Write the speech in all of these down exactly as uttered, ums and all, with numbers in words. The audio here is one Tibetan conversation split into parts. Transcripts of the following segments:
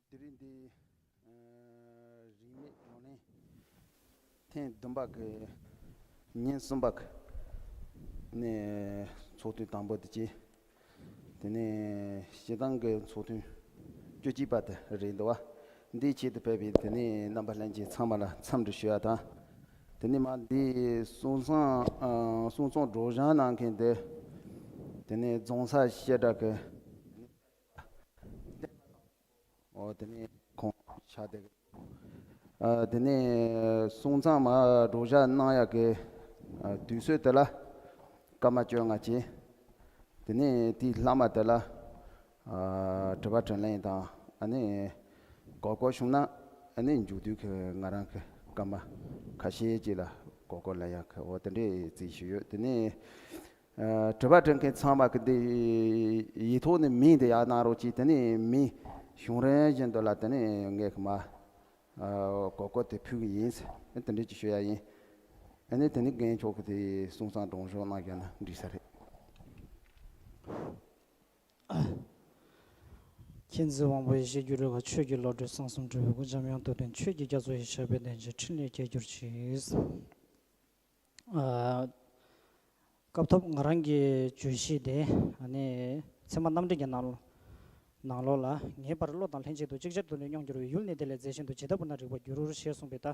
དེ་རིང་འདི་ཨ་རིས་མེད་བགྲོ་གླེང་ཐེངས་བདུན་པ་གི་ཉིན་གསུམ་པ་གི་ནས་ཚོགས་ཐུན་དང་པོ་དེ་བྱས། དེ་ནས་སྤྱི་བཏང་གི་ཚོགས་ཐུན་བཅུ་གཅིག་པ་དེ་རེད་འདུག་བ། འདིའི་ཆེད་དུ་ཕེབས་པའི་དེ་ནས་རྣམ་པ་ལྷན་རྒྱས་ཚང་མ་ལ་འཚམས་འདྲི་ཞུ་ཡ་དང་། དེ་ནས་མ་འདི་གསུང་ཚང་ཨ་གསུང་ཚང་སྒྲོག་སྦྱང་གནང་མཁན་དེ། དེ་ནས་རྫོང་སར་བཤད་གྲྭ་གི་འོ་དེ་ནས་ཁོང་ཆ་དེ། ཨ་དེ་ནས་གསུང་ཚང་མ་སྒྲོག་སྦྱང་གནང་ཡག་གི་ཨ་དུས་ཚོད་དེ་ལ་སྐར་མ་བཅོ་ལྔ་བྱས། དེ་ནས་དེའི་ལྷག་མ་དེ་ལ་ཨ་དྲི་བ་དྲིས་ལན་དང་ཨ་ནི་གོ་སྐབས་བྱུང་ན་ཨ་ནི་མཇུག་བསྡུ་གི་ང་རང་གི་སྐར་མ་ཁ་ཤས་ཅིག་ལ་གོ་སྐབས་ལེན་ཡག་གི་འོ་དེ་འདྲའི་རྩིས་ཞུས་ཡོད། དེ་ནས། ཨ་དྲི་བ་དྲི་མཁན་ཚང་མ་གི་འདི་ཡིག་ཐོག་ནས་མིང་དེ་ཡར་གནང་རོགས་གྱིས། དེ་ནས་མིང་བྱུང་རན་བཞིན་དུ་ལ་དེ་ནས་ངས་གི་མ་ཨ་གོ་སྐབས་དེ་ཕུལ་གི་ཡིན། དེ་འདྲ་ཅིག་ཞུ་ཡ་ཡིན། ཨ་ནི་དེ་ནས་རྒན་མཆོག་གི་དེ་གསུང་བསམ་སྒྲོག་སྦྱང་གནང་བཞག་ན་འགྲིག་ས་རེད། མཁྱེན་བརྩེ་དབང་པོ་ཡེ་ཤེས་སྒྱུ་འཕྲུལ་དཀར། ཆོས་ཀྱི་བློ་གྲོས་གསང་གསུམ་འགྲུབ་པའི་སྐུ། འཇམ་དབྱངས་རྡོ་རྗེ་འཆང་། ཆོས་ཀྱི་རྒྱ་མཚོ་ཡི་ཞབས་པད་བརྟན་ཅིང་། ཕྲིན་ལས་རྒྱས་གྱུར་ཅིག། ཨ། སྐབས་ཐོག་ང་རང་གི་བརྗོད་གཞི་དེ་ཨ་ནི་ཚད་མ་རྣམ་འགྲེལ་གྱི་ནང་ལོ་ནང་ལོགས་ལ། ངེས་པར་བློ་དང་ལྷན་ཅིག་ཏུ། ཅིག་ཅར་དུ་ནི་སྙོམས་འགྱུར་བའི། ཡུལ་ནི་དེ་ལས་རྫས་གཞན་དུ། ཇི་ལྟ་བུར་ན་རིག་པར་འགྱུར། ཞེས་གསུངས་པའི་ད་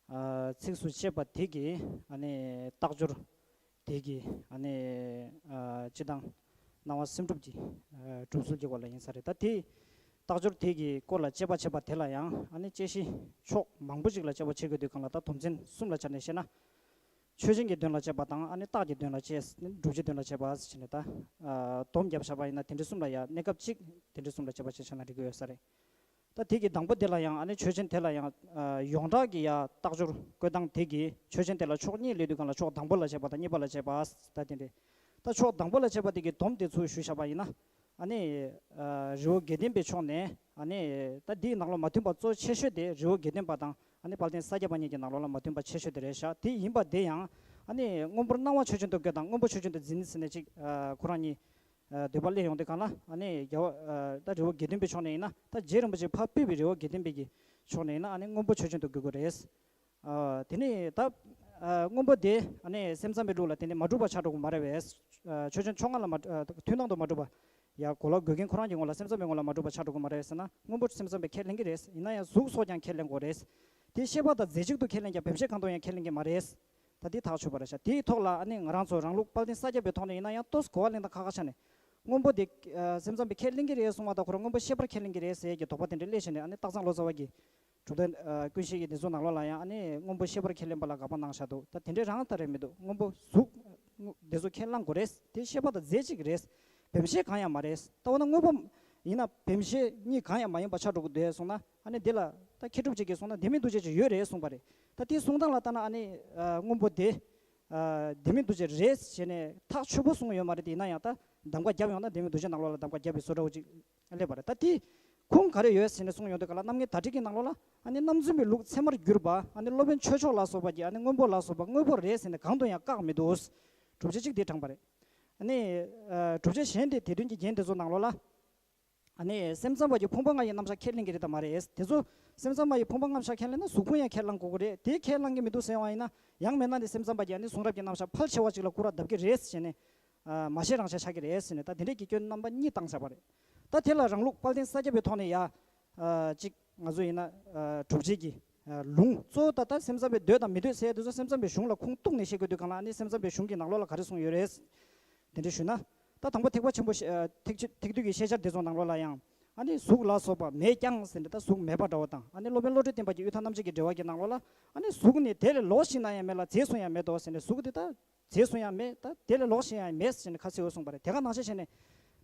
ཨ་ཚིགས་སུ་བཅད་པ་དེ་གི་ཨ་ནི་རྟགས་སྦྱོར་དེ་གི་ཨ་ནི་ཨ་སྤྱི་དང་སྣང་བ་སེམས་སྒྲུབ་ཀྱི་ཨ་སྒྲུབ་ཚུལ་གྱི་སྐོར་ལ་ཡིན་ས་རེད། ད་དེ་རྟགས་སྦྱོར་དེ་གི་སྐོར་ལ་དཔྱད་པ་བྱེད་པ་དེ་ལ་ཡང་ཨ་ནི་དཔྱད་གཞི་ཕྱོགས་མང་པོ་ཅིག་ལ་དཔྱད་པ་བྱེད་དགོས་དུས་སྒང་ལ། ད་དོན་ཚན་གསུམ་ལ་སྦྱར་ནས་བཤད་ན། ཆོས་ཅན་གྱི་དོན་ལ་དཔྱད་པ་དང་ཨ་ནི་རྟགས་ཀྱི་དོན་ལ་དཔྱད། བསྒྲུབ་བྱའི་དོན་ལ་དཔྱད་པ་ཟེར་ནས་ད་ཨ་སྡོམ་བརྒྱབ་བཞག་པ་ཡིན་ན། དེ་འདྲ་གསུམ་ལ་ཡང་གནས་སྐབས་གཅིག་དེ་འདྲ་གསུམ་ལ་དཔྱད་པ་བྱས་བཞག་ན་འགྲིག་གི་ཡོད་ས་རེད། ད་དེ་གི་དང་པོ་དེ་ལ་ཡང་ཨ་ནི་ཆོས་ཅན་དེ་ལ་ཡང་ཨ་ཡོངས་གྲགས་ཀྱི་ཡ་རྟགས་སྦྱོར་བཀོད་སྟངས་དེ་གི་ཆོས་ཅན་དེ་ལ་ཕྱོགས་གཉིས་སླེབས་དུས་སྒང་ལ། ཕྱོགས་དང་པོ་ལ་དཔྱད་པ་དང་གཉིས་པ་ལ་དཔྱད་པ། ད་དེ་འདྲ། ད་ཕྱོགས་དང་པོ་ལ་དཔྱད་པ་དེ་གི་སྡོམ་དེ་ཚུར་ཞུས་བཞག་པ་ཡིན་ན། ཨ་ནི་ཨ་རི་བོ་དགེ་ལྡན་པའི་ཕྱོགས་ནས། ཨ་ནི་ད་འདིའི་ནང་ལོགས་མ་མཐུན་པ་གཙོ་ཆེ་ཤོས་དེ་རི་བོ་དགེ་ལྡན་པ་དང་ཨ་ནི་དཔལ་ལྡན་ས་སྐྱ་པ་གཉིས་ཀྱི་ནང་ལོགས་ལ་མ་མཐུན་པ་ཆེ་ཤོས་དེ་རེད་ཤག། དེ་ཡིན་པ་དེ་ཡང་ཨ་ནི་སྔོན་པོར་སྣང་བ་ཆོས་ཅན་དུ་འགོད་དང་སྔོན་པོ་ཆོས་ཅན་དུ་འཛིན་ཟེར་ནས་ཅིག་ཨ་ཁོ་རང་གཉིས་ཨ་འདོད་པ་སླེབས་ཡོང་དུས་སྒང་ལ། ཨ་ནི་རྒྱལ་བ་ཨ་ད་རི་བོ་དགེ་ལྡན་པའི་ཕྱོགས་ནས་ཡིན་ན། ད་རྗེ་རིན་པོ་ཆེ་ཕར་ཕུད་པའི་རི་བོ་དགེ་ལྡན་པའི་གི་ཕྱོགས་ནས་ཡིན་ན་ཨ་ནི་སྔོན་པོ་ཆོས་ཅན་དུ་འགོད་དགོས་རེད། ཨ་དེ་ནས་ད་ཨ་སྔོན་པོ་དེ་ཨ་ནི་སེམས་ཙམ་པའི་ལུགས་ལ་དེ་ནས་མ་གྲུབ་པ་ཆགས་འགྲོ་གི་མ་རེད་པས། ཨ་ཆོས་ཅན་ཕྱོགས་སྔ་ལ་མ་ཨ་ཐུན་མོང་དུ་མ་གྲུབ་པ་ཡ་གོ་ལ་དགོས་མཁན་ཁོ་རང་གི་ངོ་ལ། སེམས་ཙམ་པའི་ངོ་ལ་མ་གྲུབ་པ་ཆགས་འགྲོ་གི་མ་རེད་ཟེར་ན། སྔོན་པོ་སེམས་ཙམ་པས་ཁས་ལེན་གྱི་རེད། ཡིན་ན་ཡང་གཟུགས་སོགས་ཀྱང་ཁས་ལེན་དགོས་རེད། དེ་ཤེས་པ་དང་རྫས་གཅིག་ཏུ་ཁས་ལེན་ཀྱང་བེམ་ཤེས་གང་དུ་ཡང་ཁས་ལེན་གྱི་མ་རེད། ད་དེ་ཐག་ཆོད་པ་རེད་ཤག། དེའི་ཐོག་ལ་ཨ་ནི་ང་རང་ཚོ་རང་ལུགས་དཔལ་ལྡན་ས་སྐྱ་པའི་ཐོག་ནས་ཡིན་ན་ཡང་ཏོག་ཙམ་གོ་བ་ལེན་སྟངས་ཁ་ཁ་ཆགས་ནས། སྔོན་པོ་དེ་ཨ་སེམས་ཙམ་པས་ཁས་ལེན་གྱི་རེད་གསུངས་པ་དང་། ཁོ་རང་སྔོན་པོ་ཤེས་པར་ཁས་ལེན་གྱི་རེད་ཟེར་གྱི་དོགས་པ་དེ་འདྲ་སླེབས་བྱས་ནས། ཨ་ནི་སྟག་ཚང་ལོ་ཙཱ་བ་གིས་གྲུབ་དོན་ཨ་ཀུན་ཤེས་ཀྱི་འདི་ཚོ་ནང་ལོགས་ལ་ཡང་ཨ་ནི་སྔོན་པོ་ཤེས་པར་ཁས་ལེན་པ་ལ་དགག་པ་གནང་བཞག་འདུག། ད་དེ་འདྲའི་རང་ལྟར་རེད་མི་འདུག། སྔོན་པོ་གཟུགས་དེ་ཚོ་ཁས་བླང་དགོས་རེད། དེ་ཤེས་པ་དང་རྫས་གཅིག་རེད། བེམ་ཤེས་གང་ཡང་མ་རེད། ད་འོ་ན་སྔོན་པོ་ཡིན་ན་བེམ་ཤེས་གཉིས་གང་ཡང་མ་ཡིན་པ་ཆགས་འགྲོ་གི་འདུག་གསུངས་ན། ཨ་ནི་འདི་ལ་ད་མཁས་གྲུབ་ཅིག་གིས་གསུངས་ན་ལྡན་མིན་འདུ་བྱེད་ཅིག་ཡོད་རེད་གསུངས་པ་རེད། ད་དེའི་གསུང་སྟངས་ལ་ལྟ་ན་ཨ་ནི་ཨ་སྔོན་པོ་དེ་ཨ་ལྡན་མིན་འདུ་བྱེད་རེད་ཟེར་ནས་ཐག་ཆོད་པོ་གསུངས་ཡོད་མ་རེད་དེ། ཡིན་ན་ཡང་ད་གདམ་ག་བརྒྱབ་ཡོང་ན་ལྡན་མིན་འདུ་བྱེད་ནང་ལོགས་ལ་གདམ་ག་བརྒྱབ་པའི་བཟོ་འདྲ་བོ་ཅིག་སླེབས་པ་རེད། ད་དེ་ཁུངས་ག་རེ་ཡོད་ཟེར་ནས་གསུངས་ཡོང་དུས་སྒང་ལ། རྣམ་ངེས་བརྡ་སྤྲོད་ཀྱི་ནང་ལོགས་ལ་ཨ་ནི་རྣམ་རྫུན་པའི་ལུགས་ཚད་མར་གྱུར་པ། ཨ་ནི་སློབ་དཔོན་ཆོས་མཆོག་ལ་སོགས་པ་གིས་ཨ་ནི་སྔོན་པོ་ལ་སོགས་པ་དངོས་པོ་རེད་ཟེར་ནས་གང་དུ་ཡང་བཀག་མི་འདུག། སྒྲུབ་བྱེད་གཅིག་དེ་དྲངས་པ་རེད། ཨ་ནི་ཨ་སྒྲུབ་བྱེད་གཞན་དེ་དེ་དོན་གྱི་རྒྱན་དེ་ཚོ་ནང་ལོགས་ལ། ཨ་ནི་སེམས་ཙམ་པ་གིས་ཕུང་པོ་ལྔ་ཡི་རྣམ་གཞག་ཁས་ལེན་གྱི་རེད་དམ་མ་རེད། དེ་ཚོ་སེམས་ཙམ་པ་ཡིས་ཕུང་པོ་ལྔ་གཞག་ཁས་ལེན་ན་གཟུགས་ཕུང་ཡང་ཁས་བླང་དགོས་ཀྱི་རེད། དེ་ཁས་བླང་གི་མི་འདུག་ཟེར་བ་ཡིན་ན། ཡང་མིན་ན་ནི་སེམས་ཙམ་པ་གིས་ཨ་ནི་གཟུང་རབ་ཀྱི་རྣམ་གཞག་ཕལ་ཆེ་བ་ཅིག་ལ་སྐུར་བ་བརྡབ་ཀྱི་རེད་ཟེར་ནས། ཨ་མ་ཤེས་རང་ཤེས་ཆགས་ཀྱི་རེད་ཟེར་ནས། ད་དེ་འདྲས་ཀྱི་སྐྱོན་རྣམ་པ་གཉིས་བཏང་བཞག་པ་རེད། ད་དེ་ལ་རང་ལུགས་དཔལ་ལྡན་ས་སྐྱ་པའི་ཐོག་ནས་ཡ། ཨ་གཅིག་ང་ཚོ་ཡིན་ན་ཨ་སྒྲུབ་བྱེད་ཀྱི་ཨ་ལུང་གཙོ་བོ་ད་ལྟ་སེམས་ཙམ་པས་འདོད་དང་མི་འདོད་ཟེར་ཡ་དེ་ཚོ་སེམས་ཙམ་པའི་གཞུང་ལ་ཁུངས་གཏུགས་ནས་བཤད་དགོས་དུས་སྒང་ལ། ཨ་ནི་སེམས་ཙམ་པའི་གཞུང་གི་ནང་ལོགས་ལ་ག་རེ་གསུངས་ཡོད་རེད། དེ་འདྲ་ཞུས་ན། ད་དང་པོ་ཐེག་པ་ཆེན་པོ་ཤེ་ཨ་ཐེག་ཆེ་ཐེག་བསྡུས་ཀྱི་ཤེས་བྱ་དེ་ཚོ་ནང་ལོགས་ལ་ཡང་། ཨ་ནི་གཟུགས་ལ་སོགས་པ་མེད་ཀྱང་ཟེར་ནས། ད་གཟུགས་མེད་པ་འདྲ་བོ་དང་། ཨ་ནི་སློབ་དཔོན་བློ་གྲོས་བསྟན་པ་གྱི་དབུས་ཐང་རྣམ་འབྱེད་ཀྱི་འགྲེལ་བ་གྱི་ནང་ལོགས་ལ། ཨ་ནི་གཟུགས་ནི་དེ་ལས་ལོགས་ཤིག་ན་ཡང་མེད་ལ་རྫས་སུ་ཡང་མེད་དོ་ཟེར་ནས། གཟུགས་དེ་ད་རྫས་སུ་ཡང་མེད། ད་དེ་ལས་ལོགས་ཤིག་ཡང་མེད་ཟེར་ནས་ཁ་གསལ་བོ་གསུངས་པ་རེད། དེ་ག་ནང་བཞིན་བྱས་ནས།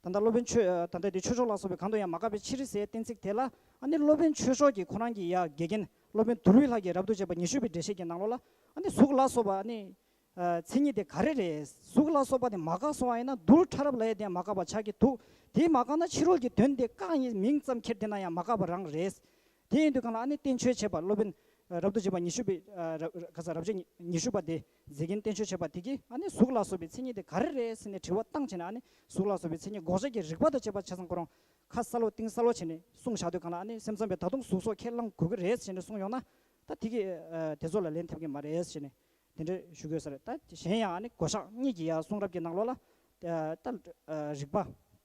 ད་ལྟ་སློབ་དཔོན་ཆོས་ཨ་ད་ལྟ་དེ་ཆོས་མཆོག་ལ་སོགས་པས་གང་དུ་ཡང་མ་བཀག་པའི་ཕྱིར་ཟེར་གཏན་ཚིགས་དེ་ལ། ཨ་ནི་སློབ་དཔོན་ཆོས་མཆོག་གིས་ཁོ་རང་གི་ཡ་དགེ་རྒན་སློབ་དཔོན་དུལ་བའི་ལྷ་གིས་རབ་ཏུ་བྱེད་པ་ཉི་ཤུ་པའི་འགྲེལ་བཤད་ཀྱི་ནང་ལོགས་ལ། ཨ་ནི་གཟུགས་ལ་སོགས་པ་ཨ་ནི་ཨ་མཚན་ཉིད་དེ་ག་རེ་རེད། གཟུགས་ལ་སོགས་པ་དེ་མ་བཀག་སོང་བ་ཡིན་ན། རྡུལ་ཕྲ་རབ་ལ་ཡང་དེ་མ་བཀག་པ་ཆགས་ཀྱི་འདུག། དེ་མ་བཀག་ན་ཕྱི་རོལ་གྱི་དོན་དེ་བཀག་ཡིན། མིང་ཙམ་ཁྱེར་བསྡད་ན་ཡང་མ་བཀག་པ་རང་རེད། དེ་ཡིན་དུས་སྒང་ལ་ཨ་ནི་བསྟན་བཅོས་བྱེད་པ་སློབ་དཔོན་ཨ་རབ་ཏུ་བྱེད་པ་ཉི་ཤུ་པའི་ཨ་རབ་ག་ས་རབ་བྱེད་ཉི་ཤུ་པ་དེ་མཛེས་རྒྱན་བསྟན་བཅོས་བྱེད་པ་དེ་གིས། ཨ་ནི་གཟུགས་ལ་སོགས་པའི་མཚན་ཉིད་དེ་ག་རེ་རེད་ཟེར་ནས་དྲི་བ་བཏང་བྱས་ནས། ཨ་ནི་གཟུགས་ལ་སོགས་པའི་མཚན་ཉིད་འགོག་བྱེད་ཀྱི་རིགས་པ་དང་བཅས་པ་ཆ་ཚང་ཁོ་རང་ ཁ་གསལ་པོ་གཏིང་གསལ་པོ་བྱས་ནས་གསུངས་བཞག་དུས་གང་ལ། ཨ་ནི་སེམས་ཙམ་པས་ད་དུང་གཟུགས་སོགས་ཁས་བླང་དགོས་ཀྱི་རེད་ཟེར་ནས་གསུངས་ཡོང་ན། ད་དེ་གི་ཨ་དེ་ཚོ་ལ་ལན་ཐེབས་ཀྱི་མ་རེད་ཟེར་ནས་དེ་འདྲ་ཞུ་དགོས་ས་རེད། ད་གཞན་ཡང་ཨ་ནི་གོ་ཤག་གཉིས་ཀྱི་ཡ་གསུང་རབ་ཀྱི་ནང་ལོགས་ལ་ད་རིགས་པ།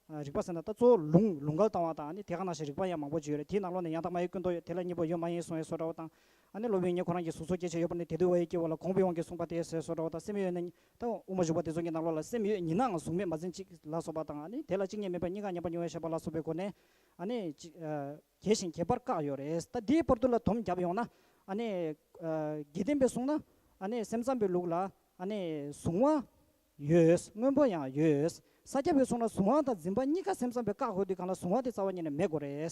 རིགས་པ་ཟེར་ན་ད་གཙོ་བོ་ལུང་ལུང་འགལ་བཏང་བ་དང་། ཨ་ནི་དེ་ག་ནང་བཞིན་རིགས་པ་ཡང་མང་པོ་ཅིག་ཡོད་རེད། དེའི་ནང་ལོགས་ནས་ཡང་དག་མ་ཡིན་ཀུན་རྟོག་ཡོད། དེ་ལ་གཉིས་པོ་ཡོད་མ་ཡིན་གསུང་ཡས་བཟོ་འདྲ་བོ་དང་། ཨ་ནི་སློབ་དཔོན་ངེད་ཁོ་རང་གིས་གཟུགས་སོགས་སྐྱེ་མཆེད་ཡོད་པ་ནི། དེ་དུས་བ་ཡི་སྐྱེ་བོ་ལ་གོང་བུའི་དབང་གིས་གསུངས་པ་སྟེ་ཟེར་བཟོ་འདྲ་བོ་དང་། སེམས་ཡོད་ན་ད་དབུ་མ་འཇུག་པ་དེ་ཚོ་གི་ནང་ལོགས་ལ་སེམས་ཡོད་ཉིད་ནའང་གཟུགས་མེད་མ་འཛིན་ཅིག་ལ་སོགས་པ་དང་། ཨ་ནི་དེ་ལ་གཅིག་ཉིད་མེད་པར་གཉིས་ཀ་མཉམ་པར་མྱོང་བའི་ཤེས་པ་ལ་སོགས་པའི་སྒོ་ནས་ཨ་ནི་གཅིག་ཨ་རྒྱས་ཤིང་རྒྱས་པར་བཀག་ཡོད་རེད། ད་དེའི་བར་དུ་ལ་སྡོམ་བརྒྱབ་ཡོང་ན། ཨ་ནི་ཨ་དགེ་ལྡན་པས་གསུངས་ན། ཨ་ནི་སེམས་ཙམ་པའི་ལུགས་ལ་ཨ་ནི་གཟུང་བ་ཡོད། སྔོན་པོ་ཡང་ཡོད། ས་སྐྱ་པའི་གསུང་ན་གཟུང་བ་དང་འཛིན་པ་གཉིས་ཀ་སེམས་ཙམ་པས་བཀག་དགོས་དུས་གང་ལ་གཟུང་བ་དེ་རྩ་བ་ཉིད་ནས་མེད་དགོས་རེད།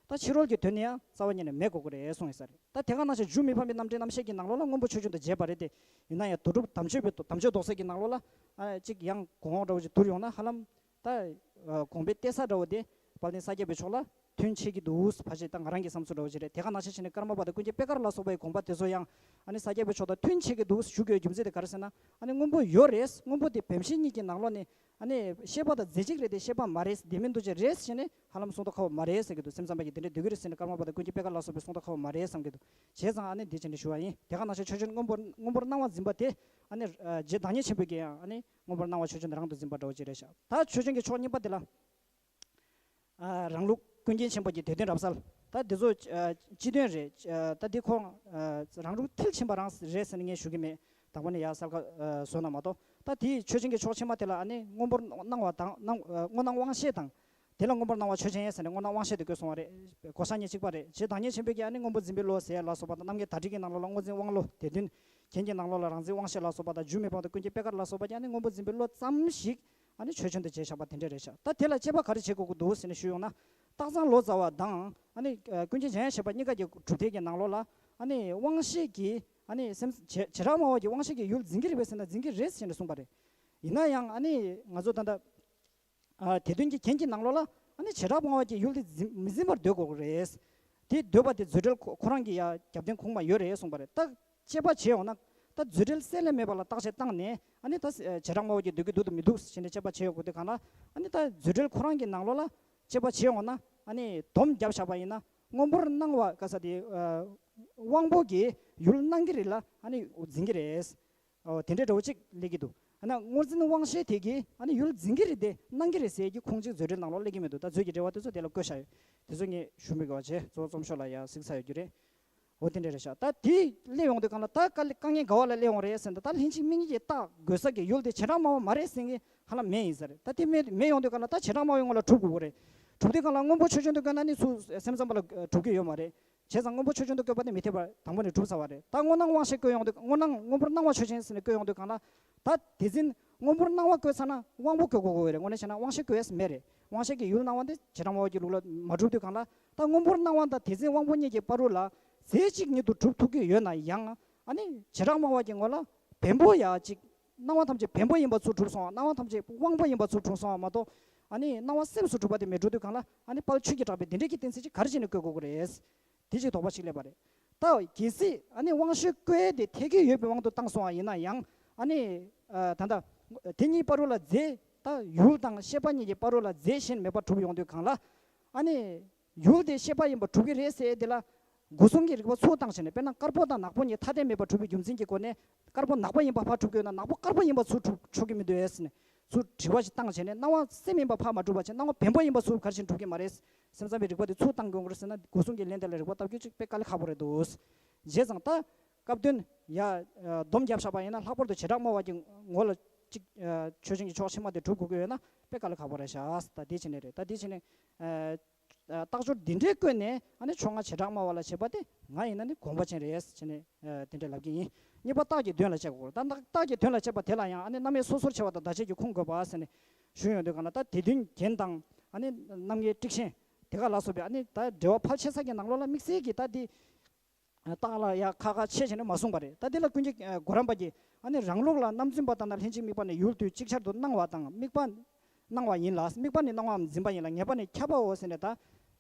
ད་ཕྱི་རོལ་གྱི་དོན་ནི་ཡང་རྩ་བ་ཉིད་ནས་མེད་དགོས་ཀྱི་རེད་གསུངས་ཡོད་ས་རེད། ད་དེ་ག་ནང་བཞིན་འཇུ་མི་ཕམ་པའི་རྣམ་འགྲེལ་རྣམ་བཤད་ཀྱི་ནང་ལོགས་ལ་སྔོན་པོ་ཆོས་ཅན་དུ་བྱས་པ་རེད་དེ། ཡིན་ན་ཡང་དོ་གྲུབ་དམ་ཆོས་པའི་དམ་ཆོས་རྡོག་རྩ་གྱི་ནང་ལོགས་ལ་ཨ་གཅིག་ཡང་གོང་འོག་འདྲ་བོ་ཅིག་བསྡུར་ཡོང་ན། ཧ་ལམ་ད་ཨ་དགོངས་པའི་གཏད་ས་འདྲ་བོ་དེ་དཔལ་ལྡན་ས་སྐྱ་པའི་ཕྱོགས་ལ་མཐུན་ཆེ་གི་འདུག་ཕལ་ཆེར་ད་ང་རང་གི་བསམ་ཚུལ་འདྲ་བོ་ཅིག་རེད། དེ་ག་ནང་བཞིན་བྱས་ནས་ཀརྨ་པ་དང་ཀུན་མཁྱེན་པད་དཀར་ལ་སོགས་པའི་དགོངས་པ་དེ་ཚོ་ཡང་ཨ་ནི་ས་སྐྱ་པའི་ཕྱོགས་དང་མཐུན་ཆེ་གི་འདུག་ཞུ་དགོས་རྒྱུ་མཚན་དེ་ག་རེ་ཟེར་ན། ཨ་ནི་སྔོན་པོ་ཡོད་རེད། སྔོན་པོ་དེ་བེམ་ཤེས་གཉིས་ཀྱི་ནང་ལོགས་ནས་ཨ་ནི་ཤེས་པ་དང་རྫས་གཅིག་རེད་དེ། ཤེས་པ་མ་རེད། བདེན་མིན་འདུ་བྱེད་རེད་ཟེར་ནས་ཧ་ལམ་གསུང་ཐོག་ཁ་བ་མ་རེད་ཟེར་གྱི་འདུག་སེམས་ཙམ་པ་གིས་དེ་འདྲ་འདོད་ཀྱི་རེད་ཟེར་ནས་ཀརྨ་པ་དང་ཀུན་མཁྱེན་པད་དཀར་ལ་སོགས་པས་གསུང་ཐོག་ཁ་བ་མ་རེད་བསམ་གྱི་འདུག་བྱས་ཙང་ཨ་ནི་འདི་བྱས་ནས་ཞུ་བ་ཡིན། དེ་ག་ནང་བཞིན་ཆོས་ཅན་སྔོན་པོ་སྔོན་པོར་སྣང་བ་འཛིན་པ་དེ་ཨ་ནི་ཨ་རྗེ་བདག་ཉིད་ཆེན་པོས་ཀྱང་ཨ་ནི་སྔོན་པོར་སྣང་བ་ཆོས་ཅན་དུ་རང་དུ་འཛིན་པ་འདྲ་བོ་ཅིག་རེད་ཤག་ད་ཆོས་ཅན་གྱི་ཕྱོགས་གཉིས་པ་དེ་ལ། ཨ་རང་ལུགས་ཀུན་མཁྱེན་ཆེན་པོ་གྱི་སྡེ་བདུན་རབ་གསལ། ད་འདི་ཚོ་ཨ་སྤྱི་དོན་རེད། ཨ་ད་འདི་ཁོང་ཨ་རང་ལུགས་མཐིལ་ཕྱིན་པ་རང་རེད་ཟེར་ནས་ངས་ཞུ་གི་མེད། དང་པོ་ནས་ཡར་གསལ་ཁ་ཨ་བཟོས་ན་མ་གཏོགས། ད་དེའི་ཆོས་ཅན་གྱི་ཕྱོགས་ཕྱི་མ་དེ་ལ་ཨ་ནི་སྔོན་པོར་སྣང་བ་དང་སྣང་ཨ་སྔོ་སྣང་དབང་ཤེས་དང་། དེ་ལ་སྔོན་པོར་སྣང་བ་ཆོས་ཅན་ཟེར་ནས་སྔོ་སྣང་དབང་ཤེས་དེ་བཀོད་སོང་བ་རེད། གོ་ས་གཉིས་གཅིག་པ་རེད། རྗེ་བདག་ཉིད་ཆེན་པོས་ཀྱིས་ཨ་ནི་སྔོན་པོ་འཛིན་པའི་བློ་ཟེར་ལ་སོགས་པ་དང་། རྣམ་ངེས་དར་ཊིཀ་གི་ནང་ལོགས་ལ་སྔོ་འཛིན་དབང་བློ་སྡེ་བདུན། རྒྱན་གྱི་ནང་ལོགས་ལ་རང་འཛིན་དབང་ཤེས་ལ་སོགས་པ་དང་། འཇུ་མི་ཕམ་དང་ཀུན་མཁྱེན་པད་དཀར་ལ་སོགས་པ་ཀྱིས་ཨ་ནི་སྔོན་པོ་འཛིན་པའི་བློ་ཙམ་ཞིག་ཨ་ནི་ཆོས་ཅན་དུ་བྱས་བཞག་པ་དེ་འདྲ་རེད་ཤག་ད་དེ་ལ་དཔྱད་པ་ག་རེ་བྱེད་དགོས་ཀྱི་འདུག་ཟེར་ནས་ཞུས་ཡོང་ན། སྟག་ཚང་ལོ་ཙཱ་བ་དང་ཨ་ནི་ཀུན་མཁྱེན་འཇམ་དབྱངས་བཞད་པ་གཉིས་ཀ་གི་གྲུབ་མཐའ་གི་ནང་ལོགས་ལ་ཨ་ནི་དབང་ཤེས་ཀྱིས་ཨ་ནི་སེམས་བྱེ་བྱེ་བྲག་སྨྲ་བ་གིས་དབང་ཤེས་ཀྱིས་ཡུལ་འཛིན་གྱི་རེད་པས་ཟེར་ན་འཛིན་གྱི་རེད་ཟེར་ནས་གསུངས་པ་རེད། ཡིན་ན་ཡང་ཨ་ནི་ང་ཚོ་ད་ལྟ་ཨ་སྡེ་བདུན་གྱི་རྒྱན་གྱི་ནང་ལོགས་ལ་ཨ་ནི་བྱེ་བྲག་སྨྲ་བ་གིས་ཡུལ་དེ་འཛིན་མི་འཛིན་པར་འདོད་དགོས་ཀྱི་རེད། དེ་འདོད་པ་དེ་རྫུ་འབྲེལ་ཁོ་ཁོ་རང་གི་ཡ་རྒྱབ་རྟེན་གོང་མ་ཡོད་རེད་གསུངས་པ་རེད། ད་དཔྱད་པ་བྱས་ཡོང་ན། ད་རྫུ་འབྲེལ་གསལ་ལེ་མེད་པ་ལ་བརྟག་དཔྱད་བཏང་ནས་ཨ་ནི་ད་བྱེ་བྲག་སྨྲ་བ་གིས་འདོད་ཀྱི་འདུག་དང་མི་འདུག་ཟེར་ནས་དཔྱད་པ་བྱས་ཡོང་དགོས་དུས་གང་ལ། ཨ་ནི་ད་རྫུ་འབྲེལ་ཁོ་རང་གི་ནང་ལོགས་ལ་དཔྱད་པ་བྱས་ཡོང་ན། ཨ་ནི་སྡོམ་བརྒྱབ་བཞག་པ་ཡིན་ན། སྔོན་པོར་སྣང་བ་ག་ས་དེ་ཨ་དབང་པོ་གིས་ཡུལ་སྣང་གི་རེད་ལ་ཨ་ནི་འཛིན་གྱི་རེད། ཨོ་དེ་འདྲའི་འདྲ་བོ་གཅིག་སླེབས་ཀྱི་འདུག་ཨ་ནི་སྔོ་འཛིན་དབང་ཤེས་དེ་གིས་ཨ་ནི་ཡུལ་འཛིན་གྱི་རེད་དེ་སྣང་གི་རེད་ཟེར་གྱི་ཁུངས་གཅིག་རྫུ་འབྲེལ་ནང་ལོགས་སླེབས་ཀྱི་མི་འདུག་ད་མཛོད་ཀྱི་འགྲེལ་པ་དེ་ཚོ་དེ་ལ་བཀོད་བཞག་ཡོད། དེ་ཚོ་ངས་ཞུ་མི་དགོས་པ་བྱས། གཙོ་བོ་རྩོམ་ཤོག་ལ་ཡ་གཟིགས་ཚར་ཡོད་རྒྱུ་རེད། འོ་དེ་འདྲ་རེད་ཤག་ད་དེ་སླེབས་ཡོང་དུས་གང་ལ་ད་དཀའ་ལས་དཀའ་ངལ་ག་བ་ལ་སླེབས་ཡོང་རེད་ཟེར་ན། ད་ལྷན་ཅིག་དམིགས་ངེས་ཀྱིས་བརྟག་དགོས་ས་གི་ཡུལ་དེ་བྱེ་བྲག་སྨྲ་བ་མ་རེད་ཟེར་མཁན་ཧ་ལམ་མེད་ཡིན་ས་རེད། ད་དེ་མེད་མེད་ཡོང་དུས་གང་ལ་ད་བྱེ་བྲག་སྨྲ་བའི་ངོ་ལ་གྲུབ་དགོས་ཀྱི་རེད། གྲུབ་དུས་གང་ལ་སྔོན་པོ་ཆོས་ཅན་དུ་བཀོད་ན་ནི་ཚུར་སེམས་ཙམ་པ་ལ་གྲུབ་ཀྱི་ཡོད་མ་རེད། བྱས་ཙང་སྔོན་པོ་ཆོས་ཅན་དུ་བཀོད་པ་དེ་མི་འཐད་པར་དང་པོ་ནས་གྲུབ་ཚར་བ་རེད། ད་སྔོ་སྣང་དབང་ཤེས་བཀོད་ཡོང་དུས། སྔོ་སྣང་སྔོན་པོར་སྣང་བ་ཆོས་ཅན་ཟེར་ནས་བཀོད་ཡོང་དུས་གང་ལ། ད་དེ་འཛིན་སྔོན་པོར་སྣང་བ་བཀོད་ཚར་ན་དབང་པོ་བཀོད་དགོས་ཀྱི་ཡོད་རེད། དངོས་གནས་བྱས་ན་དབང་ཤེས་བཀོད་ཡས་མེད་རེད། དབང་ཤེས་ཀྱི་ཡུལ་སྣང་བ་དེ་བྱེ་བྲག་སྨྲ་བ་གི་ལུགས་ལ་མ་གྲུབ་དུས་གང་ལ། ད་སྔོན་པོར་སྣང་བ་དང་དེ་འཛིན་དབང་པོ་གཉིས་ཀྱི་བར་དུ་ལ་རྫས་གཅིག་ཉིད་དུ་གྲུབ་ཐུབ་ཀྱི་ཡོད་ན་ཡང་། ཨ་ནི་བྱེ་བྲག་སྨྲ་བ་གི་ངོ་ལ་བེམ་པོ་ཡ་གཅིག་སྣང་བ་ཐམས་ཅད་བེམ་པོ་ཡིན་པ་ཚུར་གྲུབ་སོང་བ། སྣང་བ་ཐམས་ཅད་དབང་པོ་ཡིན་པ་ཚུར་གྲུབ་སོང་བ་མ་གཏོགས། ཨ་ནི་སྣང་བ་སེམས་སུ་གྲུབ་པ་དེ་མི་གྲུབ་དུས་གང་ལ། ཨ་ནི་དཔལ་ཆོས་ཀྱི་གྲགས་པས་འདི་འདྲའི་གི་གཏན་ཚིགས་ཅིག་ག་རེ་བྱས་ནས་བཀོད་དགོས་ཀྱི་རེད། དེ་ཅིག་དོགས་པ་ཞིག་སླེབས་པ་རེད། ད་གལ་སྲིད་ཨ་ནི་དབང་ཤེས་བཀོད་དེ་འཐད་ཀྱི་ཡོད་པའི་དབང་དུ་བཏང་སོང་བ་ཡིན་ན་ཡང་། ཨ་ནི་ཨ་ད་ལྟ་དེ་གཉིས་བར་དུ་ལ་རྫས། ད་ཡུལ་དང་ཤེས་པ་གཉིས་ཀྱི་བར་དུ་ལ་རྫས་གཞན་མེད་པར་གྲུབ་ཡོང་དུས་གང་ལ། ཨ་ནི་ཡུལ་དེ་ཤེས་པ་ཡིན་པར་གྲུབ་ཀྱི་རེད་ཟེར་དེ་ལ་སྒོ་གསུམ་གྱི་རིགས་པ་ཚུར་བཏང་བྱས་ནས། དཔེར་ན་དཀར་པོ་དང་ནག་པོ་གཉིས་ཐ་དད་མེད་པར་གྲུབ་པའི་རྒྱུ་མཚན་གྱི་སྒོ་ནས། དཀར་པོ་ནག་པོ་ཡིན་པ་ཕར་གྲུབ་དགོས་ན་ནག་པོ་དཀར་པོ་ཡིན་པ་ཚུར་གྲུབ་ཆོག་གི་མི་འདུག་ཟེར་ནས་ཚུར་དྲི་བ་ཞིག་བཏང་བྱས་ནས། སྣང་བ་སེམས་ཡིན་པ་ཕར་མ་གྲུབ་པ་བྱས། སྣང་བ་བེམ་པོ་ཡིན་པ་ཚུར་ག་རེ་བྱས་ནས་གྲུབ་ཀྱི་མ་རེད། སེམས་ཙམ་པའི་རིགས་པ་དེ་ཚུར་བཏང་དགོས་རེད་ཟེར་ན། སྒོ་གསུམ་གྱི་ལན་དེ་ལ་རིགས་པ་བཏབ་རྒྱུ་ཅིག་དཔེ་དཀའ་ལས་ཁག་པོ་རེད་འདུག་བྱས་ཙང་ད་སྐབས་དོན་ཡ་ཨ་སྡོམ་བརྒྱབ་བཞག་པ་ཡིན་ན། ལྷག་པར་དུ་བྱེ་བྲག་སྨྲ་བ་གི་ངོ་ལ་ཅིག་ཨ་ཆོས་ཅན་གྱི་ཕྱོགས་ཕྱི་མ་དེ་གྲུབ་དགོས་ཀྱི་ཡོད་ན་དཔེ་དཀའ་ལས་ཁག་པོ་རེད་ཤག་ད་དེ་བྱས་ནས་རེད། ད་དེ་བྱས་ནས་ཨ་ཨ་རྟགས་སྦྱོར་འདི་འདྲའི་བཀོད་ནས། ཨ་ནི་ཕྱོགས་སྔ་བྱེ་བྲག་སྨྲ་བ་ལ་བྱེད་པ་དེ་ང་ཡིན་ན་ནི་དགོངས་པ་ཅན་རེད་ཟེར་ནས་ཨ་དེ་འདྲ་ལབ་ཀྱི་ཡིན། གཉིས་པ་རྟགས་ཀྱི་དོན་ལ་དཔྱད་དགོས། ད་རྟགས་ཀྱི་དོན་ལ་དཔྱད་པ་དེ་ལ་ཡང་ཨ་ནི་རྣམ་དབྱེ་སོ་སོར་ཕྱེ་བ་དང་བརྡ་ཆད་ཀྱི་ཁུངས་དགོས་པ་ཟེར་ནས་ཞུས་ཡོང་དུས་གང་ལ། ད་སྡེ་བདུན་རྒྱན་དང་། ཨ་ནི་རྣམ་ངེས་ཊིཀ་ཤན་དེ་ག་ལ་སོགས་པའི་ཨ་ནི་ད་འགྲེལ་པ་ཕལ་ཆེ་ས་གི་ནང་ལོགས་ལ་དམིགས་བསལ་གྱི་ད་འདི་རྟགས་ལ་ཡ་ཁ་ཁ་ཕྱེ་བྱས་ནས་མ་གསུངས་པ་རེད། ད་འདི་ལ་ཀུན་མཁྱེན་གོ་རམས་པ་གིས། ཨ་ནི་རང་ལུགས་ལ་རྣམ་རྫུན་པ་དག་ན་ལྷན་ཅིག་དམིགས་པ་ནི་ཡུལ་དུས་ཅིག་ཆར་དུ་སྣང་བ་དང་དམིགས་པ་སྣང་བ་ཡིན་ལ། དམིགས་པ་ནི་སྣང་བའམ་འཛིན་པ་ཡིན་ལ། ངེས་པ་ནི་ཁྱབ་པའོ་ཟེར་ནས། ད་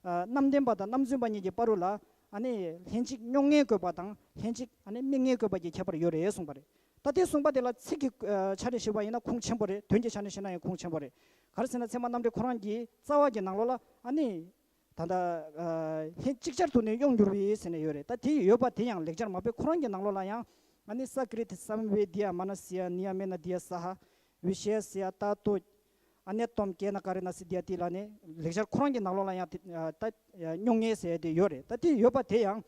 ཨ་རྣམ་བདེན་པ་དང་རྣམ་རྫུན་པ་གཉིས་ཀྱི་བར་དུ་ལ་ཨ་ནི་ལྷན་ཅིག་རྙོག་ངེས་བཀོད་པ་དང་ལྷན་ཅིག་ཨ་ནི་དམིགས་ངེས་བཀོད་པ་གྱི་ཁྱད་པར་ཡོད་རེད་གསུངས་པ་རེད། ད་དེ་གསུངས་པ་དེ་ལ་ཚིག་གི་ཨ་ཆ་ནས་བཤད་པ་ཡིན་ན་ཁུངས་ཆེན་པོ་རེད། དོན་གྱི་ཆ་ནས་བཤད་ན་ཡང་ཁུངས་ཆེན་པོ་རེད། ག་རེ་ཟེར་ན་ཚད་མ་རྣམ་འགྲེལ་ཁོ་རང་གི་རྩ་བ་གི་ནང་ལོགས་ལ་ཨ་ནི་ ད་ལྟ་ལྷན་ཅིག་ཅར་དུ་ནི་གཡོ་འགྱུར་བའི་ཟེར་ནས་ཡོད་རེད། ད་དེ་ཡོད་པ་དེ་ཡང་ལེགས་སྦྱར་མ་དཔེ་ཁོ་རང་གི་ནང་ལོགས་ལ་ཡང་ཨ་ནི་ས་ཀྲི་ཏི་སམ་བེ་དི་ཡ་མ་ན་སི་ཡ་ནི་ཡ་མེ་ན་དི་ཡ་ས་ཧ་བི་ཤེ་སི་ཡ་ཏ་ཏོ་ཨ་ནེ་ཏོམ་ཀེ་ན་ཀ་རི་ན་སི་དི་ཡ་ཏི་ལ་ནི་ལེགས་སྦྱར་ཁོ་རང་གི་ནང་ལོགས་ལ་ཡང་དེ་ད་རྙོག་ངེས་ཟེར་དེ་ཡོད་རེད། ད་དེ་ཡོད་པ་དེ་ཡང་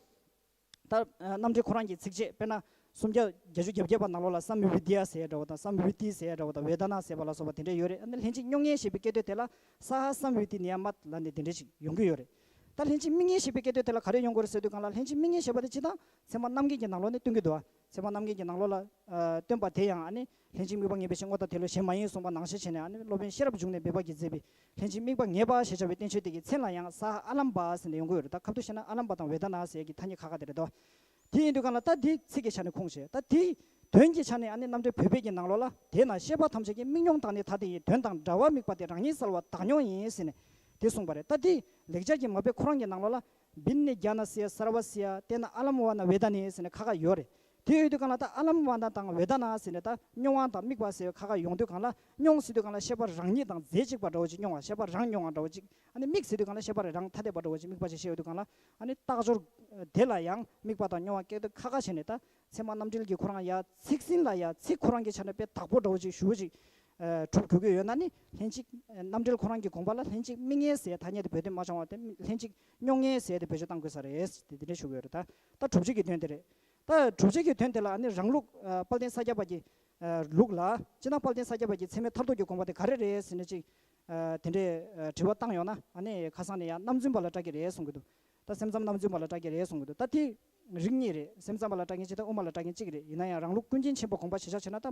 ད་རྣམ་འགྲེལ་ཁོ་རང་གི་ཚིགས་བཅད་དཔེར་ན་སུམ་བརྒྱ་བརྒྱད་ཅུ་གྱ་བརྒྱད་པ་ནང་ལོགས་ལ་སམ་བི་དི་ཡ་ཟེར་ཡ་འདྲ་བོ་དང་སམ་བི་ཏི་ཟེར་ཡ་འདྲ་བོ་དང་ཝེ་ད་ན་ཟེར་བ་ལ་སོགས་པ་དེ་འདྲ་ཡོད་རེད། ཨ་ནི་ལྷན་ཅིག་རྙོག་ངེས་ཞེས་པའི་སྐད་དོད་དེ་ལ་ས་ཧ་སམ་བི་ཏི་ནི་ཡ་མ་ལ་ནི་དེ་འདྲ་ཞིག་ཡོང་གི་ཡོད་རེད། ད་ལྷན་ཅིག་དམིགས་ངེས་ཞེས་པའི་སྐད་དོད་དེ་ལ་ག་རེ་ཡོང་དགོས་རེད་ཟེར་དུས་གང་ལ་ལྷན་ཅིག་དམིགས་ངེས་ཞེས་པ་དེ་སྤྱིར་བཏང་ཚད་མ་རྣམ་འགྲེལ་གྱི་ནང་ལོགས་ནས་སྟོན་གྱི་འདུག་ཨ། ཚད་མ་རྣམ་འགྲེལ་གྱི་ནང་ལོགས་ལ་ཨ་སྟོན་པ་དེ་ཡང་ཨ་ནི་ལྷན་ཅིག་དམིགས་པ་ངེས་པའི་ཕྱིར་དངོས་དང་དེ་ལུགས་གཞན་མ་ཡིན་གསུངས་པ་ནང་བཞིན་བྱས་ནས་ཨ་ནི་སློབ་དཔོན་ཤེས་རབ་འབྱུང་གནས་སྦས་པ་གིས་མཛད་པའི་ལྷན་ཅིག་དམིགས་པ་ངེས་པ་ཞེས་བྱ་བའི་བསྟན་བཅོས་དེ་གི་མཚན་ལ་ཡང་ས་ཧ་ཨ་ལམ་པ་ཟེར་ནས་ཡོང་གི་ཡོད་རེད། ད་ཁ་ཐུག་བཤད་ན་ཨ་ལམ་པ་དང་ཝེ་ད་ན་ཟེར་གྱི་ཐ་སྙད་ཁ་ཁ་དེ་རེད་དོ། དེ་ཡིན་དུས་གང་ལ་ད་དེ་ཚིག་གི་ཆ་ནས་ཁུངས་བཤད། ད་དེ་དོན་གྱི་ཆ་ནས་ཨ་ནི་རྣམ་འགྲེལ་བོད་པའི་གི་ནང་ལོགས་ལ་དེས་ན་ཤེས་པ་ཐམས་ཅད་ཀྱི་དམིགས་མྱོང་དག་ནི་ཐ་དད་ཡིན། དོན་དང་འདྲ་བ་དམིགས་པ་སྟེ་རང་ཉིད་གསལ་བ་བདག་མྱོང་ཡིན་ཟེར་ནས་དེ་གསུངས་པ་རེད། ད་དེ་ལེགས་སྦྱར་གྱི་མ་དཔེ་ཁོ་རང་གི་ནང་ལོགས་ལ་བི་ནི་ཛྙཱ་ན་སི་ཡ་སརྦ་སི་ཡ་ཏེ་ན་ཨ་ལམ་བ་ན་ཝེ་ད་ནི་ཟེར་ནས་ཁ་ཁ་ཡོད་རེད། དེ་ཡོད་དུས་གང་ལ་ད་ཨ་ལམ་བ་ན་དང་ཝེ་ད་ན་ཟེར་ནས་ད་མྱོང་བ་དང་དམིགས་པ་ཟེར་བའི་ཁ་ཁ་ཡོང་དུས་གང་ལ་མྱོང་ཟེར་དུས་གང་ལ་ཤེས་པ་རང་ཉིད་དང་རྫས་གཅིག་པ་འདྲ་བོ་ཅིག་མྱོང་བ། ཤེས་པ་རང་མྱོང་བ་འདྲ་བོ་ཅིག་ཨ་ནི་དམིགས་ཟེར་དུས་གང་ལ་ཤེས་པ་རང་ཐ་དད་པ་འདྲ་བོ་ཅིག་དམིགས་པ་ཅིག་བཤད་ཡོད་དུས་གང་ལ་ཨ་ནི་རྟགས་སྦྱོར་དེ་ལ་ཡང་དམིགས་པ་དང་མྱོང་བ་སྐད་དོད་ཁ་ཁ་བྱས་ནས་ད་ཚད་མ་རྣམ་འགྲེལ་གྱི་ཁོ་རང་ཡ་ཚིག་ཟིན་ལ་ཡ་ཚིག་ཁོ་རང་གི་ཆ་ནས་དཔེ་དག་པོ་འདྲ་བོ་ཅིག་ཞུ་བ་ཅིག་གྲུབ་དགོས་ཀྱི་ཡོད་ན་ནི་ལྷན་ཅིག་རྣམ་འགྲེལ་ཁོ་རང་གི་དགོངས་པ་ལ་ལྷན་ཅིག་དམིགས་ངེས་ཟེར་ཐ་སྙད་དེ་བོད་དོན་མ་བྱུང་བ་དེ་ལྷན་ཅིག་མྱོང་ངེས་ཟེར་ཏེ་བེད་སྤྱོད་བཏང་དགོས་ས་རེད་དེ་དེ་འདྲ་ཞུ་གི་ཡོད་རེད། ད་ད་གྲུབ་ཆ་གི་དོན་དེ་རེད། ད་གྲུབ་ཆ་གི་དོན་དེ་ལ་ཨ་ནི་རང་ལུགས་ཨ་དཔལ་ལྡན་ས་སྐྱ་པ་གི་ཨ་ལུགས་ལ་སྤྱིར་བཏང་དཔལ་ལྡན་ས་སྐྱ་པ་གི་ཚད་མའི་མཐར་ཐུག་གི་དགོངས་པ་དེ་ག་རེ་རེད་ཟེར་ནས་ཅིག་ཨ་དེ་འདྲའི་ཨ་དྲི་བ་བཏང་ཡོང་ན་ཨ་ནི་ཁ་སང་ནས་ཡང་རྣམ་རྫུན་པ་ལ་སྐྲག་གི་རེད་གསུང་གི་འདུག་ད་སེམས་ཙམ་རྣམ་རྫུན་པ་ལ་སྐྲག་གི་རེད་གསུང་གི་འདུག་ད་དེ་རིགས་གཉིས་རེད། སེམས་ཙམ་པ་ལ་སྐྲག་མཁན་གཅིག་དང་དབུ་མ་ལ་སྐྲག་མཁན་གཅིག་རེད། ཡིན་ན་ཡང་རང་ལུགས་ཀུན་མཁྱེན་ཆེན་པོ་དགོངས་པ་གཞིར་བཞག་བྱས་ན་ད་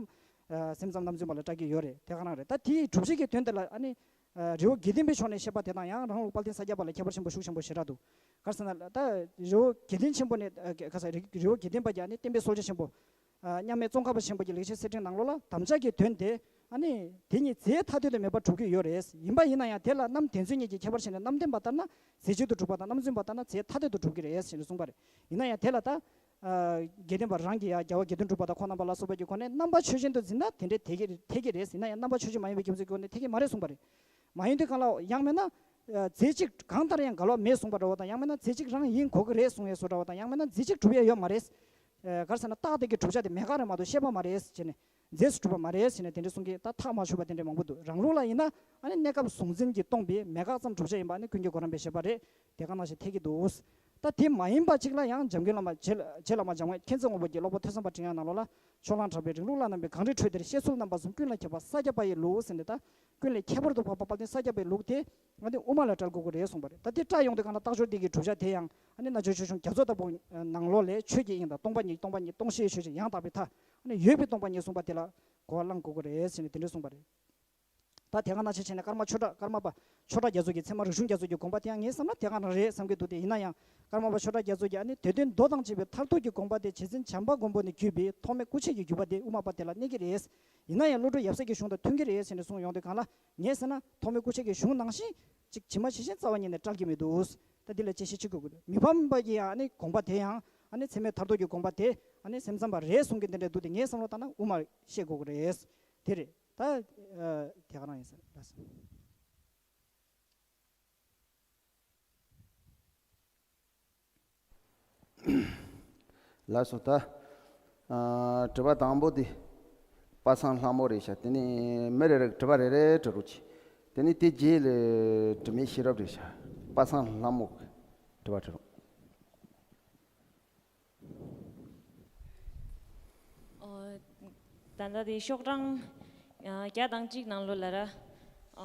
ཨ་སེམས་ཙམ་རྣམ་རྫུན་པ་ལ་སྐྲག་གི་ཡོད་རེད། དེ་ག་རང་རེད། ད་དེའི་གྲུབ་ཆ་གི་དོན་དེ་ལ་ཨ་ནི་ཨ་རི་བོ་དགེ་ལྡན་པའི་ཕྱོགས་ནས་བཤད་པ་དེ་དང་ཡང་རང་ལུགས་དཔལ་ལྡན་ས་སྐྱ་པ་ལ་ཁྱད་པར་ཆེན་པོ་ཤུགས་ཆེན་པོ་ཞེ་དྲག་འདུག་ག་རེ་ཟེར་ན་ད་རི་བོ་དགེ་ལྡན་ཆེན་པོ་ནས་ཨ་ག་ས་རི་རི་བོ་དགེ་ལྡན་པ་གྱི་ཨ་ནི་བསྟན་པའི་སྲོལ་རྒྱུན་ཆེན་པོ་ཨ་མཉམ་མེད་ཙོང་ཁ་པ་ཆེན་པོ་གྱི་ལེགས་བཤད་གསེར་ཕྲེང་ནང་ལོགས་ལ་དམ་བཅའ་གི་དོན་དེ་ཨ་ནི་དེ་གཉིས་རྫས་ཐ་དད་དུ་མེད་པར་གྲུབ་ཀྱི་ཡོད་རེད། ཡིན་པ་ཡིན་ན་ཡང་དེ་ལ་རྣམ་བདེན་རྫུན་གཉིས་ཀྱི་ཁྱད་པར་ཕྱེ་ནས་རྣམ་བདེན་པ་ལྟར་ན་རྫས་གཅིག་ཏུ་གྲུབ་པ་དང་རྣམ་རྫུན་པ་ལྟར་ན་རྫས་ཐ་དད་དུ་གྲུབ་ཀྱི་རེད་ཞེས་གསུངས་པ་རེད། ཡིན་ན་ཡང་དེ་ལ་ད་ཨ་དགེ་ལྡན་པ་རང་གིས་ཡང་རྒྱལ་བ་དགེ་འདུན་གྲུབ་པ་དང་ཁོང་རྣམ་པ་ལ་སོགས་པ་གྱི་སྒོ་ནས་རྣམ་པ་ཆོས་ཅན་དུ་འཛིན་ན་དེ་འདྲའི་འཐད་ཀྱི་འཐད་ཀྱི་རེད། ཡིན་ན་ཡང་རྣམ་པ་ཆོས་ཅན་མ་ཡིན་པའི་རྒྱུ་མཚན་གྱི་སྒོ་ནས་འཐད་ཀྱི་མ་རེད་གསུངས་པ་རེད། མ་ཡིན་དུས་གང་ལ་ཡང་མིན་ན་ཨ་རྫས་གཅིག་གང་ལྟར་ཡང་འགལ་བ་མེད་གསུངས་པ་འདྲ་བོ་དང་ཡང་མིན་ན་རྫས་གཅིག་རང་ཡིན་དགོས་ཀྱི་རེད་གསུངས་ཡས་བཟོ་འདྲ་བོ་དང་ཡང་མིན་ན་རྫས་གཅིག་གྲུབ་ཡས་ཡོད་མ་རེད། ཨ་ག་རེ་ཟེར་ན་རྟགས་དེ་གི་གྲུབ་ཆ་དེ་མེད་ཁ་རེད་མ་གཏོགས་ཤེས་པ་མ་རེད་ཟེར་ནས་རྫས་སུ་གྲུབ་པ་མ་རེད་ཟེར་ནས་དེ་འདྲ་གསུང་གི་ད་ཐག་མ་ཆོད་པ་དེ་འདྲ་མང་པོ་འདུག་རང་ལུགས་ལ་ཡིན་ན་ཨ་ནི་གནས་སྐབས་གཟུང་འཛིན་གྱིས་སྟོང་པའི་མེད་དགག་ཙམ་གྲུབ་ཆ་ཡིན་པ་ནི་ཀུན་མཁྱེན་གོ་རམས་པའི་བཞེད་པ་རེད། དེ་ག་ནང་བཞིན་འཐད་ཀྱི་འདུག་ད་དེ་མ་ཡིན་པ་གཅིག་ལ་ཡང་འཇམ་མགོན་བླ་མ་རྗེ་རྗེ་བླ་མ་འཇམ་མགོན་མཁྱེན་བརྩེ་དབང་པོ་གྱི་སློབ་དཔོན་ཐོས་བསམ་པ་འབྲིང་ཡག་ནང་ལོགས་ལ་ཕྱོགས་གླང་གྲགས་པའི་རིང་ལུགས་ལ་རྣམ་པའི་གངས་རིའི་ཁྲོད་འདིར་བཤད་ཚུལ་རྣམ་པ་གསུམ་ཀུན་ལས་ཁྱད་པར་ས་སྐྱ་པ་ཡི་ལུགས་ཟེར་ནས་ད་ཀུན་ལས་ཁྱད་པར་དུ་འཕགས་པ་དཔལ་ལྡན་ས་སྐྱ་པའི་ལུགས་དེ་ང་ཚོས་དབུ་མ་ལ་བཀྲལ་དགོས་ཀྱི་རེད་གསུངས་པ་རེད། ད་དེ་བཀྲལ་ཡོང་དུས་གང་ལ་རྟགས་སྦྱོར་འདི་གི་གྲུབ་ཆ་དེ་ཡང་ཨ་ནི་རྣལ་འབྱོར་ཆོས་འབྱུང་རྒྱ་མཚོ་ལྟ་བུ་ནང་ལོགས་ལས་ཆོས་ཀྱི་དབྱིངས་དང་སྟོང་པ་ཉིད་སྟོང་པ་ཉིད་སྟོང་ཤེས་ཆོས་ཅན་ཡང་དག་པའི་མཐའ་ཨ་ནི་ཡོད་པའི་སྟོང་པ་ཉིད་གསུངས་པ་དེ་ལ་གོ་བ་བླང་དགོས་ཀྱི་རེད་ཟེར་ནས་དེ་འདྲ་གསུངས་པ་རེད། ད་དེ་ག་ནང་བཞིན་བྱས་ནས་ཀརྨ་ཆོས་གྲགས་ཀརྨ་པ་ཆོས་གྲགས་རྒྱ་མཚོ་གི་ཚད་མ་རིག་གཞུང་རྒྱ་མཚོ་གི་དགོངས་པ་དེ་ཡང་ངའི་བསམ་ན་དེ་ག་རང་རེད་བསམ་གྱི་འདུག་དེ་ཡིན་ན་ཡང་ཀརྨ་པ་ཆོས་གྲགས་རྒྱ་མཚོ་གིས་ཨ་ནི་དེ་དོན་མདོ་དང་བཅས་པའི་མཐར་ཐུག་གི་དགོངས་པ་དེ་རྗེ་བཙུན་བྱམས་པ་མགོན་པོ་ནས་བརྒྱུད་པའི་ཐོགས་མེད་སྐུ་མཆེད་ཀྱི་བརྒྱུད་པ་དེ་དབུ་མ་པ་དེ་ལ་གནས་ཀྱི་རེད། ཡིན་ན་ཡང་བློ་གྲོས་ཡབ་སྲས་ཀྱི་གཞུང་དང་མཐུན་གྱི་རེད་ཟེར་ནས་གསུངས་ཡོང་དུས་གང་ལ་ངས་ཟེར་ན་ཐོགས་མེད་སྐུ་མཆེད་ཀྱི་གཞུང་ནང་བཞིན་ཅིག་ཇི་མ་ཇི་བཞིན་རྩ་བ་ཉིད་ནས་བཀྲལ་གྱི་མི་འདུག་ད་འདི་ལ་དཔྱད་ཤེས་བྱེད་དགོས་ཀྱི་འདུག་མི་ཕམ་པ་གི་ཡང་ཨ་ནི་དགོངས་པ་དེ་ཡང་ཨ་ནི་ཚད་མའི་མཐར་ཐུག་གི་དགོངས་པ་དེ་ཨ་ནི་སེམས་ཙམ་པ་རེད་གསུང་གི་འདི་འདྲ་འདུག་དེ་ངའི་བསམ་བློ་བཏང་ན་དབུ་མ་བཤད་དགོས་ཀྱི་རེད། དེ་རེད། ད་ཨ་དེ་ག་རང་ཡིན་ས་ལགས་སོ། ལགས་སོ། ད་ཨ་དྲི་བ་དང་པོ་དེ་པ་སངས་ལྷ་མོ་རེད་ཤག་དེ་ནས་མི་རེ་རེ་དྲི་བ་རེ་རེ་དྲི་རོགས་གྱིས། དེ་ནས་དེ་རྗེས་ལ་དྲི་མེད་ཤེས་རབ་རེད་ཤག་པ་སངས་ལྷ་མོ་དྲི་བ་དྲི་རོགས། ཨོ། ད་ལྟ་དེ་ཤོག་གྲངས་ཨ་བརྒྱ་དང་གཅིག་ནང་ལོགས་ལ་ར། ཨ་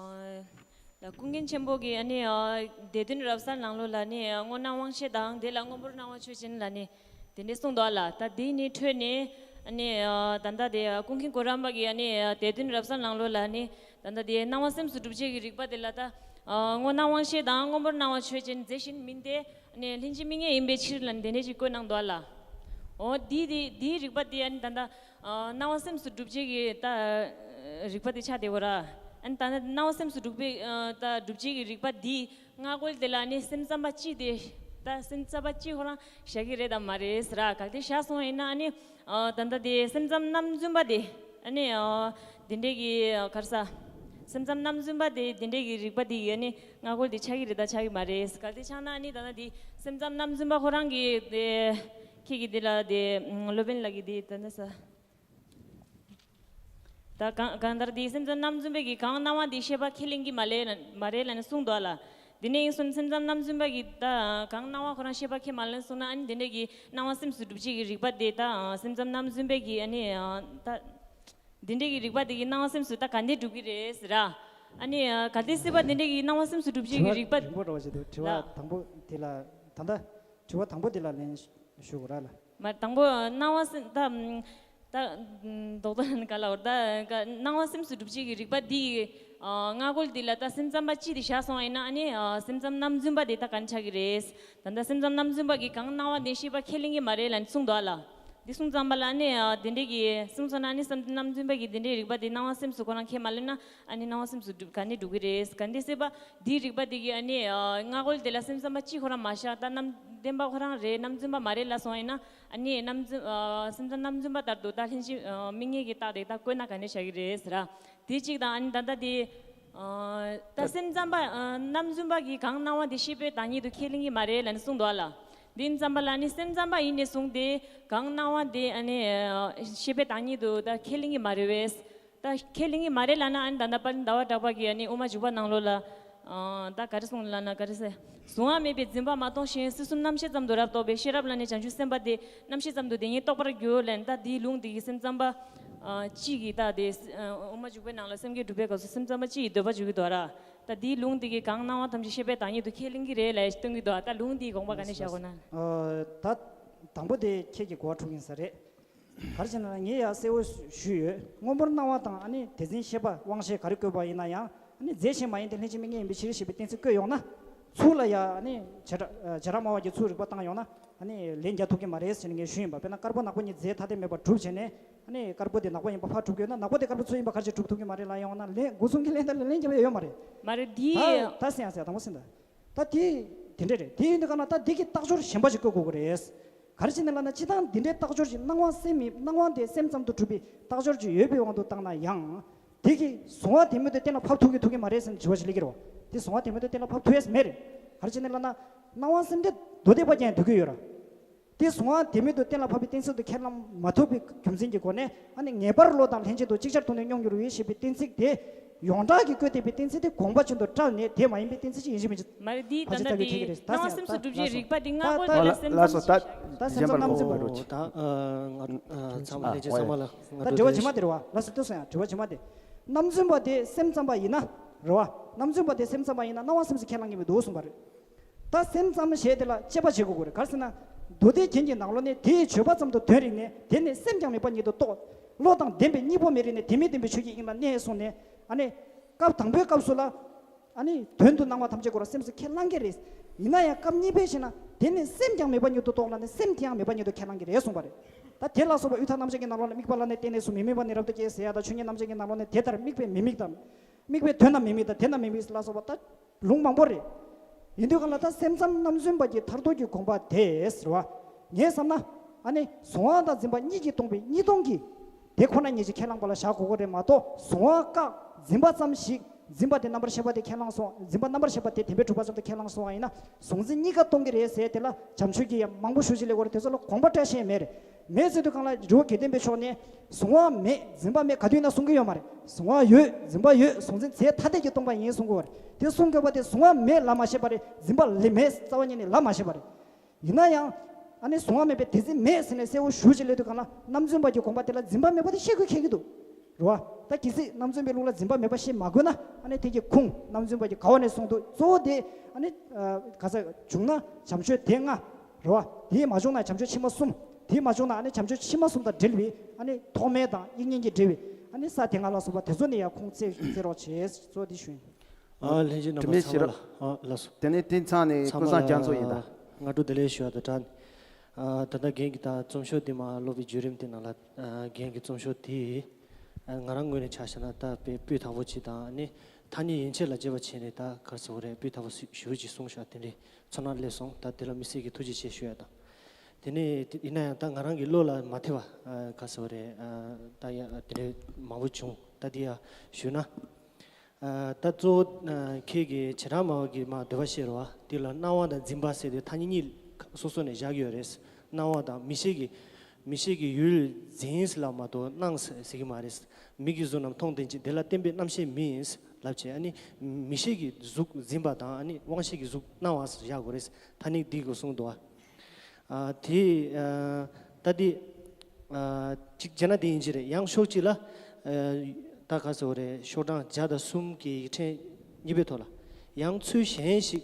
ལ་ཀུན་མཁྱེན་ཆེན་པོ་གིས་ཨ་ནི་ཨ་སྡེ་བདུན་རབ་གསལ་ནང་ལོགས་ལ་ནི་ཨ་སྔོ་སྣང་དབང་ཤེས་དང་དེ་ལ་སྔོན་པོར་སྣང་བ་ཆོས་ཅན་ལ་ནི་དེ་འདྲས་གསུངས་འདུག་ཨ་ལ། ད་དེ་ནི་འཕྲོས་ནས་ཨ་ནི་ཨ་ད་ལྟ་དེ་ཨ་ཀུན་མཁྱེན་གོ་རམས་པ་གིས་ཨ་ནི་ཨ་སྡེ་བདུན་རབ་གསལ་ནང་ལོགས་ལ་ནི་ད་ལྟ་དེ་སྣང་བ་སེམས་སུ་སྒྲུབ་བྱེད་ཀྱི་རིགས་པ་དེ་ལ་ད་ཨ་སྔོ་སྣང་དབང་ཤེས་དང་སྔོན་པོར་སྣང་བ་ཆོས་ཅན་རྫས་གཞན་མིན་ཏེ། ཨ་ནི་ལྷན་ཅིག་དམིགས་ངེས་ཡིན་པའི་ཕྱིར་ལ་ནི་དེ་འདྲ་ཞིག་བཀོད་གནང་འདུག་ཨ་ལ། འོ་འདི་དེ་འདིའི་རིགས་པ་དེ་ཨ་ནི་ད་ལྟ་ཨ་སྣང་བ་སེམས་སུ་སྒྲུབ་བྱེད་ཀྱི་ད་རིགས་པ་དེ་ཆགས་བསྡད་ཡོད་ར། ཨ་ནི་ད་ལྟ་སྣང་བ་སེམས་སུ་སྒྲུབ་པའི་ཨ་ད་སྒྲུབ་བྱེད་ཀྱི་རིགས་པ་འདི་སྔ་རྒོལ་དེ་ལ་ཨ་ནི་སེམས་ཙམ་པ་སྤྱི་དེ་ད་སེམས་ཙམ་པ་སྤྱི་ཁོ་རང་བཞག་གི་རེད་དམ་མ་རེད་ཟེར་ར། གལ་ཏེ་བཞག་སོང་ཡིན་ན་ཨ་ནི་ཨ་ད་ལྟ་དེ་སེམས་ཙམ་རྣམ་རྫུན་པ་དེ་ཨ་ནི་ཨ་དེ་འདྲས་ཀྱི་ཨ་ག་རེ་ཟ། སེམས་ཙམ་རྣམ་རྫུན་པ་དེ་དེ་འདྲས་ཀྱི་རིག་པ་དེ་ཡོད་ནི་སྔ་རྒོལ་དེ་ཆགས་ཀྱི་རེད་ད་ཆགས་ཀྱི་མ་རེད། གལ་ཏེ་ཆགས་ན་ཨ་ནི་ད་ལྟ་དེ་སེམས་ཙམ་རྣམ་རྫུན་པ་ཁོ་རང་གི་དེ་ཁྱེད་ཀྱི་དེ་ལ་དེ་སློབ་དཔོན་ལགས་ཀྱི་དེ་ད་ནི་ས། ད་གང་གང་ལྟར་དེ་སེམས་ཙམ་རྣམ་རྫུན་པའི་གི་གང་སྣང་བ་དེ་ཤེས་པ་ཁས་ལེན་གྱི་མ་ལེ་མ་རེད་ལབ་ནས་གསུངས་འདུག་ལ། དེ་ནས་ཡིན་སོང་སེམས་ཙམ་རྣམ་རྫུན་པ་གི་ད་གང་སྣང་བ་ཁོ་རང་ཤེས་པ་ཁས་མ་ལེན་སོང་ན་ཨ་ནི་དེ་འདྲས་ཀྱི་སྣང་བ་སེམས་སུ་སྒྲུབ་བྱེད་ཀྱི་རིག་པ་དེ་ད་སེམས་ཙམ་རྣམ་རྫུན་པའི་གི་ཨ་ནི་ད། འདི་འདྲའི་གི་རིག་པ་དེ་གི་སྣང་བ་སེམས་སུ་ད་ག་འདྲས་སྒྲུབ་ཀྱི་རེད་ཟེར་ར། ཨ་ནི་གལ་ཏེ་སྲིད་པ་འདི་འདྲའི་གི་སྣང་བ་སེམས་སུ་སྒྲུབ་བྱེད་ཀྱི་རིག་པ། རིང་པོ་འགྲོ་བ་ཞིག་འདུག་དྲི་བ་ལ། དང་པོ་དེ་ལ་ད་ལྟ་དྲི་བ་དང་པོ་དེ་ལ་ལན་ཞུ་དགོས་ར་ལ། མ་དང་པོ་སྣང་བ་སེམས་ད་ད་རྡོག་རྡོག་ནི་ག་ལ་བར་ད་ག་སྣང་བ་སེམས་སུ་སྒྲུབ་བྱེད་ཀྱི་རིག་པ་འདི་གི་སྔ་རྒོལ་འདི་ལ་ད་སེམས་ཙམ་པ་སྤྱི་དེ་བཞག་སོང་བ་ཡིན་ན་ཨ་ནི་སེམས་ཙམ་རྣམ་རྫུན་པ་དེ་ད་ག་འདྲ་ཆགས་ཀྱི་རེད། ད་ལྟ་སེམས་ཙམ་རྣམ་རྫུན་པ་གི་གང་སྣང་བ་འདི་ཤེས་པ་ཁས་ལེན་གྱི་མ་རེད་ལ་ནི་གསུངས་འདུག་ཨ་ལ། འདི་གསུངས་ཙམ་པ་ལ་ནི་ཨ་དེ་འདྲས་ཀྱི་གསུངས་སོང་ན་ནི་བསམ་གཏན་རྣམ་རྫུན་པ་གི་དེ་འདྲས་རིག་པ་དེ་སྣང་བ་སེམས་སུ་ཁོ་རང་ཁས་མ་ལེན་ན་ཨ་ནི་སྣང་བ་སེམས་སུ་སྒྲུབ་ག་ནས་སྒྲུབ་ཀྱི་རེད། ག་འདྲས་སྲིད་པ་འདིའི་རིག་པ་དེ་གི་ཨ་ནི་ཨ་སྔ་རྒོལ་དེ་ལ་སེམས་ཙམ་པ་གཅིག་ཁོ་རང་མ་བཞག་ད་རྣམ་བདེན་པ་ཁོ་རང་རེད་རྣམ་རྫུན་པ་མ་རེད་ལ་སོང་ཡིན་ན་ཨ་ནི་རྣམ་རྫུན་ཨ་སེམས་ཙམ་རྣམ་རྫུན་པ་ལྟར་དུ་ད་ལྷན་ཅིག་ཨ་མིག་ངེས་ཀྱི་རྟགས་དེ་ད་བཀོད་ན་ག་ནས་བཞག་གི་རེད་ཟེར་ར། དེ་གཅིག་དང་ཨ་ནི་ད་ལྟ་དེ་ཨ་ད་སེམས་ཙམ་པ་ཨ་རྣམ་རྫུན་པ་གི་གང་སྣང་བ་དེ་ཤེས་པའི་བདག་ཉིད་དུ་ཁས་ལེན་གྱི་མ་རེད་ལ་ནི་གསུངས་འདུག་ཨ་ལ། འདི་ཙམ་པ་ལ་ནི་སེམས་ཙམ་པ་ཡིན་ནས་བཟུང་སྟེ་གང་སྣང་བ་དེ་ཨ་ནི་ཤེས་པའི་བདག་ཉིད་དུ་ད་ཁས་ལེན་གྱི་མ་རེད་བས། ད་ཁས་ལེན་གྱི་མ་རེད་ལབ་ན་ཨ་ནི་ད་ལྟ་དཔལ་ལྡན་ཟླ་བ་གྲགས་པ་གིས་ཨ་ནི་དབུ་མ་འཇུག་པ་ནང་ལོགས་ལ་ཨ་ད་ག་རེ་གསུངས་ལབ་ན་ག་རེ་ཟེར། གཟུང་བ་མེད་པའི་འཛིན་པ་མ་གཏོང་ཞིང་སྲིད་གསུམ་རྣམ་ཤེས་ཙམ་དུ་རབ་རྟོག་པའི་ཤེས་རབ་ལ་ནི་བྱང་ཆུབ་སེམས་དཔའ་དེ་རྣམ་ཤེས་ཙམ་དུ་དེ་ཉིད་རྟོགས་པར་འགྱུར་ལབ་ནི་ད་འདིའི་ལུང་འདི་གི་སེམས་ཙམ་པ་ཨ་གཅིག་གིས་ད་དེ་ཨ་དབུ་མ་འཇུག་པའི་ནང་ལ་སེམས་བསྐྱེད་སྒྲུབ་པའི་སྐབས་སུ་སེམས་ཙམ་པ་གཅིག་གིས་འདོད་པ་འཇུག་གི་འདུག་ར། ད་འདིའི་ལུང་འདི་གིས་གང་སྣང་བ་ཐམས་ཅད་ཤེས་པའི་བདག་ཉིད་དུ་ཁས་ལེན་གྱི་རེད་ལབ་སྟོན་གྱི་འདུག་ད་ལུང་འདིའི་དགོངས་པ་ག་ནས་བཞག་དགོས་ན། ཨ་ད་དང་པོ་དེ་ཁྱེད་ཀྱི་གོ་བ་འཁྲུག་ཡིན་ས་རེད། ག་རེ་བྱས་ན་ངས་ཡང་གསལ་བོ་ཞུས་ཡོད། སྔོན་པོར་སྣང་བ་དང་ཨ་ནི་དེ་འཛིན་ཤེས་པ་དབང་ཤེས་ག་རེ་བཀོད་པ་ཡིན་ན་ཡང་ཨ་ནི་རྫས་གཞན་མ་ཡིན་ཏེ་ལྷན་ཅིག་དམིགས་ངེས་ཡིན་པའི་ཕྱིར་ཞེས་པའི་གཏན་ཚིགས་བཀོད་ཡོང་ན། ཚུར་ལ་ཡང་ཨ་ནི་བྱེ་བྲག་བྱེ་བྲག་སྨྲ་བ་གིས་ཚུར་རིགས་པ་བཏང་ཡོང་ན་ཨ་ནི་ལན་རྒྱག་ཐུབ་ཀྱི་མ་རེད་ཟེར་ནས་ངས་ཞུས་ཡིན་པ། དཔེར་ན་དཀར་པོ་ནག་པོ་གཉིས་རྫས་ཐ་དད་མེད་པར་གྲུབ་བྱས་ནས་ཨ་ནི་དཀར་པོ་དེ་ནག་པོ་ཡིན་པ་ཕར་གྲུབ་ཀྱི་ཡོད་ན་ནག་པོ་དེ་དཀར་པོ་ཚུར་ཡིན་པ་ག་རེ་བྱས་གྲུབ་ཐུབ་ཀྱི་མ་རེད་ལབ་ཡོང་ན་ལན་སྒོ་གསུམ་གྱི་ལན་དེ་ལ་ལན་རྒྱག་པ་ཡོད་མ་རེད། མ་རེད་འདི། ད་ད་སེང་ཡ་སེང་ཡ་དང་པོ་སེང་ད། ད་དེ་དེ་འདྲ་རེད། དེ་ཡིན་དུས་ག་ན་ད་དེ་གི་རྟགས་སྦྱོར་གཞན་པ་ཞིག་བཀོད་དགོས་ཀྱི་རེད། ག་རེ་བྱས་ནས་ལབ་ན་སྤྱིར་བཏང་འདི་འདྲའི་རྟགས་སྦྱོར་ཞིག་སྣང་བ་སེམས་མིན་སྣང་བ་དེ་སེམས་ཙམ་དུ་གྲུབ་པའི་རྟགས་སྦྱོར་ཅིག་ཡོད་པའི་དབང་དུ་བཏང་ན་ཡང་། དེ་གི་གཟུང་བ་དེ་མོ་དེ་གཏན་ལ་ཕབ་ཐུབ་ཀྱི་ཐུབ་ཀྱི་མ་རེད་ཟེར་ནས་དྲི་བ་ཞིག་སླེབས་ཀྱི་རེད་བ། དེ་གཟུང་བ་དེ་མོ་དེ་གཏན་ལ་ཕབ་ཐུབ་ཡས་མེད་རེད། ག་རེ་བྱས་ནས་ལབ་ན། སྣང་བ་སེམས་དེ་མདོ་སྡེ་པ་ཅན་འདོད་ཀྱི་ཡོད་ར། དེ་གཟུང་བ་དེ་མོ་དེ་གཏན་ལ་ཕབ་པའི་གཏན་ཚིགས་དེ་ཁས་བླངས་མ་ཐུབ་པའི་རྒྱུ་མཚན་གྱི་སྒོ་ནས་ཨ་ནི་ངེས་པར་བློ་དང་ལྷན་ཅིག་ཏུ་ཅིག་ཅར་དུ་ནི་མྱོང་འགྱུར་བའི་ཞེས་པའི་གཏན་ཚིགས་དེ། ཡོངས་གྲགས་ཀྱིས་བཀོད་བསྡད་པའི་གཏན་ཚིགས་དེ་དགོངས་པ་ཅན་དུ་བཀྲལ་ནས་དེ་མ་ཡིན་པའི་གཏན་ཚིགས་ཅིག་ཡིན་གཅིག་མིན་གཅིག་ཕར་ཕྱིན་ལྟ་རྒྱུ་ཁྱེད་ཀྱི་རེད། ད་སེམས་ཙམ་སྒྲུབ་བྱེད་རིག་པ་དེ་སྔ་པོ་དེ་ལ་སེམས་ཙམ་ཞེས་བྱ། ད་སེམས་ཙམ་རྣམ་རྫུན་པ་རེད། ད་ང་ཚང་མ་ལྷན་རྒྱས་ཚང་མ་ལ་ད་དྲི་བ་རྗེས་མ་དེ་རེད་བ། ལགས་སོ་ལྟོས་སོང་ཡ། དྲི་བ་རྗེས་མ་དེ། རྣམ་རྫུན་པ་དེ་སེམས་ཙམ་པ་ཡིན་ན་རེད་བ། རྣམ་རྫུན་པ་དེ་སེམས་ཙམ་པ་ཡིན་ན་སྣང་བ་སེམས་སུ་ཁས་བླངས་ཀྱི་མི་འདུག་གསུངས་པ་རེད། ད་སེམས་ཙམ་ཞེས་དེ་ལ་དཔྱད་པ་བྱེད་དགོས་ཀྱི་རེད། ག་རེ་ཟེར་ན། མདོ་སྡེ་རྒྱན་གྱི་ནང་ལོགས་ནས་དེའི་བརྗོད་པ་ཙམ་དུ་དོན་རིག་ནས་དེ་ནི་སེམས་ཀྱང་མེད་པ་ཉིད་དུ་རྟོགས། བློ་དང་ལྡན་པའི་གཉིས་པོ་མེད་རིག་ནས་དེ་མེད་བདེན་པའི་ཆོས་ཀྱི་དབྱིངས་ལ་གནས་གསུངས་ནས། ཨ་ནི། སྐབས་དང་པོའི་སྐབས་སུ་ལ། ཨ་ནི་དོན་དུ་སྣང་བ་ཐམས་ཅད་ཀོ་ར་སེམས་སུ་ཁས་བླངས་ཀྱི་རེད། ཡིན་ན་ཡང་སྐབས་གཉིས་པའི་ཕྱིར་ན་དེ་ནི་སེམས་ཀྱང་མེད་པ་ཉིད་དུ་རྟོགས་ལ་ནི་སེམས་དེ་ཡང་མེད་པ་ཉིད་དུ་ཁས་བླངས་ཀྱི་རེད་གསུངས་པ་རེད། ད་དེ་ལ་སོགས་པ་དབུས་མཐའ་རྣམ་གཞག་གི་ནང་ལོགས་ལ་དམིགས་པ་ལ་ནི་རྟེན་གནས་སུ་མི་དམིགས་པ་ནི་རབ་ཏུ་སྐྱེ་ཟེར་ཡ་དང་ཆོས་ཉིད་རྣམ་གཞག་གི་ནང་ལོགས་ནི་དེ་ལྟར་དམིགས་པས་མི་དམིགས་དང་། དམིགས་པའི་དོན་རྣམས་མི་དམིགས་དང་དེ་རྣམས་མི་དམིགས་ལ་སོགས་པ་ད། ལུང་མང་པོ་རེད། ཡིན་དུས་གང་ལ་ད་སེམས་ཙམ་རྣམ་རྫུན་པ་གྱི་མཐར་ཐུག་གི་དགོངས་པ་དེ་ཟེར་བ། ངས་བསམ་ན། ཨ་ནི་གཟུང་བ་དང་འཛིན་པ་གཉིས་ཀྱིས་སྟོང་པའི་གཉིས་སྟོང་གི། དེ་ཁོ་ན་ཉིད་ཀྱིས་ཁས་བླངས་པ་ལ་བཞག་དགོས་ཀྱི་རེད་མ་གཏོགས་གཟུང་བ་བཀག་འཛིན་པ་ཙམ་ཞིག་འཛིན་པ་དེ་རྣམ་པར་ཤེས་པ་དེ་ཁས་བླངས་སོང་འཛིན་པ་རྣམ་པར་ཤེས་པ་དེ་བདེན་པའི་གྲུབ་པ་ཙམ་དུ་ཁས་བླངས་སོང་བ་ཡིན་ན་གཟུང་འཛིན་གཉིས་ཀ་སྟོང་གི་རེད་ཟེར་དེ་ལ་བྱམས་ཆོས་ཀྱིས་ཡང་མང་པོ་ཞུ་ཅི་ལས་གོ་རེད་དེ་ཚོ་ལ་དགོངས་པ་བཀྲལ་ཤེས་མེད་རེད། མེད་ཟེར་དུས་གང་ལ་རི་བོ་དགེ་ལྡན་པའི་ཕྱོགས་ནས་གཟུང་བ་མེད་འཛིན་པ་མེད་ག་དུས་ཡིན་ན་གསུང་གི་ཡོད་མ་རེད། གཟུང་བ་ཡོད་འཛིན་པ་ཡོད་གཟུང་འཛིན་རྫས་ཐ་དད་ཀྱིས་སྟོང་པ་ཡིན་གསུང་གི་ཡོད་རེད། དེ་གསུང་དགོས་པ་དེ་གཟུང་བ་མེད་ལབ་མ་ཤེས་པ་རེད། འཛིན་པ་ལས་མེད་རྩ་བ་ཉིད་ནས་ལབ་མ་ཤེས་པ་རེད། ཡིན་ན་ཡང་། ཨ་ནི་གཟུང་བ་མེད་པའི་དེ་འཛིན་མེད་ཟེར་ནས་གསལ་བོ་ཞུ་ཅི་ལས་དུས་གང་ལ་རྣམ་རྫུན་པ་གྱི་དགོངས་པ་དེ་ལ་འཛིན་པ་མེད་པ་དེ་ཤེས་དགོས་ཁེལ་གྱི་འདུག་རེད་བ། ད་གལ་སྲིད་རྣམ་རྫུན་པའི་ལུགས་ལ་འཛིན་པ་མེད་པ་ཤེས་མ་དགོས་ན་ཨ་ནི་དེ་གི་ཁུངས་རྣམ་རྫུན་པ་གྱི་ག་བ་ནས་གསུངས་འདུག་གཙོ་བོ་དེ་ཨ་ནི་ག་ས་བྱུང་ན་བྱམས་ཆོས་སྡེ་ལྔ་རེད་བ། དེ་མ་བྱུང་ན་བྱམས་ཆོས་ཕྱི་མ་གསུམ། དེ་མ་བྱུང་ན་ཨ་ནི་བྱམས་ཆོས་ཕྱི་མ་གསུམ་དང་འབྲེལ་བའི་ཨ་ནི་ཐོགས་མེད་དང་དབྱིག་གཉེན་གྱིས་འབྲེལ་བའི་ཨ་ནི་ས་དེ་ལྔ་ལ་སོགས་པ་དེ་ཚོ་ནས་ཡང་ཁུངས་བཙན་བཙན་རོགས་བྱེད་གཙོ་བོ་དེ་ཞུ་ཡིན། ཨ་ལྷན་རྒྱས་རྣམ་པ་ཚང་མ་ལ་ཨ་ལགས་སོ། དེ་ནས་དེ་ཚང་ནས་ཚང་མ་ཀུན་བཟང་ལ་རྒྱ་མཚོ་ཡིན་ད། སྔ་དྲོ་བདེ་ལེགས་ཞུ་བ་དང་སྦྲགས་ནས། ཨ་ད་ལྟ་རྒན་གྱིས་ད་རྩོམ་ཤོག་འདི་མར་ཀློག་པའི་བརྒྱུད་རིམ་དེ་ནང་ལ་ཨ་རྒན་གྱི་རྩོམ་ཤོག་དེ་ཨ་ང་རང་ངོས་ནས་ཆ་བཞག་ན་ད་དཔེ་སྤུས་དག་པོ་ཅིག་དང་ཨ་ནི་ཐ་སྙད་ཡན་ཆད་ལ་དཔྱད་པ་བྱས་ནས་ད་ག་རེ་ཟེར་དགོས་རེད། སྤུས་དག་པོ་ཞེ་པོ་ཅིག་གསུངས་ཤག་དེ་འདྲའི་ཚོར་སྣང་སླེབས་སོང་། ད་དེ་ལ་དམིགས་བསལ་གྱི་ཐུགས་རྗེ་ཆེ་ཞུ་ཡ་དང་། དེ་ནས་ཡིན་ན་ཡང་ད་ང་རང་གི་བློ་ལ་མ་ཐེབས་པ་ཨ་ག་རེ་ཟེར་དགོས་རེད། ཨ་ད་ཡ་དེ་འདྲའི་མང་པོ་བྱུང་། ད་དེ་ཡ་ཞུས་ན། ད་གཙོ་བོ་ཁྱེད་ཀྱིས་བྱེ་བྲག་སྨྲ་བ་གི་མ་འདོད་པ་བཤད་རོགས། དེ་ལ་སྣང་བ་དང་འཛིན་པ་ཟེར་དུས་ཐ་སྙད་གཉིས་སོ་སོ་ནས་བཞག་གི་ཡོད་རེད། སྣང་བ་དང་མིག་ཤེས་ཀྱི་མིག་ཤེས་ཀྱི་ཡུལ་འཛིན་ལ་མ་གཏོགས་སྣང་ཟེར་གྱི་མ་རེད། མིག་གིས་གཟུགས་རྣམས་མཐོང་དེ་ཅི་དེ་ལ་བརྟེན་པའི་རྣམ་ཤེས་མིན་ལབ་བྱས། ཨ་ནི་མིག་ཤེས་ཀྱི་གཟུགས་འཛིན་པ་དང་ཨ་ནི་དབང་ཤེས་ཀྱི་གཟུགས་སྣང་བ་བཞག་དགོས་རེད། ཐ་སྙད་འདི་གོ་གསུངས་འདུག་ཨ། དེ་ད་དེ་གཅིག་བྱས་ན་དེ་ཡིན་གྱི་རེད། ཡང་ཕྱོགས་གཅིག་ལ་ད་ག་ཟེར་བ་རེད། ཤོག་གྲངས་བརྒྱ་དང་གསུམ་གྱི་ཡིག་ཕྲེང་གཉིས་པའི་ཐོག་ལ། ཡང་ཚུལ་གཞན་ཞིག་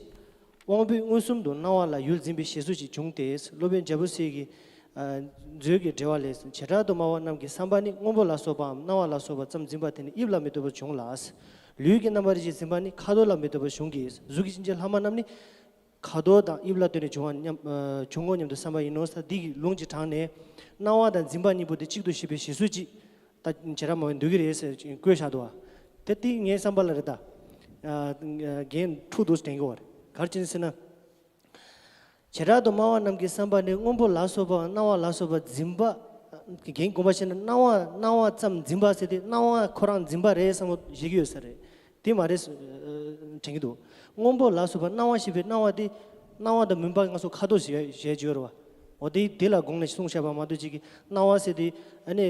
དབང་པོས་མངོན་སུམ་དུ་སྣང་བ་ལ་ཡུལ་འཛིན་པའི་བཞེད་སྲོལ་ཞིག་བྱུང་སྟེ། སློབ་དཔོན་རྒྱལ་པོ་སྲས་ཀྱི་མཛོད་ཀྱི་འགྲེལ་བ་ལས། བྱེ་བྲག་ཏུ་སྨྲ་བ་རྣམས་ཀྱི་བསམ་པ་ནི་སྔོན་པོ་ལ་སོགས་པའམ་སྣང་བ་ལ་སོགས་པ་ཙམ་འཛིན་པ་དེ་ནི་དབྱིབས་ལ་མི་ལྟོས་པར་འབྱུང་ལ། ལུས་ཀྱི་རྣམ་པར་རིག་བྱེད་འཛིན་པ་ནི་ཁ་དོག་ལ་མི་ལྟོས་པར་འབྱུང་གི། གཟུགས་ཀྱི་སྐྱེ་མཆེད་ལྷག་མ་རྣམས་ནི་ཁ་དོག་དང་དབྱིབས་ལ་ལྟོས་ནས་བྱུང་བ་མཉམ་ཨ་བྱུང་ངོ་སྙམ་དུ་བསམ་པ་ཡིན་ནོ། ས་འདི་གི་ལུང་གི་དྲངས་ནས་སྣང་བ་དང་འཛིན་པ་གཉིས་པོ་དེ་གཅིག་ཏུ་བཤད་པའི་བཞེད་སྲོལ་ཅིག་ད་བྱེ་བྲག་སྨྲ་བས་འདོད་ཀྱི་རེད་ཟེར་བཀོད་བཞག་འདུག་བ། དེ་དེ་ངའི་བསམ་པ་ལ་རེད་ད། ཨ་རྒན་འཁྲུག་འདུག་དྲན་གྱི་བ་རེད། ག་རེ་བྱས་ཟེར་ན། བྱེ་བྲག་ཏུ་སྨྲ་བ་རྣམས་ཀྱི་བསམ་པ་ནི་སྔོན་པོ་ལ་སོགས་པ་སྣང་བ་ལ་སོགས་པ་འཛིན་པ། རྒན་དགོངས་པ་བཞེས་ན་སྣང་བ་སྣང་བ་ཙམ་འཛིན་པ་ཟེར་ཏེ་སྣང་བ་ཁོ་རང་འཛིན་པ་རེད་བསམ་བློ་བཞེས་ཀྱི་ཡོད་ས་རེད། དེ་མ་རེད་དྲན་གྱི་འདུག་སྔོན་པོ་ལ་སོགས་པ་སྣང་བ་ཞེས་པའི་སྣང་བ་དེ་སྣང་བ་དང་མུན་པ་ང་ཚོ་ཁ་དོག་ཞེས་བརྗོད་རེད་བ། འོ་དེ་དེ་ལ་དགོངས་ནས་གསུངས་བཞག་པ་མ་གཏོགས་ཅིག་གི་སྣང་བ་ཟེར་དེ་ཨ་ནི་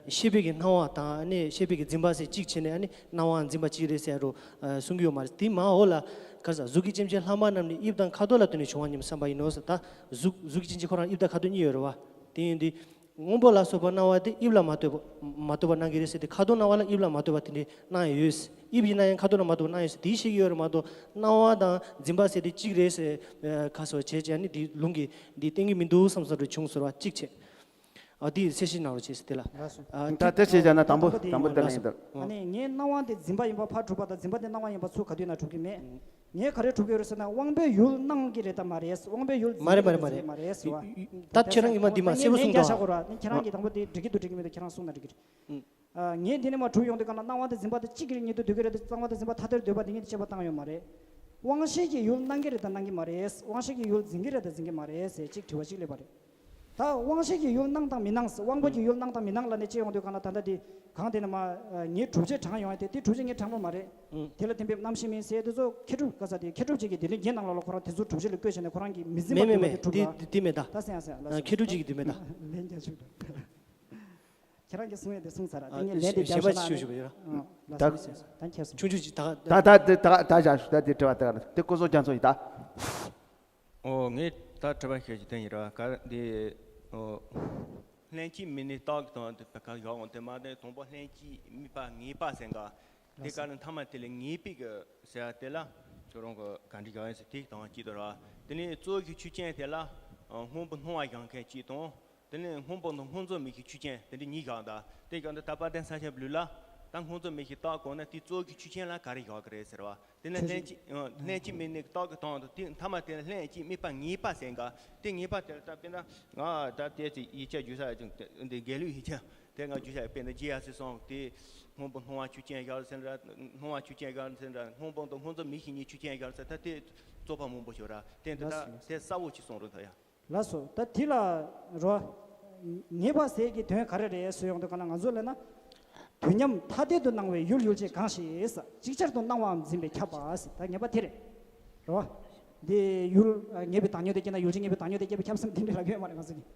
ཤེས་པའི་གི་སྣང་བ་དང་ཨ་ནི་ཤེས་པའི་གི་འཛིན་པ་ཟེར་གཅིག་བྱས་ནས་ཨ་ནི་སྣང་བ་འཛིན་པ་གཅིག་རེད་ཟེར་རོ་གསུང་གི་ཡོད་མ་རེད། དེ་མ་འོ་ལ་ག་ས་གཟུགས་ཀྱི་སྐྱེ་མཆེད་ལྷག་མ་རྣམས་ནི་དབྱིབས་དང་ཁ་དོག་ལ་ལྟོས་ནས་བྱུང་བ་ཉིད་བསམ་པ་ཡིན་ནོ་ཟེར། ད་གཟུགས་གཟུགས་ཀྱི་སྐྱེ་མཆེད་ཁོ་རང་དབྱིབས་དང་ཁ་དོག་གཉིས་ཡོད་རེད་བ། དེ་ཡིན་དུས། སྔོན་པོ་ལ་སོགས་པ་སྣང་བ་དེ་དབྱིབས་ལ་མ་ལྟོས་པ་མ་ལྟོས་པ་སྣང་གི་རེད་ཟེར་ཏེ་ཁ་དོག་སྣང་བ་ལ་དབྱིབས་ལ་མ་ལྟོས་པ་དེ་འདྲའི་སྣང་ཡང་ཡོད། དབྱིབས་ཡིན་ན་ཡང་ཁ་དོག་ལ་མ་ལྟོས་པ་སྣང་ཡང་ཡོད་ཟེར་དེའི་ཤེས་ཀྱི་ཡོད་རེད་མ་གཏོགས་སྣང་བ་དང་འཛིན་པ་ཟེར་དེ་གཅིག་རེད་ཟེར་ཁ་སོ་བྱས་བྱས་ནི་དེའི་ལུང་གིས་འདི་བསྟན་གྱི་མི་འདུག་བསམ་བསམ་རེ་བྱུང་ཟེར་བ་གཅིག་བྱས། ཨ་དེ་གསལ་བཤད་གནང་རོགས་བྱས་ཟེར་དེ་ལ། ལགས་སོ། ཨ་ད་དེ་བྱས་བྱས་ན་དང་པོ་དང་པོ་དེ་ལ་ཡིན་ད། ཨ་ནི་ངས་སྣང་བ་དེ་འཛིན་པ་ཡིན་པ་ཕར་གྲུབ་པ་དང་འཛིན་པ་དེ་སྣང་བ་ཡིན་པ་ཚུར་ག་དུས་ན་གྲུབ་ཀྱི་མེད། ངས་ག་རེ་གྲུབ་ཀྱི་ཡོད་རེད་ཟེར་ན་དབང་པོའི་ཡུལ་སྣང་གི་རེད་ད་མ་རེད། དབང་པོའི་ཡུལ་མ་རེད་མ་རེད་མ་རེད། མ་རེད་ཟེར་བ། ད་ཁྱེད་རང་གིས་མ་འདི་མ་གསལ་པོ་གསུངས་ད། ངས་ཁྱེད་རང་གིས་དང་པོ་དེ་འགྲིག་གི་འདུག་འགྲིག་གི་མི་འདུག་ཁྱེད་རང་གསུངས་ན་འགྲིག་གི་རེད། ཨ་ངས་འདི་ནས་མ་གྲུབ་ཡོང་དུས་གང་ལ་སྣང་བ་དེ་འཛིན་པ་དེ་གཅིག་གི་རེད་ཉིད་དུ་འདོད་ཀྱི་རེད་དེ་གཙང་བ་དེ་འཛིན་པ་ཐ་དད་འདོད་པ་དེ་ཉིད་དུ་དཔྱད་པ་བཏང་ཡོད་མ་རེད། དབང་ཤེས་ཀྱི་ཡུལ་སྣང་གི་རེད་ད་སྣང་གི་མ་རེད། དབང་ཤེས་ཀྱི་ཡུལ་འཛིན་གི་རེད་ད་འཛིན་གི་མ་རེད་ཟེར་གཅིག་དྲི་བ་གཅིག་སླེབས་པ་རེད། ད་དབང་ཤེས་ཀྱི་ཡུལ་སྣང་དང་མི་སྣང་ཟེར་དབང་པོ་གྱི་ཡུལ་སྣང་དང་མི་སྣང་ལབ་ནས་དཔྱད་ཡོང་དུས་གང་ལ་ད་ལྟ་དེ་གང་དེ་ནས་མ་ངའི་སྒྲུབ་བྱེད་དྲངས་ཡོང་ཡ་དེ་དེ་སྒྲུབ་བྱེད་ངས་དྲངས་པ་མ་རེད། དེ་ལ་བརྟེན་པའི་རྣམ་ཤེས་མིན་ཟེར་དེ་ཚོ་མཁས་གྲུབ་ག་ས་དེ་མཁས་གྲུབ་ཅིག་གིས་དེ་ལས་རྒྱན་ནང་ལོགས་ལ་ཁོ་རང་དེ་ཚོ་སྒྲུབ་བྱེད་ལ་བཀོད་བྱས་ནས་ཁོ་རང་གི་མི་འཛིན་པ་མེད་འདོད་པ་མེད་དེ་གྲུབ་མེད་ལ། དེ་དེ་མེད་ད། ད་སེང་ཡ་སེང་ཡ་ལ་མཁས་གྲུབ་ཅིག་གིས་དེ་མེད་ད། ལན་རྒྱ་ཆུ་ད། ཁྱེད་རང་གིས་གསུང་ཡས་དེ་གསུངས་ཚར་ར། དེ་ངས་ལན་དེ་རྒྱབ་ཤོག་ན་ཞུ་ཞུ་བ་ཡོད་ར། ད་ཁྱེད་སོང་། ཆུང་ཆུང་ཅིག་ད་ད་ད་ད་ད་བཞག་ཞུ་ད་དེ་དྲི་བ་ད་དེ་ཀོ་ཟོ་རྒྱ་མཚོ་ཡིན་ད། ཨོ་ངས་ད་དྲི་བ་ཤེས་ཀྱི་དེ་ཡིན་ར་ག་འདི་ཨོ་ལྷན་སྐྱེས་མིན་ནི་རྟགས་ཀྱི་དང་དེ་ག་ཡོག་འོང་དེ་མ་དེ་དང་པོ་ལྷན་སྐྱེས་དམིགས་པ་ངེས་པ་ཟེར་འགའ་དེ་ག་ནི་མཐའ་མ་དེ་ལས་ངེས་པའི་གི་ཟེར་དེ་ལ་ཁྱོད་རང་གི་ག་འདྲི་ཡོག་ཡིན་ཟེར་དེ་དང་གཅིག་ཏུ་ར། དེ་ནས་གཙོ་བོ་གི་ཆོས་ཅན་དེ་ལ་སྔོན་པོ་སྣང་བ་ཡང་མཁན་གཅིག་དང་། དེ་ནས་སྔོན་པོ་དང་སྔོ་འཛོལ་མིག་གི་ཆོས་ཅན་དེ་འདྲ་གཉིས་བཞག་འདུག་དེ་བཞག་འདུག་ད་དཔལ་ལྡན་ས་སྐྱ་པ་ལུགས་ལ་ད་སྔོ་འཛོལ་མིག་གི་རྟགས་གོ་ན་དེ་གཙོ་བོ་གི་ཆོས་ཅན་ལ་ག་རེ་བཞག་གི་རེད་ཟེར་བ། དེ་ནས་ཆོས་ལྷན་ཅན། སྐྱེས་ལྷན་ཅིག་མིན་ནི་རྟགས་ཀྱི་སྟངས་དང་དེ་མཐའ་མ་དེ་ལ་ལྷན་ཅིག་དམིགས་པ་ངེས་པ་ཟེར་འགའ་དེ་ངེས་པ་དེ་ལ་ད་དཔེར་ན་ང་ད་དེ་ཚེ་ཡིག་ཆ་བརྒྱུད་ས་ཡ་ཅུང་དེ་འདི་དགེ་ལུགས་ཡིག་ཆ་དེ་ང་བརྒྱུད་ས་ཡ་དཔེར་ན་རྗེ་ཡབ་སྲས་སོང་དེ་སྔོན་པོ་སྣང་བ་ཆོས་ཅན་བཞག་ཟེར་འདྲ་སྣང་བ་ཆོས་ཅན་བཞག་ཟེར་འདྲ་སྔོན་པོ་དང་སྔོ་འཛོལ་མིག་གི་གཉིས་ཆོས་ཅན་བཞག་ཟེར་ད་དེ་རྩོད་པ་མང་པོ་ཤོར་ར་དེ་འདི་ད་དེ་གསལ་བོ་ཅིག་གསུངས་རོགས་ད་ཡ། ལགས་སོ། ད་དེ་ལ་རོ། ངེས་པ་ཟེར་གྱི་དོན་ག་རེ་རེད་ཟེར་ཡོང་དུས་ག་ལ་ང་ཚོ་ལབ་ན། དུས་མཉམ་ཐ་དད་དུ་སྣང་བའི་ཡུལ་ཡུལ་ཅན་གང་ཞིག་ཟེར་ཅིག་ཅར་དུ་སྣང་བའམ་འཛིན་པས་ཁྱབ་པ་ཟེར་ད་ངེས་པ་དེ་རེད། རོ། འདི་ཡུལ་ངེས་པའི་བཏང་སྙོམས་དེ་སྐྱེས་ན་ཡུལ་ཅན་ངེས་པའི་བཏང་སྙོམས་དེ་སྐྱེས་པས་ཁྱབ་བསམ་དེ་འདྲ་ལབ་ཡོད་མ་རེད་ང་ཚོ་གིས།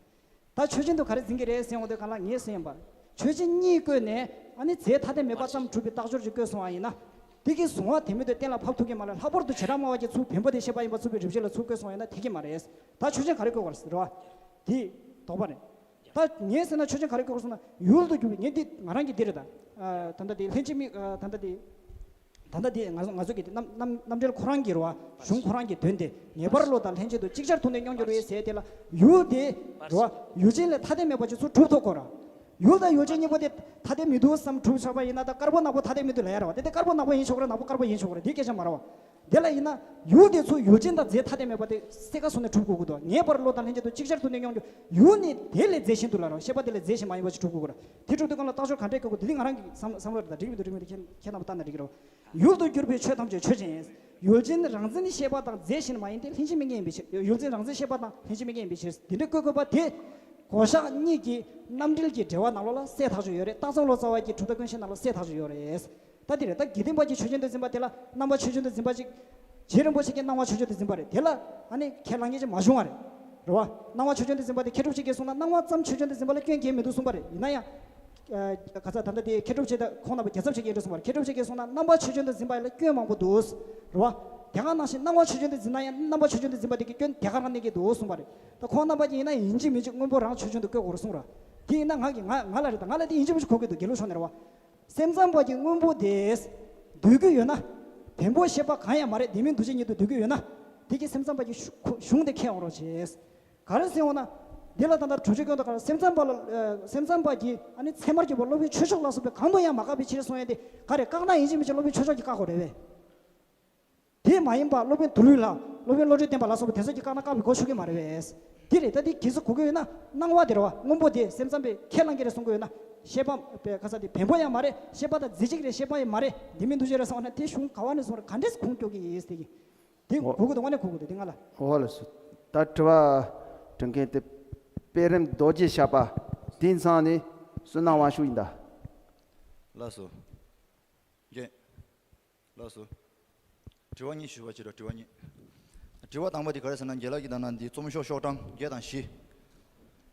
ད་ཆོས་ཅན་དུ་ག་རེ་འཛིན་གྱི་རེད་ཟེར་ཡོང་དུས་ག་ལ་ངས་ཟེར་ཡིན་པ། ཆོས་ཅན་གཉིས་བཀོད་ནས་ཨ་ནི་རྫས་ཐ་དད་མེད་པ་ཙམ་གྲུབ་པའི་རྟགས་སྦྱོར་གྱིས་བཀོད་སོང་བ་ཡིན་ན། དེ་གི་གཟུང་བ་དེ་མེད་དུ་གཏན་ལ་ཕབ་ཐུབ་ཀྱི་མ་རེད། ལྷག་པར་དུ་བྱེ་བྲག་སྨྲ་བ་གྱིས་ཚུར་བེམ་པོ་དེ་ཤེས་པ་ཡིན་པ་ཚུར་བེམ་རིག་བྱེད་ལ་ཚུར་བཀོད་སོང་བ་ཡིན་ན་དེ་གི་མ་རེད། ད་ཆོས་ཅན་ག་རེ་བཀོད་དགོས་རེད་ཟེར་བ། དེ་དོགས་པ་རེད། ད་ངས་ཟེར་ན་ཆོས་ཅན་ག་རེ་བཀོད་དགོས་ཟེར་ན་ཡུལ་དུ་གྱུར་པའི་ངས་འདི་ང་རང་གི་འདི་རེད་ད། ད་ལྟ་དེ་ལྷན་ཅིག་དམིགས་ད་ལྟ་དེ། ད་ལྟ་དེ་ང་ང་ཚོ་གི་དེ་རྣམ་རྣམ་རྣམ་འགྲེལ་ཁོ་རང་གི་རེད་བ། གཞུང་ཁོ་རང་གི་དོན་དེ་ངེས་པར་བློ་དང་ལྷན་ཅིག་ཏུ་ཅིག་ཅར་ཐུག་ནས་མྱོང་འགྱུར་བའི་ཟེར་དེ་ལ་ཡུལ་དེ་རེད་བ། ཡུལ་ཅན་ལས་ཐ་དད་མེད་པ་ཅིག་ཚུར་གྲུབ་ཐུབ་དགོས་ར། ཡུལ་དང་ཡུལ་ཅན་གཉིས་པོ་དེ་ཐ་དད་མི་འདུག་བསམ་གྲུབ་ཆགས་པ་ཡིན་ན་ད་དཀར་པོ་ནག་པོ་ཐ་དད་མི་འདུག་ལབ་ཡ་རེད་བ། དེ་དེ་དཀར་པོ་ནག་པོ་ཡིན་ཆོག་གི་རེད། ནག་པོ་དཀར་པོ་ཡིན་ཆོག་གི་རེད། དེ་སྐད་ཆ་མ་རེད་བ། དེ་ལ་ཡིན་ན་ཡུལ་དེ་ཚུར་ཡུལ་ཅན་དང་རྫས་ཐ་དད་མེད་པ་དེ་གསལ་ཁ་བཟོ་ནས་གྲུབ་དགོས་ཀྱི་འདུག་ངེས་པར་བློ་དང་ལྷན་ཅིག་ཏུ་ཅིག་ཅར་ཐུག་ནས་མྱོང་འགྱུར་ཡུལ་ནི་དེ་ལས་རྫས་གཞན་དུ་ལ་རེད་བ། ཤེས་པ་དེ་ལས་རྫས་གཞན་མ་ཡིན་པ་ཅིག་གྲུབ་དགོས་ཀྱི་རེད། དེ་གྲུབ་དུས་གང་ལ་རྟགས་སྦྱོར་ག་འདྲས་བཀོད་དགོས་དེ་འདི་ང་རང་གི་བསམ་བསམ་བློ་རེད་ད། འགྲིག་མི་འདུག་འགྲིག་མི་འདུག་ཁྱེད་ཁྱེད་རྣམ་པ་ལྟ་ན་འགྲིག་གི་རེད་བ། ཡུལ་དུ་གྱུར་པའི་ཆོས་ཐམས་ཅད་ཆོས་ཅན། ཡུལ་ཅན་རང་མཚན་ནི་ཤེས་པ་དང་རྫས་གཞན་མ་ཡིན་ཏེ་ལྷན་ཅིག་དམིགས་ངེས་ཡིན་པའི་ཕྱིར། ཡུལ་ཅན་རང་མཚན་ཤེས་པ་དང་ལྷན་ཅིག་དམིགས་ངེས་ཡིན་པའི་ཕྱིར། འདི་འདྲའི་བཀོད་དགོས་པ་དེ་གོ་བྱ་གཉིས་ཀྱི་རྣམ་འགྲེལ་གྱི་འགྲེལ་བ་ནང་ལོགས་ལ་གསལ་ཐག་ཆོད་ཡོད་རེད། སྟག་ཚང་ལོ་ཙཱ་བ་གི་གྲུབ་མཐའ་ཀུན་ཤེས་ནང་ལ་གསལ་ཐག་ཆོད་ཡོད་རེད། ད་དེ་རེད། ད་དགེ་ལྡན་པ་གྱིས་ཆོས་ཅན་དུ་འཛིན་པ་དེ་ལ་རྣམ་པ་ཆོས་ཅན་དུ་འཛིན་པ་ཅིག་རྗེ་རིན་པོ་ཆེ་གིས་སྣང་བ་ཆོས་ཅན་དུ་འཛིན་པ་རེད། དེ་ལ་ཨ་ནི་ཁས་བླངས་མཁན་ཅིག་མ་བྱུང་བ་རེད། རེད་བ། སྣང་བ་ཆོས་ཅན་དུ་འཛིན་པ་དེ་མཁས་གྲུབ་ཆེན་གྱིས་གསུངས་ན་སྣང་བ་ཙམ་ཆོས་ཅན་དུ་འཛིན་པ་ལ་སྐྱོན་གང་ཡང་མི་འདུག་གསུངས་པ་རེད། ཡིན་ན་ཡང་། ཨ། ག་ས་ད་ལྟ་དེ་མཁས་གྲུབ་ཆེན་དང་ཁོང་རྣམ་པ་རྒྱལ་ཚབ་ཆེན་གྱིས་འདྲ་གསུངས་པ་རེད། མཁས་གྲུབ་ཆེན་གྱིས་གསུངས་ན་རྣམ་པ་ཆོས་ཅན་དུ་འཛིན་པ་ལ་སྐྱོན་མང་པོ་འདུག་རེད་བ། དེ་ག་ནང་བཞིན་སྣང་བ་ཆོས་ཅན་དུ་འཛིན་ན་ཡང་རྣམ་པ་ཆོས་ཅན་དུ་འཛིན་པ་དེ་གི་སྐྱོན་དེ་ག་རང་གནས་ཀྱི་འདུག་གསུངས་པ་རེད། ད་ཁོང་རྣམ་པ་གྱིས་ཡིན་ན་ཡིན་གཅིག་མིན་གཅིག་སྔོན་པོ་རང་ཆོས་ཅན་དུ་བཀོད་དགོས་རེད་གསུངས་ར། དེ་ཡིན་ན་ང་གི་ང་ང་ལ་རེད། ད་ང་ལ་དེ་ཡིན་གཅིག་མིན་གཅིག་གོ་གི་འདུག་དགེ་ལུགས་ཕྱོགས་ནས་རེད་བ། སེམས་ཙམ་པ་གྱིས་སྔོན་པོ་དེ་འདོད་ཀྱི་ཡོད་ན། བེམ་པོ་ཤེས་པ་གང་ཡང་མ་རེད། དེ་མིན་འདུ་བྱེད་ཉིད་དུ་འདོད་ཀྱི་ཡོད་ན། དེ་གི་སེམས་ཙམ་པ་གྱི་གཞུ- གཞུང་དེ་ཁས་འོང་རོགས་བྱས། ག་རེ་ཟེར་འོང་ན། འདི་ལ་ད་ལྟ་དྲུག་ཅུ་སྐྱོན་དུ་ག་རེ་སེམས་ཙམ་པ་ལ་ཨ། སེམས་ཙམ་པ་གྱིས་ཨ་ནི་ཚད་མར་གྱུར་པ་སློབ་དཔོན་ཆོས་མཆོག་ལ་སོགས་པའི་གང་དུ་ཡང་མ་བཀག་པའི་ཕྱིར་གསུང་ཡས་དེ་ག་རེ་བཀག་ན་ཡིན་གཅིག་མིན་གཅིག་སློབ་དཔོན་ཆོས་མཆོག་གིས་བཀག་དགོས་རེད་པས། དེ་མ་ཡིན་པ་སློབ་དཔོན་དུ་ལུས་ལ་སློབ་དཔོན་བློ་གྲོས་བསྟན་པ་ལ་སོགས་པ་དེ་ཚོ་གིས་བཀག་ན་བཀག་པའི་གོ་ཆོད་ཀྱི་མ་རེད་པས། དེ་རེད། ད་དེ་གལ་སྲིད་གོ་གི་ཡོད་ན་སྣང་བ་དེ་རེད་བ། སྔོན་པོ་དེ་སེམས་ཙམ་པས་ཁས་བླངས་ཀྱི་རེད་གསུང་གི་ཡོད་ན། ཤེས་པ་པའི་ག་ས་དེ་བེམ་པོ་ཡང་མ་རེད། ཤེས་པ་དང་རྫས་གཅིག་རེད། ཤེས་པ་ཡང་མ་རེད། དེ་མིན་འདུ་བྱེད་རེད་གསུངས་ན་དེ་གཞུང་ག་བ་ནས་གསུངས་རེད། ག་འདྲས་ཁུངས་སྐྱོར་གྱི་ཡིན་ཟེར་གྱི། དེ་འོ། གོ་གི་འདུག་དངོས་གནས་གོ་གི་འདུག་དེ་ང་ལ། འོ་ལགས་སོ། ད་དྲི་བ་དྲི་མཁན་དེ་དཔལ་རིམ་རྡོ་རྗེ་ཤ་པ་དེང་སང་ནི་བསོད་ནམས་དབང་ཕྱུག་ཡིན་ད། ལགས་སོ། རྒན། ལགས་སོ། དྲི་བ་གཉིས་ཞུ་བ་བྱེད་རོགས། དྲི་བ་གཉིས། དྲི་བ་དང་པོ་དེ་ག་རེ་ཟེར་ན། རྒན་ལགས་ཀྱིས་ད་ན་འདི་རྩོམ་ཤོག་ཤོག་གྲངས་བརྒྱད་དང་བཞི།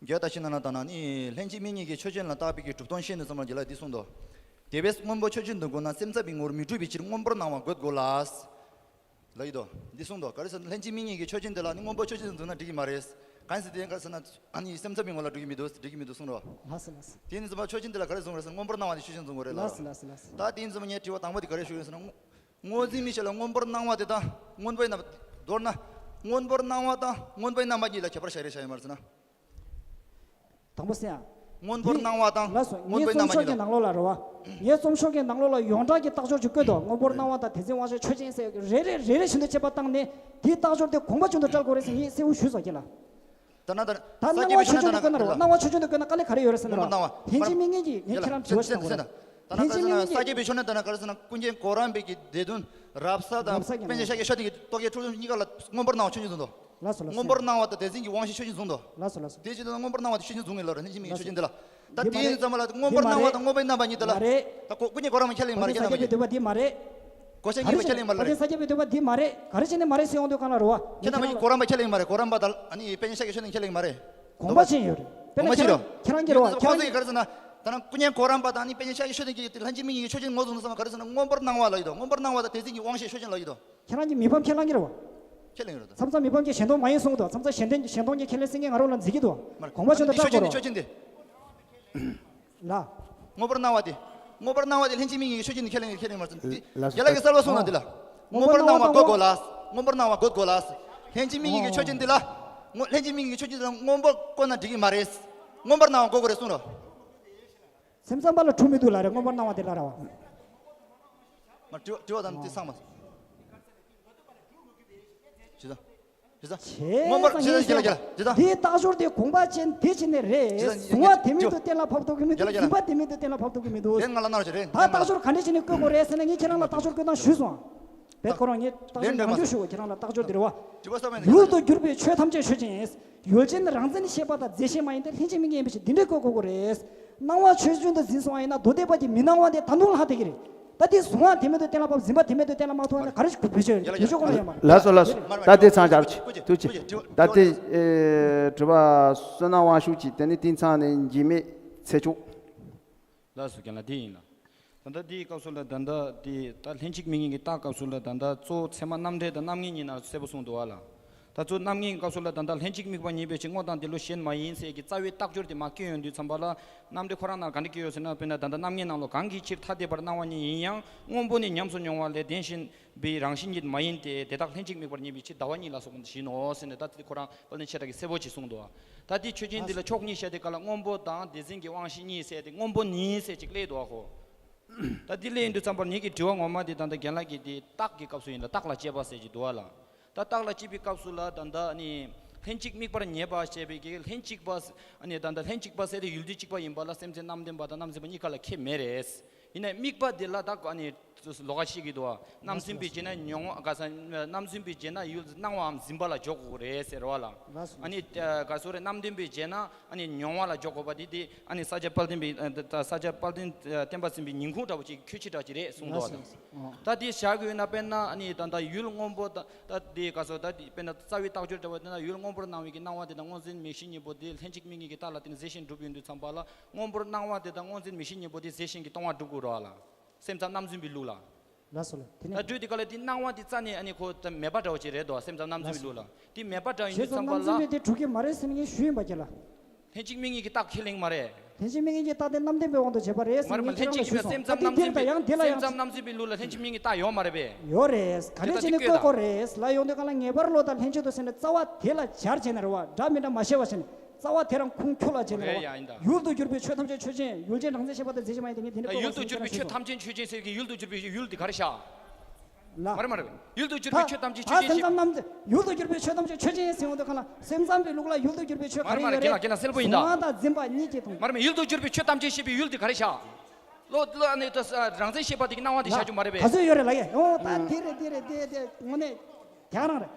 བརྒྱད་དང་བཞི་ནང་ན་ད་ན་ནི་ལྷན་ཅིག་དམིགས་ངེས་ཀྱི་ཆོས་ཅན་ལ་བརྟག་པའི་གི་གྲུབ་དོན་བཤད་ནས་ཙམ་ལ་རྒན་ལགས་འདི་གསུངས་འདུག་དེ་བས་སྔོན་པོ་ཆོས་ཅན་དུ་འགོད་ན་སེམས་ཙམ་པའི་ངོར་མི་འགྲུབ་པའི་ཕྱིར་སྔོན་པོར་སྣང་བ་འགོད་དགོས་ལ། ལབ་ཀྱི་འདུག་འདི་གསུངས་འདུག་ག་རེ་ཟེར་ན་ལྷན་ཅིག་དམིགས་ངེས་ཀྱི་ཆོས་ཅན་དེ་ལ་ནི་སྔོན་པོ་ཆོས་ཅན་དུ་འཛིན་ན་འགྲིག་གི་མ་རེད། གང་ཟེར་དེ་ག་རེ་ཟེར་ན་ཨ་ནི་སེམས་ཙམ་པའི་ངོ་ལ་འགྲིག་གི་མི་འདུག་འགྲིག་གི་མི་འདུག་གསུངས་རོགས། ལགས་སོ་ལགས་སོ། དེ་ནི་ཙམ་པ་ཆོས་ཅན་དེ་ལ་ག་རེ་གསུངས་རེད་ཟེར་ན་སྔོན་པོར་སྣང་བ་དེ་ཆོས་ཅན་གསུང་དགོས་རེད་ལ། ལགས་སོ་ལགས་སོ་ལགས་སོ། ད་དེ་ནི་ཙམ་པ་ངས་དྲི་བ་དང་པོ་དེ་ག་རེ་ཞུ་ཡིན་ཟེར་ན། སྔོ་འཛིན་མིག་ཤེས་ལ་སྔོན་པོར་སྣང་བ་དེ་དང་སྔོན་པོའི་རྣམ། མདོར་ན་སྔོན་པོར་སྣང་བ་དང་སྔོན་པོའི་རྣམ་པ་གཉིས་ལ་ཁྱད་པར་བཞག་རེ་བཞག་ཡོད་མ་རེད་ཟེར་ན། དང་པོ་སེང་། སྔོན་པོར་སྣང་བ་དང་ལགས་སོ། སྔོན་པོའི་རྣམ་པ་གཉིས་ལ། ངའི་རྩོམ་ཤོག་གི་ནང་ལོགས་ལ་རེད་བ། ངའི་རྩོམ་ཤོག་གི་ནང་ལོགས་ལ་ཡོངས་གྲགས་ཀྱི་རྟགས་སྦྱོར་གྱི་བཀོད་དོ། སྔོན་པོར་སྣང་བ་དང་དེ་འཛིན་དབང་ཤེས་ཆོས་ཅན་ཟེར་རེ་རེ་རེ་རེ་བཞིན་དུ་དཔྱད་པ་བཏང་ནས་དེའི་རྟགས་སྦྱོར་དེ་དགོངས་པ་ཅན་དུ་བཀྲལ་དགོས་རེད་ཟེར་ངས་གསལ་པོ་ཞུས་སོང་རྒན་ལགས། ད་ན་ད་ད་ས་སྐྱེས་པའི་ཆོས་ནི་ད་ན་ག་རེ་ཟེར་ན་རེད་བ། སྣང་བ་ཆོས་ཅན་དུ་བཀོད་ན་དཀའ་ལས་ག་རེ་ཡོད་རེད་ཟེར་ན་རེད་བ། སྔོན་པོར་སྣང་བ། ལྷན་ཅིག་དམིགས་ངེས་ཀྱིས་ངས་ཁྱེད་རང་དྲི་བ་ཞིག་གནང་དགོས་རེད། ད་ན་ག་རེ་ཟེར་ན་ས་སྐྱེས་པའི་ཆོས་ནི་ད་ན་ག་རེ་ཟེར་ན་ཀུན་མཁྱེན་གོ་རམས་པའི་གི་སྡེ་བདུན་རབ་གསལ་དང་རབ་གསལ་གྱི་པཎ་ཆེན་ཤཱཀྱ་ཤོ་ཏན་གྱི་རྟོག་གེ་ཁྲོ་ཆུ་གཉིས་ཀ་ལ་སྔོན་པོར་སྣང་བ་ཆོས་ཅན་བཟུང་དོ། ལགས་སོ་ལགས་སོ། སྔོན་པོར་སྣང་བ་དང་དེ་འཛིན་གྱི་དབང་ཤེས་ཆོས་ཅན་བཟུང་དོ། ལགས་སོ་ལགས་སོ། དེ་བཞིན་དུ་སྔོན་པོར་སྣང་བ་དེ་ཆོས་ཅན་བཟུང་ངེས་ལ་རེད། ལྷན་ཅིག་དམིགས་ངེས་ཆོས་ཅན་དེ་ལ། ད་དེ་ཡིན་ཙམ་པ་ལ་སྔོན་པོར་སྣང་བ་དང་སྔོན་པོའི་རྣམ་པ་གཉིས་དེ་ལ། ད་ཀུན་མཁྱེན་གོ་རམས་པ་ཁས་ལེན་མ་རེད། ཁྱེད་རྣམ་པ་གི་འདོད་པ་འདི་མ་རེད། གོ་ཤེས་ཉིན་མོ་ཁས་ལེན་མ་རེད། ས་སྐྱེས་པའི་འདོད་པ་འདི་མ་རེད། ག་རེ་བྱས་ནས་མ་རེད་ཟེར་ཡོང་དུས་གང་ལ་རེད་བ། ཁྱེད་རྣམ་པ་གི་གོ་རམས་པ་ཁས་ལེན་མ་རེད། གོ་རམས་པ་དང་ཨ་ནི་པཎ་ཆེན་ཤཱཀྱ་ཤོ་ཏན་ཁས་ལེན་མ་རེད། དགོངས་པ་ཅན་ཡོད་རེད། དཔེར་ན་ཁྱེད་རང་ཁྱེད་རང་གི་རེད་བ། ཁྱེད་རང་གི་ག་རེ་ཟེར་ན། ད་ན་ཀུན་མཁྱེན་གོ་རམས་པ་དང་ཨ་ནི་པཎ་ཆེན་ཤཱཀྱ་ཤོ་ཏན་གྱི་ལྷན་ཅིག་དམིགས་ངེས་ཀྱི་ཆོས་ཅན་ངོས་བཟུང་དུ་སོང་བ་ག་རེ་ཟེར་ན་སྔོན་པོར་སྣང་བ་ལ་ཡོད་དོ། སྔོན་པོར་སྣང་བ་དང་དེ་འཛིན་གྱི་དབང་ཤེས་ཆོས་ཅན་ལ་ཡོད་དོ། ཁྱེད་རང་གི་མི་ཕམ་ཁས་ལེན་གྱི་རེད་བ། ཁས་ལེན་གྱི་རེད་དོ། མཚམས་མཚམས་མི་ཕམ་གྱིས་གཞན་སྟོང་མ་ཡིན་གསུངས་འདུག་མཚམས་མཚམས་གཞན་སྟོང་གཞན་སྟོང་གི་ཁས་ལེན་སེང་གེ་ང་རང་ལ་འཛིན་གྱི་འདུག་མ་རེད། དགོངས་པ་ཆོས་ཅན་དེ་བཀྲལ་དགོས་རེད་བ། ཆོས་ཅན་དེ། ལ། སྔོན་པོར་སྣང་བ་དེ། སྔོན་པོར་སྣང་བ་དེ་ལྷན་ཅིག་དམིགས་ངེས་ཀྱི་ཆོས་ཅན་དེ་ཁས་ལེན་ཁས་ལེན་མ་རེད། ལགས་སོ། རྒན་ལགས་ཀྱིས་གསལ་པོ་གསུངས་ན་འདི་ལ། སྔོན་པོར་སྣང་བ་འགོད་དགོས་ལ། སྔོན་པོར་སྣང་བ་འགོད་དགོས་ལ། ལྷན་ཅིག་དམིགས་ངེས་ཀྱི་ཆོས་ཅན་འདི་ལ། སྔོ་ལྷན་ཅིག་དམིགས་ངེས་ཀྱི་ཆོས་ཅན་འདི་ལ་སྔོན་པོ་བཀོད་ན་འགྲིག་གི་མ་རེད། སྔོན་པོར་སྣང་བ་འགོད་དགོས་རེད་གསུངས་རོགས། སེམས་ཙམ་པ་ལ་འཁྲུལ་མི་འདུག་ལ་རེད། སྔོན་པོར་སྣང་བ་དེ་ལ་ར་བ། མ་དྲི་བ་དྲི་བ་དང་དེ་ཚང་མ། ཇི་ལྟ། ཇི་ལྟ། བྱས་སྔོན་པོར་ཙང་ཇི་ལྟ་ངས་ཇི་ལྟ་ཇི་ལྟ་ཇི་ལྟ། འདིའི་རྟགས་སྦྱོར་དེ་དགོངས་པ་ཅན་དེ་བྱས་ནས་རེད། ཇི་ལྟ་གཟུང་བ་དེ་མིན་དུ་གཏན་ལ་ཕབ་ཐུབ་ཀྱི་མི་འདུག་ཇི་ལྟ་ཇི་ལྟ། འཛིན་པ་དེ་མིན་དུ་གཏན་ལ་ཕབ་ཐུབ་ཀྱི་མི་འདུག་དེ་ང་ལ་གནང་རོགས་བྱེད་རེད། ད་རྟགས་སྦྱོར་ག་འདྲ་བྱས་ནས་བཀོད་དགོས་རེད་ཟེར་ན་ངས་ཁྱེད་རང་ལ་རྟགས་སྦྱོར་བཀོད་སྟངས་ཞུས་སོང་། བེད་ཁོ་རང་ངས་རྟགས་སྦྱོར་མང་ཆེ་ཞུ་གོ་ཁྱེད་རང་ལ་རྟགས་སྦྱོར་དེ་རེད་བ། དྲི་བ་གསར་པ་ཡིན་ན། ཡུལ་དུ་གྱུར་པའི་ཆོས་ཐམས་ཅད་ཆོས་ཅན། ཡུལ་ཅན་རང་མཚན་ཤེས་པ་དང་རྫས་གཞན་མ་ཡིན་ཏེ། ལྷན་ཅིག་དམིགས་ངེས་ཡིན་པའི་ཕྱིར་འདི་འདྲའི་བཀོད་དགོས་ཀྱི་རེད། སྣང་བ་ཆོས་ཅན་དུ་འཛིན་སོང་བ་ཡིན་ན་མདོ་སྡེ་པ་གྱི་མི་སྣང་བ་དེ་ད་དུང་ལྷག་བསྡད་ཀྱི་རེད། ད་དེ་གཟུང་བ་དེ་མིན་དུ་གཏན་ལ་ཕབ། འཛིན་པ་དེ་མིན་དུ་གཏན་ལ་མ་ཐོབ་ན་ག་རེ་ཞིག་བེད་སྤྱོད་ཡོད་རེད། བེད་སྤྱོད་དགོས་ན་ཡོད་མ་རེད། ལགས་སོ་ལགས་སོ། ད་དེ་ཚང་བྱ་རོགས་བྱེད། ཐུགས་རྗེ་ཆེ། ད་དེ་ཨེ་དྲི་བ་བསོད་ནམས་དབང་ཕྱུག་གིས་དེ་ནི་དེང་སང་ནས་འཇིགས་མེད་ཚེ་མཆོག་ལགས་སོ། རྒན་ལགས་དེ་ཡིན་ལ། ད་ལྟ་དེའི་སྐབས་སུ་ལ་ད་ལྟ་དེ་ད་ལྷན་ཅིག་དམིགས་ངེས་ཀྱི་རྟགས་སྐབས་སུ་ལ་ད་ལྟ་གཙོ་བོ་ཚད་མ་རྣམ་འགྲེལ་དང་རྣམ་ངེས་གཉིས་ནང་གསལ་པོ་གསུངས་འདུག་བ་ལ། ད་གཙོ་རྣམ་ངེས་སྐབས་སུ་ལ་ད་ལྟ་ལྷན་ཅིག་དམིགས་པ་ཉིད་པའི་ཕྱིར་དངོས་དང་དེ་བློ་གཞན་མ་ཡིན་ཟེར་གྱི་རྩ་བའི་རྟགས་སྦྱོར་དེ་མར་བསྐྱོན་ཡོང་དུས་ཙམ་པ་ལ་རྣམ་འགྲེལ་ཁོ་རང་ནང་ག་འདྲ་བསྐྱོན་ཡོད་ཟེར་ན། དཔེར་ན་ད་ལྟ་རྣམ་ངེས་ནང་ལོགས་གང་གི་ཕྱིར་ཐ་དད་པར་སྣང་བ་ཉིད་ཡིན་ཡང་སྔོན་པོ་ནི་ཉམས་སུ་མྱོང་བ་ལས་བདེན་ཞེན་པའི་རང་བཞིན་ཉིད་མ་ཡིན་ཏེ། དེ་དག་ལྷན་ཅིག་དམིགས་པར་ངེས་པའི་ཕྱིར་ཟླ་བ་གཉིས་ལ་སོགས་པ་བཞིན་ནོ་ཟེར་ནས། ད་དེ་ཁོ་རང་དཔལ་ལྡན་ཆོས་གྲགས་ཀྱིས་གསལ་པོ་ཅིག་གསུངས་འདུག་ད་དེ་ཆོས་ཅན་འདི་ལ་ཕྱོགས་གཉིས་བཤད་དེ་ག་ལ་སྔོན་པོ་དང་དེ་འཛིན་གྱི་དབང་ཤེས་གཉིས་ཟེར་ཏེ་སྔོན་པོ་ནི་ཟེར་ཅིག་སླེབས་འདུག་གོ། ད་དེ་སླེབས་ཡོང་དུས་ཙམ་པར་ངེད་ཀྱི་དྲི་བ་ངོ་མ་དེ་ད་ལྟ་རྒན་ལགས་ཀྱིས་དེ་རྟགས་ཀྱི་སྐབས་སུ་ཡིན་ལ། རྟགས་ལ་དཔྱད་པ་ཟེར་གྱི་འདུག་བ་ལ། ད་རྟགས་ལ་དཔྱད་པའི་སྐབས་སུ་ལ་ད་ལྟ་ནི་ལྷན་ཅིག་དམིགས་པར་ངེས་པ་ཞེས་པའི་གི་ལྷན་ཅིག་པ་ནི་ད་ལྟ་ལྷན་ཅིག་པ་ཟེར་ཏེ་ཡུལ་དུས་གཅིག་པ་ཡིན་པ་ལ་སེམས་ཅན་རྣམ་བདེན་པ་དང་རྣམ་འཛིན་པ་གཉིས་ཀ་ལ་ཁྱད་མེད་རེད། ཡིན་ནའི་དམིགས་པ་དེ་ལ་ད་ནི་ ལོགས་ཀ་ཤེས་ཀྱི་འདུག་བ། རྣམ་སྨིན་པའི་རྗེས་ན་མྱོང་བ་ག་ས་རྣམ་སྨིན་པའི་རྗེས་ན་ཡུལ་སྣང་བའམ་འཛིན་པ་ལ་འཇོག་དགོས་རེད་ཟེར་བ་ལ། ལགས་སོ། ཨ་ནི་ག་སོ་རེད། རྣམ་སྨིན་པའི་རྗེས་ན་ཨ་ནི་མྱོང་བ་ལ་འཇོག་དགོས་པ་དེ་དེ་ཨ་ནི་ས་སྐྱ་དཔལ་ལྡན་པའི་ས་སྐྱ་དཔལ་ལྡན་བསྟན་པ་ཟིན་པའི་ཉིང་ཁུ་འདྲ་བོ་ཅིག་ཁྱད་ཆོས་འདྲ་ཅིག་རེད་གསུངས་འདུག་བ། ད་དེ་བཞག་དགོས་ན་དཔེར་ན་ཨ་ནི་ད་ལྟ་ཡུལ་སྔོན་པོ་ད་ད་དེ་ག་སོ་ད་དེ་དཔེར་ན་རྩ་བའི་རྟགས་སྦྱོར་འདྲ་བོ་དེ་ན་ཡུལ་སྔོན་པོར་སྣང་བའི་གི་སྣང་བ་དེ་དང་སྔོ་འཛིན་མིག་ཤེས་གཉིས་པོ་དེ་ལྷན་ཅིག་དམིགས་ངེས་ཀྱི་རྟགས་ལ་བརྟེན་ནས་རྫས་གཞན་གྲུབ་ཡོང་དུས་ཙམ་པ་ལ་སྔོན་པོར་སྣང་བ་དེ་དང་སྔོ་འཛིན་མིག་ཤེས་གཉིས་པོ་དེ་རྫས་གཞན་གྱིས་སྟོང་པར་གྲུབ་དགོས་རེད་བ་ལ། སེམས་ཙམ་རྣམ་སྨིན་པའི་ལུགས་ལ། ལགས་སོ་ལགས། དེ་ནས། ད་དུས་དེ་ག་ལ་དེ་སྣང་བ་དེ་རྩ་ནས་ཨ་ནི་ཁོ་ད་མེད་པ་འདྲ་བོ་ཅིག་རེད་དོ། སེམས་ཙམ་རྣམ་སྨིན་པའི་ལུགས་ལ་དེ་མེད་པ་འདྲ་ཡིན་དུས་ཙམ་པ་ལ། རྣམ་སྨིན་པའི་དེ་གྲུབ་ཀྱི་མ་རེད་ཟེར་ནས་ངས་ཞུས་ཡིན་པ་ཁྱེད་ལ། ལྷན་ཅིག་དམིགས་ངེས་ཀྱི་རྟགས་ཁས་ལེན་མ་རེད་པས། ལྷན་ཅིག་དམིགས་ངེས་ཀྱི་རྟགས་དེ་རྣམ་བདེན་པའི་དབང་དུ་བྱས་པ་རེད་ཟེར་ནས་ངས་ཁྱེད་རང་ལ་ཞུས་སོང་། ད་དེ་དེར་ད་ཡང་དེ་ལ་ཡང་། སེམས་ཙམ་རྣམ་སྨིན་པའི་ལུགས་ལ་ལྷན་ཅིག་དམིགས་ངེས་རྟགས་ཡོད་མ་རེད་པས། ཡོད་རེད། ག་ནས་བྱས་ནས་བཀོད་དགོས་རེད། ལ་ཡོང་དུས་ག་ལ་ངེས་པར་བློ་དང་ལྷན་ཅིག་ཏུ་ཟེར་ནས་རྩ་བ་དེ་ལ་སྦྱར་བྱས་ནས་རེད་བ། འདྲ་མི་འདྲ་མ་ཤེས་པ་བྱས་ནས་རྩ་བ་དེ་རང་ཁུངས་འཁྱོལ་ལ་བྱས་ནས་རེད་བ། ཡུལ་དུ་གྱུར་པའི་ཆོས་ཐམས་ཅད་ཆོས་ཅན། ཡུལ་ཅན་རང་མཚན་ཤེས་པ་དང་རྫས་གཞན་མ་ཡིན་ཏེ། ངས་དེ་འདྲ་ཡུལ་དུ་གྱུར་པའི་ཆོས་ཐམས་ཅད་ཆོས་ཅན་ཟེར་གྱི་ཡུལ་དུ་གྱུར་པའི་ཡུལ་དེ་ག་རེ་བཞག་ལ། མ་རེད་མ་རེད། ཡུལ་དུ་གྱུར་པའི་ཆོས་ཐམས་ཅད་ཆོས་ཅན་ཞེས། སེམས་ཙམ་རྣམས་ཡུལ་དུ་གྱུར་པའི་ཆོས་ཐམས་ཅད་ཆོས་ཅན་ཟེར་ཡོང་དུས་ག་ལ་སེམས་ཙམ་པའི་ལུགས་ལ་ཡུལ་དུ་གྱུར་པའི་ཆོས་ག་རེ་ཡོད་རེད། གསལ་པོ་ཡིན་ད། གཟུང་བ་དང་འཛིན་པ་གཉིས་ཀྱི་དོན། མ་རེད་མ་རེད། ཡུལ་དུ་གྱུར་པའི་ཆོས་ཐམས་ཅད་ཞེས་པའི་ཡུལ་དེ་ག་རེ་བཞག་ལོ་ལོ་ཨ་ནི་ད་རང་མཚན་ཤེས་པ་དེ་གི་སྣང་བ་དེ་བཞག་རྒྱུ་མ་རེད་པས། ག་ཚོད་ཡོད་རེད་ལ་ཡ། ཨོ་ད་དེ་རེད་དེ་རེད་དེ་དེ་དངོས་གནས་རྒྱག་རང་རེད།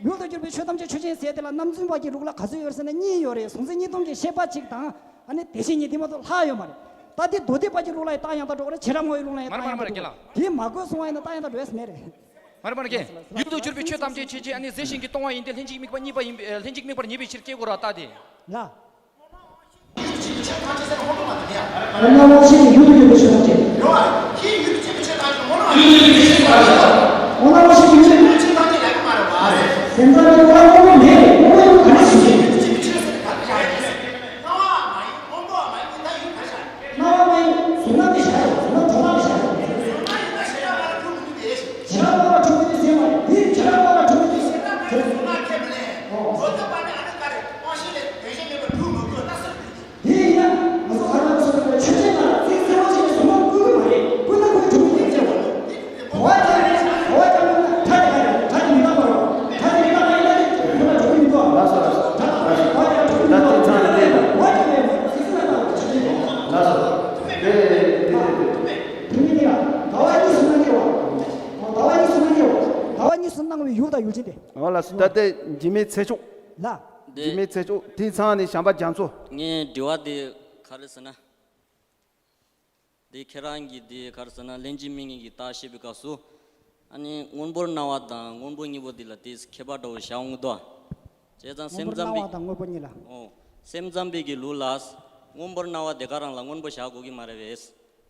ཡུལ་དུ་གྱུར་པའི་ཆོས་ཐམས་ཅད་ཆོས་ཅན་ཟེར་དེ་ལ་རྣམ་རྫུན་པ་གྱི་ལུགས་ལ་ག་ཚོད་ཡོད་ཟེར་ན་གཉིས་ཡོད་རེད། གཟུང་འཛིན་གཉིས་སྟོང་གི་ཤེས་པ་གཅིག་དང་། ཨ་ནི་དེ་བཞིན་ཉིད་དེ་མ་གཏོགས་ལྷག་ཡོད་མ་རེད། ད་དེ་མདོ་སྡེ་པ་གྱི་ལུགས་ལ་ཡང་རྟགས་ཡང་དག་འགྲོ་གི་རེད། བྱེ་བྲག་སྨྲ་བའི་ལུགས་ལ་ཡང་རྟགས་ཡང་དག་འགྲོ་གི་རེད། དེ་མ་དགོས་གསུང་བ་ཡིན་ན་རྟགས་ཡང་དག་འགྲོ་ཡས་མེད་རེད། མ་རེད་མ་རེད་ཀྱེ། ཡུལ་དུ་གྱུར་པའི་ཆོས་ཐམས་ཅད་ཆོས་ཅན། ཨ་ནི་རྫས་གཞན་གྱིས་སྟོང་བ་ཡིན་ཏེ། ལྷན་ཅིག་དམིགས་པ་གཉིས་པ་ཡིན་པས། ལྷན་ཅིག་དམིགས་པ་ཉིད་པའི་ཕྱིར་སྐྱེ་དགོས་ར་ལྟ་སྟེ། ལ། ཡུལ་དུ་གྱུར་པའི་ཆོས་ཐམས་ཅད་ཡུལ་དུ་གྱུར་པའི་ཆོས་ཐམས་ཅད། ཡུལ་དུ་གྱུར་པའི་ཆོས་ཐམས་ཅད་ཡུལ་དུ་གྱུར་པའི་ཆོས་ཐམས་ཅད་ཡུལ་དུ་གྱུར་པའི་ཆོས་ཐམས་ཅད་ཡུལ་དུ་གྱུར་པའི་ཆོས་ཐམས་ཅད་ཡིན་པ་རེད་བ། སེམས་ཙམ་པའི་ལུགས་ལ་སེམས་ཙམ་པའི་ལུགས་ལ་ཡང་དེ་ལ་ཡོད་མ་རེད་བ། སེམས་ཙམ་པའི་ལུགས་ལ་དངོས་པོ་མེད། དངོས་པོ་ཡོད་ག་ནས་བྱུང་། ཡུལ་དུ་གྱུར་པའི་ཆོས་ཟེར་ནས་ག་རེ་བཞག་ཡོད། སྣང་བ་མ་ཡིན། སྣང་བ་མ་ཡིན། གཟུང་སྣང་དེ་བཞག་ཡོད། གཟུང་སྣང་གྲུབ་སྟངས་དེ་བཞག་ཡོད། གཟུང་སྣང་ཡིན་ན་ཞེ་དྲག་སྔ་ལ་འཁྲུལ་མི་འདུག་སྟེ། ཞེ་དྲག་སྔ་ལ་འཁྲུལ་མི་འདུག་ཟེར་བ་རེད། དེ་ཞེ་དྲག་སྔ་ལ་འཁྲུལ་མི་འདུག་ཟེར་ན་ག་རེ། གཟུང་སྣང་ཁས་མི་ལེན། འོ། གོ་ཐོས་པ་ནི་ཨ་ནི་ག་རེ་སྤང་བྱ་ལས་དོན་གཞན་མེད་པར་གྲུབ་མི་དགོས་ལྟ་ས་རེད། དེ་ཡིན་ན་ང་ཚོ་ག་རེ་ལབ་སོང་ན་ཆོས་ཅན་ལ་རྩིས་གསལ་བོ་བྱས་ནས་གཟུང་སྣང་བཀོད་ཀྱི་མ་རེད། བཀོད་ན་ཁོའི་གྲུབ་མི་ལེན་ཅེས་པ། གོ་བ་རྒྱག་རེད། གོ་བ་རྒྱག་མིན་ན་སྒྲ་དེ་ག་རེད། སྒྲ་དེ་མི་རྟག་པ་རེད། སྒྲ་དེ་མི་རྟག་པ་ཡིན་ན་ནི་ཁོ་ལ་གྲུབ་ཀྱི་མི་འདུག་ཨ། ལགས་སོ་ལགས་སོ། སྒྲ་དེ་ག་རེད། གོ་བ་རྒྱག་གྲུབ་ཀྱི་མི་འདུག་ཨ། ད་དེ་ཚང་རེད། གོ་བ་རྒྱག་མེད་པ་རྩིས་གསལ་ལ་བཏང་བ་ཆོས་ཅན་རེད། ལགས་སོ། དེ་དེ་དེ་དེ། དེ་མིན་ནི་ལ་གོ་བ་གཉིས་སུ་སྣང་གི་བ། གོ་བ་གཉིས་སུ་སྣང་གི་བ། གོ་བ་གཉིས་སུ་སྣང་བའི་ཡུལ་དང་ཡུལ་ཅན་ཏེ། འོ་ལགས་སོ། ད་ལྟའི་འཇིགས་མེད་ཚེ་མཆོག་ལ། འདི་འཇིགས་མེད་ཚེ་མཆོག་དེའི་ཚང་ནས་བྱམས་པ་རྒྱ་མཚོ། ངའི་དྲི་བ་འདི་ག་རེ་ཟེར་ན། འདི་ཁྱེད་རང་གིས་འདི་ག་རེ་ཟེར་ན་ལྷན་ཅིག་དམིགས་ངེས་ཀྱི་རྟགས་བཤད་པའི་སྐབས་སུ། ཨ་ནི་སྔོན་པོར་སྣང་བ་དང་སྔོན་པོ་གཉིས་པོ་འདི་ལ་དེ་ཁྱད་པར་འདྲ་བོ་བཞག་འོང་གི་འདུག་ཨ། བྱས་ཙང་སེམས་ཙམ་པའི། སྔོན་པོར་སྣང་བ་དང་སྔོན་པོ་གཉིས་ལ། ཨོ། སེམས་ཙམ་པའི་གི་ལུགས་ལ། སྔོན་པོར་སྣང་བ་དེ་ག་རང་ལ་སྔོན་པོ་བཞག་དགོས་ཀྱི་མ་རེད་པས།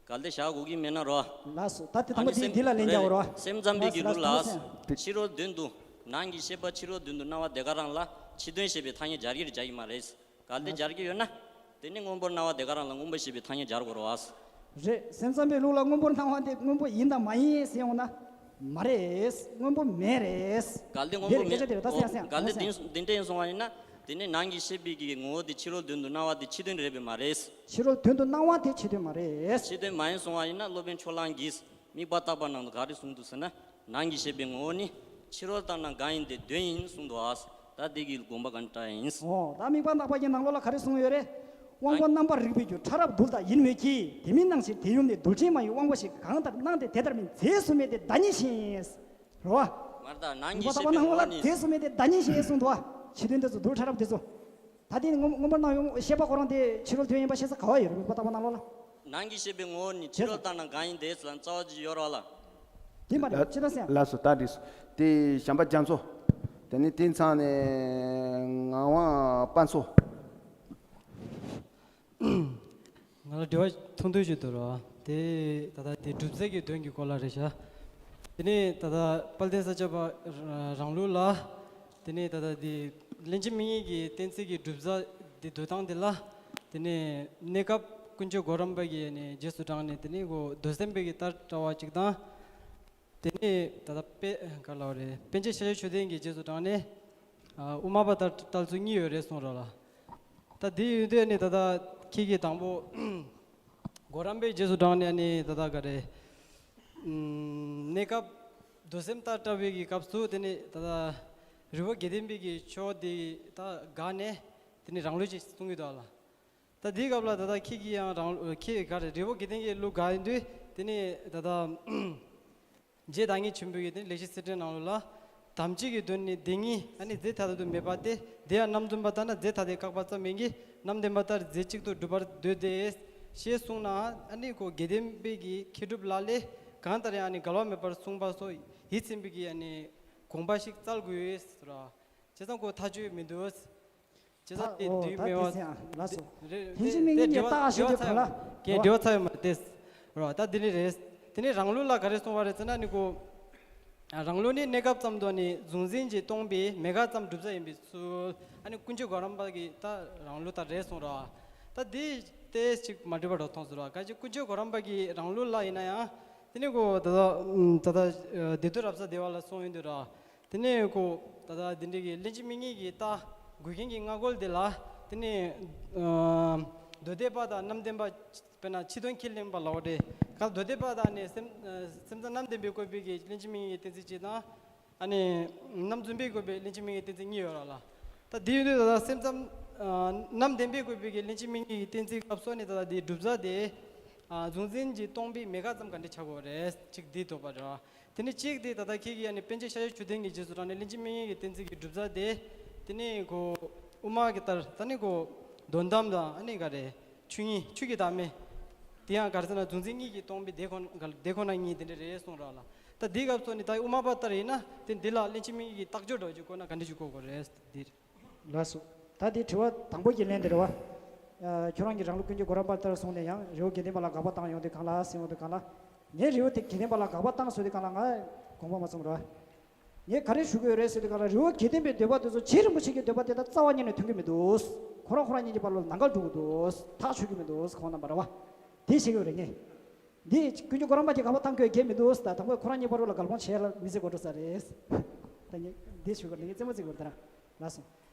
གལ་ཏེ་བཞག་དགོས་ཀྱི་མེད་ན་རོ། ལགས་སོ། ད་དེ་དང་པོ་དེ་འདི་ལ་ལན་རྒྱག་རོགས། སེམས་ཙམ་པའི་གི་ལགས་ལུགས་ལ། ལགས་སོ། ཕྱི་རོལ་དོན་དུ། ནང་གི་ཤེས་པ་ཕྱི་རོལ་དོན་དུ་སྣང་བ་དེ་ག་རང་ལ་ཕྱི་དོན་ཞེས་པའི་ཐ་སྙད་སྦྱར་གྱི་རེད་སྦྱར་གྱི་མ་རེད། གལ་ཏེ་སྦྱར་གྱི་ཡོད་ན། དེ་ནི་སྔོན་པོར་སྣང་བ་དེ་ག་རང་ལ་སྔོན་པོ་ཞེས་པའི་ཐ་སྙད་སྦྱར་དགོས་རེད་བ། རེད། སེམས་ཙམ་པའི་ལུགས་ལ་སྔོན་པོར་སྣང་བ་དེ་སྔོན་པོ་ཡིན་དང་མ་ཡིན་ཟེར་ཡོང་ན། མ་རེད། སྔོན་པོ་མེད་རེད། གལ་ཏེ་སྔོན་པོ་མེད། འདིར་སྐད་ཆ་དེ་རེད་ད་སེམས་ཡང་སེམས་ཡང་། གལ་ཏེ་འདི་འདི་འདྲ་ཡིན་སོང་བ་ཡིན་ན། དེ་ནི་ནང་གི་ཤེས་པའི་གི་ངོ་བོ་དེ་ཕྱི་རོལ་དོན་དུ་སྣང་བ་དེ་ཕྱི་དོན་རེད་པས་མ་རེད། ཕྱི་རོལ་དོན་དུ་སྣང་བ་དེ་ཕྱི་དོན་མ་རེད། ཕྱི་དོན་མ་ཡིན་སོང་བ་ཡིན་ན་སློབ་དཔོན་ཕྱོགས་གླང་གིས། དམིགས་པ་བརྟག་པ་ནང་དུ་ག་རེ་གསུངས་འདུག་ཟེར་ན། ནང་གི་ཤེས་པའི་ངོ་བོ་ནི། ཕྱི་རོལ་ལྟར་སྣང་གང་ཡིན་ཏེ་དོན་ཡིན་གསུངས་འདུག་ཨ། ད་འདི་གི་དགོངས་པ་ག་འདྲ་ཡིན། འོ། ད་དམིགས་པ་བརྟག་པ་གི་ནང་ལོགས་ལ་ག་རེ་གསུངས་ཡོད་རེད། དབང་པོ་རྣམ་པར་རིག་པའི་རྒྱུ། ཕྲ་རབ་རྡུལ་དག་ཡིན་མོད་ཀྱི། དེ་མིན་སྣང་ཕྱིར་དེ་ཡུམ་ནི། རྡུལ་ཕྲན་མ་ཡིན་དབང་པོ་ཞིག་གང་ལྟར་སྣང་སྟེ་དེ་ལྟར་མིན། རྫས་སུ་མེད་དེ་བདག་ཉིད་བཞིན། རེད་བ། མར་ད་ནང་གི་དམིགས་པ་བརྟག་པ་ནང་ལོགས་ལ་རྫས་སུ་མེད་དེ་བདག་ཉིད་བཞིན་གསུངས་འདུག་བ། ཕྱི་དོན་དེ་ཚོ་རྡུལ་ཕྲ་རབ་དེ་ཚོ། ད་དེ་ནི་སྔོན་སྔོན་པར་སྣང་བའི་ཤེས་པ་ཁོ་རང་དེ་ཕྱི་རོལ་དོན་ཡིན་པ་ཤེས་ས་ག་བ་ཡོད་རེད། དམིགས་པ་བརྟག་པ་ནང་ལོགས་ལ། ནང་གི་ཤེས་པའི་ངོ་བོ་ནི་ཕྱི་རོལ་ལྟར་སྣང་གང་ཡིན་དེ་ལ་རྩ་བ་ཅིག་ཡོད་རེད་བ་ལ། དེ་མ་རེད་ཅི་ལྟར་སེམས། ལགས་སོ། ད་འགྲིག་སོང་། དེ་བྱམས་པ་རྒྱ་མཚོ། དེ་ནི་དེ་ཚང་ནས་ངག་དབང་དཔལ་མཚོ། ང་ལ་དྲི་བ་ཐུང་ཐུང་ཞིག་འདུག་རོ། དེ་ད་ལྟ་དེ་སྒྲུབ་རྫས་ཀྱི་དོན་གྱི་སྐོར་ལ་རེད་ཤག་དེ་ནས་ད་ལྟ་དཔལ་ལྡན་ས་སྐྱ་པ་རང་ལུགས་ལ། དེ་ནས་ད་ལྟ་དེ་ལྷན་ཅིག་དམིགས་ངེས་ཀྱི་གཏན་ཚིགས་ཀྱི་སྒྲུབ་རྫས་དེ་འདོད་སྟངས་དེ་ལ། དེ་ནས་གནས་སྐབས་དཀོན་མཆོག་གོ་རམས་པ་གིས་ནས་རྗེས་སུ་འབྲངས་ནས་དེ་ནས་གོ་འདོད་སེམས་པའི་གི་ལྟར་བཀྲལ་བ་གཅིག་དང་། དེ་ནས་ད་ལྟ་དཔེ་ག་ལ་བ་རེད། པཎ་ཆེན་ཤཱཀྱ་མཆོག་ལྡན་གྱི་རྗེས་སུ་འབྲངས་ནས། ཨ་དབུ་མ་པ་ལྟར་བཀྲལ་ཚུལ་གཉིས་ཡོད་རེད་གསུངས་རོགས་ལ། ད་དེ་ཡོད་དུས་ནི་ད་ལྟ་ཁྱེད་ཀྱིས་དང་པོ་གོ་རམས་པའི་རྗེས་སུ་འབྲངས་ནས་ནི་ད་ལྟ་ག་རེད། ཨམ་གནས་སྐབས་འདོད་སེམས་ལྟར་བཀྲལ་བའི་གི་སྐབས་སུ་དེ་ནི་ད་ལྟ་རི་བོ་དགེ་ལྡན་པའི་གི་ཕྱོགས་དེ་ད་དགག་ནས་དེ་ནི་རང་ལུགས་ཅིག་གསུང་གི་འདུག་ལ། ད་འདིའི་སྐབས་ལ་ད་ལྟ་ཁྱེད་ཀྱིས་ཡང་རང་ཁྱེད་ག་རེ་རི་བོ་དགེ་ལྡན་གྱི་ལུགས་དགག་ཡིན་དུས་དེ་ནི་ད་ལྟ་ རྗེ་བདག་ཉིད་ཆེན་པོ་ཡི་དེ་ལེགས་བཤད་གསེར་ཕྲེང་ནང་ལོགས་ལ། དམ་ཚིག་གི་དོན་ནི་བདེན་གཉིས་ཨ་ནི་རྫས་ཐ་དད་དུ་མེད་པ་སྟེ། དེ་ཡང་རྣམ་རྫུན་པ་ལྟར་ན་རྫས་ཐ་དད་བཀག་པ་ཙམ་ཡིན་གྱི། རྣམ་བདེན་པ་ལྟར་རྫས་གཅིག་ཏུ་སྒྲུབ་པར་འདོད་དེ། ཞེས་གསུངས་ནའང་ཨ་ནི་ཁོ་དགེ་ལྡན་པའི་གི་མཁས་གྲུབ་ལག་ལེན་གང་ལྟར་ཡང་ཨ་ནི་འགལ་བ་མེད་པར་གསུངས་པ་སོགས་ཡིད་ཚིམ་པའི་གི་ཨ་ནི་དགོངས་པ་ཞིག་བཙལ་དགོས་ཟེར་ར། བྱས་ཙང་ཁོ་ཐག་ཆོད་མི་འདུག་བྱས་ཙང་དེ་ཨོ་དུས་ད་མེད་དེ་བ། ཟེར་ཨ་ལགས་སོ། རེད་ཐེན་ཅིན་མིང་གཉིས་ད་ཨ་ཤེས་འབྲེལ་བ་གོ་ལ། ཚ་ཡོད་མ་རེད་དེ། རོ་ད་འདི་ནི་རེད། དེ་ནི་རང་ལུགས་ལ་ག་རེ་གསུངས་པ་རེད་ཟེར་ན་ནི་གོ། རང་ལུགས་ནི་གནས་སྐབས་ཙམ་དུ་ནི་གཟུང་འཛིན་གྱིས་སྟོང་པའི་མེད་དགག་ཙམ་སྒྲུབ་ས་ཡིན་པའི་ཚུལ། ཨ་ནི་ཀུན་མཁྱེན་གོ་རམས་པ་གིས་ད་རང་ལུགས་ལྟར་རེད་གསུངས་རོ། ད་འདི་དེ་ཅིག་མ་འགྲིག་པ་འདྲ་མཐོང་ཟེར་རོ། གལ་སྲིད་ཀུན་མཁྱེན་གོ་རམས་པ་གིས་རང་ལུགས་ལ་ཡིན་ན་ཡང་། དེ་ནི་གོ་ད་ད་ད་ད་བདེ་སྡུག་རབ་གསལ་སྡེ་པ་ལ་གསུངས་ཡོང་དུས་རོ། དེ་ནས་ཁོ་ད་ལྟ་འདི་འདྲའི་གི་གླེང་གཞི་དམིགས་ངེས་ཀྱི་རྟགས་དགོས་མཁན་གྱི་སྔ་རྒོལ་དེ་ལ། དེ་ནས་ཨ་མདོ་སྡེ་པ་དང་རྣམ་བདེན་པ། དཔེར་ན་ཕྱི་དོན་ཁས་ལེན་པ་ལ་འོ་རེད། ག་མདོ་སྡེ་པ་དང་ནི་སེམས་ཨ་སེམས་ཙམ་རྣམ་བདེན་པས་བཀོད་པའི་གི་གླེང་གཞི་དམིགས་ངེས་ཀྱི་གཏན་ཚིགས་གཅིག་དང་། ཨ་ནི་རྣམ་རྫུན་པས་བཀོད་པའི་གླེང་གཞི་དམིགས་ངེས་གཏན་ཚིགས་གཉིས་ཡོད་ར་ལ། ད་དེ་ཡོད་དུས་ད་ལྟ་སེམས་ཙམ་ཨ་རྣམ་བདེན་པས་བཀོད་པའི་གི་གླེང་གཞི་དམིགས་ངེས་ཀྱི་གཏན་ཚིགས་སྐབས་སུ་ནི་ད་ལྟ་དེའི་གྲུབ་རྫས་དེ་ཨ་གཟུང་འཛིན་གྱིས་སྟོང་པའི་མེད་དགག་ཙམ་ག་འདྲ་ཆགས་དགོས་རེད་ཅིག་འདི་འདོད་པ་རེད་བ། དེ་ནི་གཅིག་དེ་ད་ལྟ་ཁྱེད་ཀྱིས་ཨ་ནི་པཎ་ཆེན་ཤཱཀྱ་མཆོག་ལྡན་གྱི་རྗེས་སུ་འབྲངས་ནས་གླེང་གཞི་དམིགས་ངེས་ཀྱི་གཏན་ཚིགས་ཀྱི་གྲུབ་རྫས་དེ། དེ་ནི་གོ་དབུ་མ་གི་ལྟར་ད་ནི་གོ་དོན་དམ་དང་ཨ་ནི་ག་རེ་ཆོས་ཉིད་ཆོས་ཀྱི་བདག་མེད། དེ་ཡང་ག་རེ་ཟེར་ན་གཟུང་འཛིན་གཉིས་ཀྱིས་སྟོང་པའི་དེ་ཁོ་ན་དེ་ཁོ་ན་ཉིད་དེ་འདྲ་རེད་གསུངས་ར་ལ། ད་འདི་སྐབས་སུ་ནི་ད་དབུ་མ་པ་ལྟར་ཡིན་ན་དེ་འདི་ལ་གླེང་གཞི་དམིགས་ངེས་ཀྱི་རྟགས་སྦྱོར་འདྲ་བོ་ཅིག་བཀོད་ན་ག་འདྲ་ཞིག་བཀོད་དགོས་རེད་འདིར། ལགས་སོ། ད་དེ་དྲི་བ་དང་པོ་གི་ལན་དེ་རེད་བ། ཨ་ཁྱོད་རང་གིས་རང་ལུགས་ཀུན་མཁྱེན་གོ་རམས་པ་ལྟར་གསུངས་ནས་ཡང་རི་བོ་དགེ་ལྡན་པ་ལ་དགག་པ་བཏང་ཡོང་དུས་གང་ལ་ཟེར་ཡོང་དུས་གང་ལ། ངས་རི་བོ་དེ་དགེ་ལྡན་པ་ལ་དགག་པ་བཏང་ཟེར་དུས་གང་ལ་ང་དགོངས་པ་མ་ཚོམ་རེད་བ། ངས་ག་རེ་ཞུ་དགོས་རེད་ཟེར་དུས་གང་ལ་རི་བོ་དགེ་ལྡན་པའི་འདོད་པ་དེ་ཚོ་རྗེ་རིན་པོ་ཆེ་གི་འདོད་པ་དེ་དང་རྩ་བ་ཉིད་ནས་མཐུན་གྱི་མི་འདུག་ཁོ་རང་ཁོ་རང་གཉིས་ཀྱི་བར་ལ་ལམ་ཁ་འགྲོ་གི་འདུག་ཐག་ཆོད་ཀྱི་མི་འདུག་ཁོང་རྣམ་པ་རེད་བ། དེ་བཤད་ཀྱི་ཡོད་རེད་ངས། འདི་ཀུན་མཁྱེན་གོ་རམས་པ་གྱིས་དགག་པ་བཏང་དགོས་གལ་མི་འདུག་ད་དང་པོ་ཁོ་རང་གཉིས་བར་ལ་དགག་སློང་བྱས་ལ་མི་ཚེ་འགོར་འགྲོ་ས་རེད། ད་ངས་འདི་ཞུ་ག་ལ་ངས་རྩེད་མོ་རྩེ་དགོས་ད་རང་ལ་སོང་།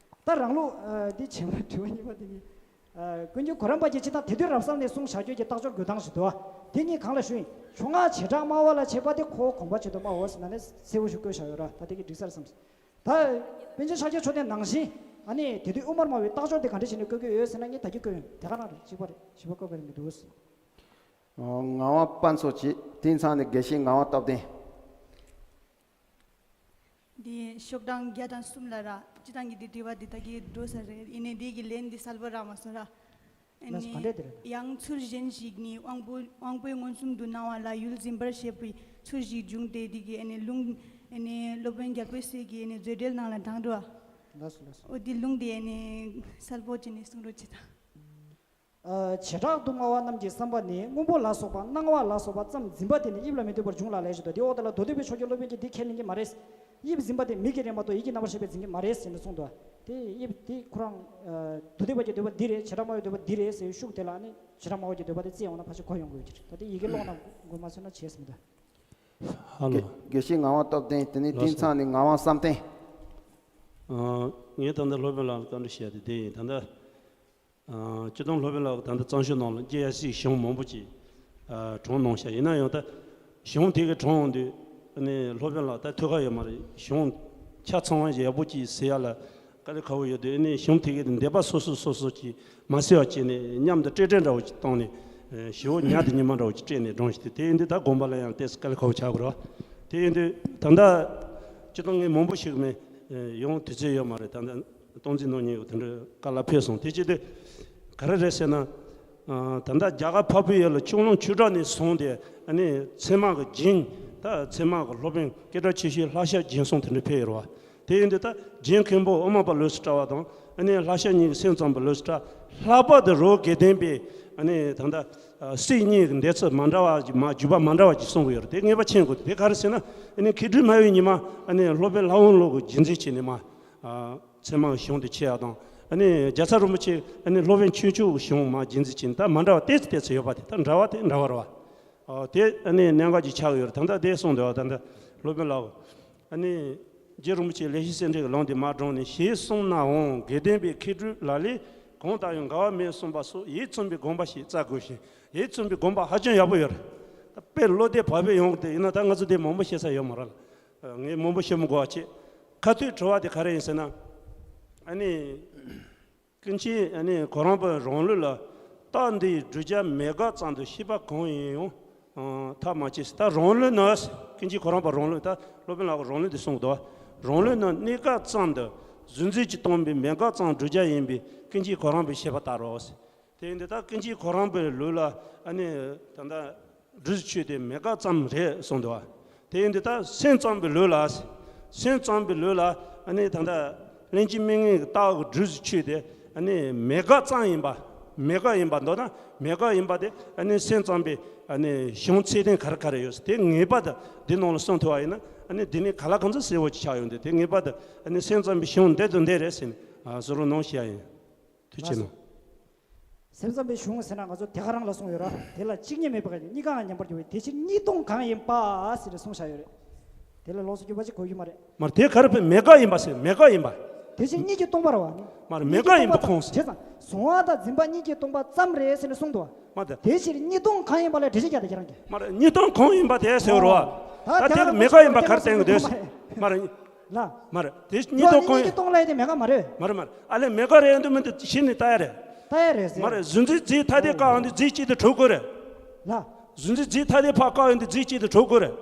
ད་རང་ལུགས་ཨ་འདི་བྱེད་པ་དྲི་བ་གཉིས་པ་དེ་ནི། ཨ་ཀུན་མཁྱེན་གོ་རམས་པ་གྱིས་སྤྱིར་བཏང་དེ་དུས་རབ་གསལ་ནས་གསུངས་བཞག་རྒྱུ་གྱི་རྟགས་སྦྱོར་འགོད་སྟངས་ཤིག་འདུག་དེ་གཉིས་གང་ལ་ཞུ་ཡིན། ཕྱོགས་སྔ་བྱེ་བྲག་སྨྲ་བ་ལ་བྱེད་པ་དེ་ཁོ་དགོངས་པ་ཆེད་དུ་སྨྲ་འོ་ཟེར་ན་ནི་གསལ་བོ་ཞིག་བཀོད་བཞག་ཡོད་ར་ད་དེ་གི་འགྲིག་ས་རེད་བསམ། ད་པཎ་ཆེན་ཤཱཀྱ་མཆོག་ལྡན་ནང་བཞིན་ཨ་ནི་དེ་དུས་དབུ་མར་སྨྲ་བའི་རྟགས་སྦྱོར་དེ་ག་འདྲ་བྱས་ནས་བཀོད་ཀྱི་ཡོད་ཟེར་ན་ངས་ད་གི་བཀོད་ཡོད་དེ་ག་རང་རེད་གཅིག་པ་རེད་བཞི་པ་བཀོད་པ་རེད་མི་འདུག་ངག་དབང་དཔལ་མཚོ་བྱས་དེ་ཚང་ནས་དགེ་བཤེས་ངག་དབང་སྟོབས་ལྡན། འདི་ཤོག་གྲངས་བརྒྱ་དང་གསུམ་ལ་ར་སྤྱི་བཏང་གི་འདི་དྲི་བ་འདི་ད་གི་འགྲོ་ས་རེད་ཡིན་ནའི་འདི་གི་ལན་འདི་གསལ་པོ་རག་མ་སོང་ར། ཨ་ལགས་སོ་ག་འདྲས་དེ་རེད། ནི་ཡང་ཚུལ་གཞན་ཞིག་ནི་དབང་པོ་དབང་པོས་མངོན་སུམ་དུ་སྣང་བ་ལ་ཡུལ་འཛིན་པར་བྱེད་པའི་ཚུལ་ཞིག་འབྱུང་སྟེ་འདི་གི་ཨ་ནི་ལུང་ཨ་ནི་སློབ་དཔོན་རྒྱལ་པོའི་སྲས་ཀྱི་ཨ་ནི་མཛོད་འགྲེལ་ནང་ལ་དྲངས་འགྲོ། ལགས་སོ་ལགས་སོ། འོ་འདི་ལུང་འདི་ཨ་ནི་གསལ་པོ་བྱས་ནས་གསུང་རོགས་བྱེད་དང་། ཨ་བྱེ་བྲག་ཏུ་སྨྲ་བ་རྣམས་ཀྱི་བསམ་པ་ནི་སྔོན་པོ་ལ་སོགས་པ་སྣང་བ་ལ་སོགས་པ་ཙམ་འཛིན་པ་དེ་ནི་དབྱིབས་ལ་མི་ལྟོས་པར་འབྱུང་ལ་ལས་ཞེས་དང་དེ་འོག་དེ་ལ་མདོ་སྡེ་པའི་ཕྱོགས་ཀྱི་སློབ་དཔོན་གྱིས་འདི་ཁས་ལེན་གྱི་མ་རེད། དབྱིབས་འཛིན་པ་དེ་མིག་གི་རེད་མ་གཏོགས་ཡིད་ཀྱི་རྣམ་པར་ཤེས་པས་འཛིན་གྱི་མ་རེད་ཟེར་ནས་གསུངས་འདུག་དེ་དབྱིབས་དེ་ཁོ་རང་ཨ་མདོ་སྡེ་པ་གྱི་འདོད་པ་འདི་རེད་བྱེ་བྲག་སྨྲ་བའི་འདོད་པ་འདི་རེད་ཟེར་བའི་ཤུགས་དེ་ལ་ནི་བྱེ་བྲག་སྨྲ་བ་གྱི་འདོད་པ་དེ་བརྩིས་ཡོང་ན་ཕལ་ཆེར་གོ་ཡོང་དགོས་ཀྱི་རེད། ད་དེ་ཡི་གེ་ཀློག་ན་དགོས་མ་ཚོད་ན་བྱས་ཟིན་འདུག་ཧ་ལོ། དགེ་དགེ་བཤེས་ངག་དབང་སྟོབས་ལྡན་དེ་ནས་ལགས་དེང་སོ། སང་ནས་ངག་དབང་བསམ་གཏན། ཨ་ངས་ད་ལྟ་སློབ་དཔོན་ལགས་ལ་བཀའ་འདྲི་བཤད་དེ་དེ་ཡིན་ད་ལྟ། ཨ་སྤྱིར་བཏང་སློབ་དཔོན་ལགས་ད་ལྟ་གཙང་ཆུ་ནང་ལ་རྒྱལ་སྲས་གཞུང་མང་པོ་ཅིག་ཨ་གྲངས་གནང་བཞག་ཡིན་ན་ཡང་ད་གཞུང་དེ་གའི་གྲངས་འོང་དུས་ཨ་ནི་སློབ་དཔོན་ལགས་ད་ཐོས་ཁ་ཡོད་མ་རེད། གཞུང་ཆ་ཚང་བ་ཡག་པོ་ཅིག་ཟེར་ཡ་ལ་དཀའ་ལས་ཁག་པོ་ཡོད་དུས་ཨ་ནི་གཞུང་དེ་གའི་འདོད་པ་སོ་སོ་སོ་སོ་ཅིག་མ་གསལ་བ་བྱས་ནས་མཉམ་དུ་སྤྲེལ་སྤྲེལ་འདྲ་བོ་ཅིག་བཏང་ནས་ཨ་ཞེ་པོ་ཉག་དེ་ཉི་མ་འདྲ་བོ་ཅིག་སྤྲད་ནས་བགྲངས་ཤིག་དེ་དེ་ཡིན་དུས་ད་དགོངས་པ་ལ་ཡང་ཏོག་ཙམ་དཀའ་ལས་ཁག་པོ་ཆགས་དགོས་རེད་བ། དེ་ཡིན་དུས་ད་ལྟ་སྤྱིར་བཏང་ངས་མང་པོ་ཞིག་མེད་ཡོང་དུས་ཚོད་ཡོད་མ་རེད་ད་ལྟ། སྟོང་འཛིན་སྣང་བརྙན་གྱི་དེ་འདྲའི་བཀའ་ལ་ཕེབས་སོང་། དེ་བྱེད་དུས་ག་རེ་རེད་ཟེར་ན། ཨ་ད་ལྟ་རྒྱ་གར་འཕགས་པའི་ཡུལ་ལ་ཆུ་ཀླུང་ཆུ་བྲག་ནས་བཟུང་སྟེ་ཨ་ནི་ཚད་མ་གི་རྒྱན། ད་ཚད་མ་གི་སློབ་དཔོན་སྐད་གྲགས་ཆེ་ཤོས་ལྷ་ཞབས་རྒྱན་གསུམ་དེ་འདྲ་ཕེབས་ཡོད་རེད་བ། དེ་ཡིན་དུས་ད་རྒྱན་མཁན་པོ་དབུ་མ་པ་ལོ་ཙཱ་བ་དང་ཨ་ནི་ལྷ་ཞབས་གཉིས་ཀྱི་སེམས་ཙམ་པ་ལོ་ཙཱ། ལྷག་པར་དུ་རི་བོ་དགེ་ལྡན་པའི་ཨ་ནི་ད་ལྟ་སྲས་གཉིས་ཀྱི་འདས་ཚུལ་མ་འདྲ་བ་ཞིག་མ་བརྒྱུད་པ་མ་འདྲ་བ་ཞིག་གསུང་གི་ཡོད་རེད། དེ་ངེས་པ་མཁྱེན་དགོས། དེ་ག་རེ་ཟེར་ན་ཨ་ནི་མཁས་གྲུབ་སྨྲ་བའི་ཉི་མ་ཨ་ནི་སློབ་དཔོན་ལྷ་དབང་ལུང་གི་རྒྱུད་འཛིན་བྱས་ནས་མ། ཚད་མ་གི་གཞུང་དེ་ཕྱེ་ཡག་དང་། ཨ་ནི་རྒྱལ་ཚབ་རིན་པོ་ཆེ་ཨ་ནི་སློབ་དཔོན་ཆོས་མཆོག་གི་གཞུང་མ་རྒྱུད་འཛིན་བྱས་ནས་ད་མ་འདྲ་བ་ཏོག་ཙམ་ཏོག་ཙམ་ཡོད་པ་དེ་ད་འདྲ་བ་དེ་འདྲ་བ་རེད་བ། ཨ་དེ་ཨ་ནི་གནད་འགག་ཅིག་ཆགས་ཡོད་རེད། ད་ལྟ་དེ་གསུངས་འདུག་བ། ད་ལྟ་སློབ་དཔོན་ལགས་ཨ་ནི་རྗེ་རིན་པོ་ཆེ་ལེགས་བཤད་གསེར་ཕྲེང་གི་ལུང་དེ་མར་དྲངས་ནས་ཞེས་གསུངས་ནའང་དགེ་ལྡན་པའི་མཁས་གྲུབ་ལག་ལེན་གང་ལྟར་ཡང་འགལ་བ་མེད་གསུངས་པ་སོགས་ཡིད་ཚིམ་པའི་དགོངས་པ་ཞིག་བཙལ་དགོས་ཤིང་། ཡིད་ཚིམ་པའི་དགོངས་པ་ཧ་ཅང་ཡག་པོ་ཡོད་རེད། ད་དཔེ་བློ་བདེ་བག་ཕེབས་ཡོང་གི་དེ་ཡིན་ན་ད་ང་ཚོ་དེ་མང་པོ་བཤད་ས་ཡོད་མ་རེད་ལ། ངས་མང་པོ་བཤད་མི་དགོས་པ་བྱས། ཁ་ཐུག་དྲི་བ་དེ་ག་རེ་ཡིན་ཟེར་ན། ཨ་ནི། ཀུན་མཁྱེན་ཨ་ནི་གོ་རམས་པ་རང་ལུགས་ལ། རྟགས་འདིའི་བསྒྲུབ་བྱ་མེད་དགག་ཙམ་དུ་ཤེས་པ་གང་ཡིན་ཡང་། ཐབས་མ་མཆིས་ཟེར། ད་རང་ལུགས་ན། ཀུན་གཞི་གོ་རམས་པ་རང་ལུགས། ད་སློབ་དཔོན་ལགས་ཀྱིས་རང་ལུགས་འདི་གསུངས་འདུག་རང་ལུགས་ནི་གནས་སྐབས་ཙམ་དུ་གཟུང་འཛིན་གྱིས་སྟོང་པའི་མེད་དགག་ཙམ་བསྒྲུབ་བྱ་ཡིན་པས་ཀུན་གཞི་གོ་རམས་པའི་བཤད་པ་ལྟར་རོ། དེ་ཡིན་དུས་ད་ཀུན་གཞི་གོ་རམས་པའི་ལུགས་ལ་ཨ་ནི་ད་ལྟ་སྒྲུབ་བྱའི་ཆོས་དེ་མེད་དགག་ཙམ་རེད་གསུངས་འདུག་དེ་ཡིན་དུས་ད་སེམས་ཙམ་པའི་ལུགས་ལ། སེམས་ཙམ་པའི་ལུགས་ལ་ཨ་ནི་ད་ལྟ་ལྷན་ཅིག་དམིགས་ངེས་ཀྱི་རྟགས་ཀྱི་སྒྲུབ་བྱའི་ཆོས་དེ་ཨ་ནི་མེད་དགག་ཙམ་ཡིན་པ། མེད་དགག་ཡིན་པ་མདོར་ན་མེད་དགག་ཡིན་པ་དེ་ཨ་ནི་སེམས་ཙམ་པའི་ཨ་ནི་གཞུང་ཚད་ལྡན་ག་རེ་ག་རེ་ཡོད་དེ་ངེས་པར་དུ་འདི་ནང་ལ་གསུངས་ཐུབ་པ་ཡིན་ན་ཨ་ནི་འདི་ནི་ག་ལ་གང་འཚམ་གསལ་བོ་ཅིག་ཆགས་ཡོང་དུས་དེ་ངེས་པར་དུ་ཨ་ནི་སེམས་ཙམ་པའི་གཞུང་འདི་དང་འདི་རེད་ཟེར་ནས་ཨ་གསུང་རོགས་གནང་ཞུ་ཡ་ཡིན། ཐུགས་རྗེ་ཆེ་གནང་། སེམས་ཙམ་པའི་གཞུང་ཟེར་ན་ང་ཚོ་དེ་ག་རང་ལ་གསུངས་ཡོད་ར། དེ་ལ་གཅིག་ཉིད་མེད་པ་ག་གཉིས་ཀའང་ཉམས་པར་འགྱུར་བས་དེ་ཕྱིར་གཉིས་སྟོང་གང་ཡིན་པ་ཟེར་ནས་གསུངས་བཞག་ཡོད་རེད། དེ་ལ་ལོགས་སུ་འགྱུར་བ་ཅིག་གོ་རྒྱུ་མ་རེད། མར་དེ་ག་རེ་བས་མེད་དགག་ཡིན་པ་ཟེར་མེད་དགག་ཡིན་པ། དེ་ཕྱིར་གཉིས་ཀྱིས་སྟོང་པ་རེད་བ། མར་མེད་དགག་ཡིན་པ་ཁོངས་ཟེར། བྱས་ཙང་གཟུང་བ་དང་འཛིན་པ་གཉིས་ཀྱིས་སྟོང་པ་ཙམ་རེད་ཟེར་ནས་གསུངས་འདུག་བ། མར་དེ། དེ་ཕྱིར་གཉིས་སྟོང་གང་ཡིན་པ་ལ་འགྲེལ་བཤད་རྒྱག་དང་ཁྱེད་རང་གིས། མར་མེད་དགག་ཡིན་པ་དེ་ཟེར་རོ། ད་དེ་ལ་མེད་དགག་ཡིན་པ་ག་རེ་བསྟན་གྱི་འདུག་ཟེར། མར། ལ། མར་དེ་གཉིས་སྟོང་གང་ཡིན། གཉིས་ཀྱིས་སྟོང་ལ་ཡིན་ཏེ་མེད་དགག་མ་རེད། མར་མར་ཨ་ལས་མེད་དགག་རེད་འདུག་མི་འདུག་གཞི་ནས་ལྟ་ཡ་རེད། ལྟ་ཡ་རེད་ཟེར། མར་གཟུང་འཛིན་རྫས་ཐ་དད་བཀག་ཡོང་དུས་རྫས་གཅིག་ཏུ་གྲུབ་དགོས་རེད། ལ། གཟུང་འཛིན་རྫས་ཐ་དད་ཕར་བཀག་ཡོང་དུས་རྫས་གཅིག་ཏུ་གྲུབ་དགོས་རེད།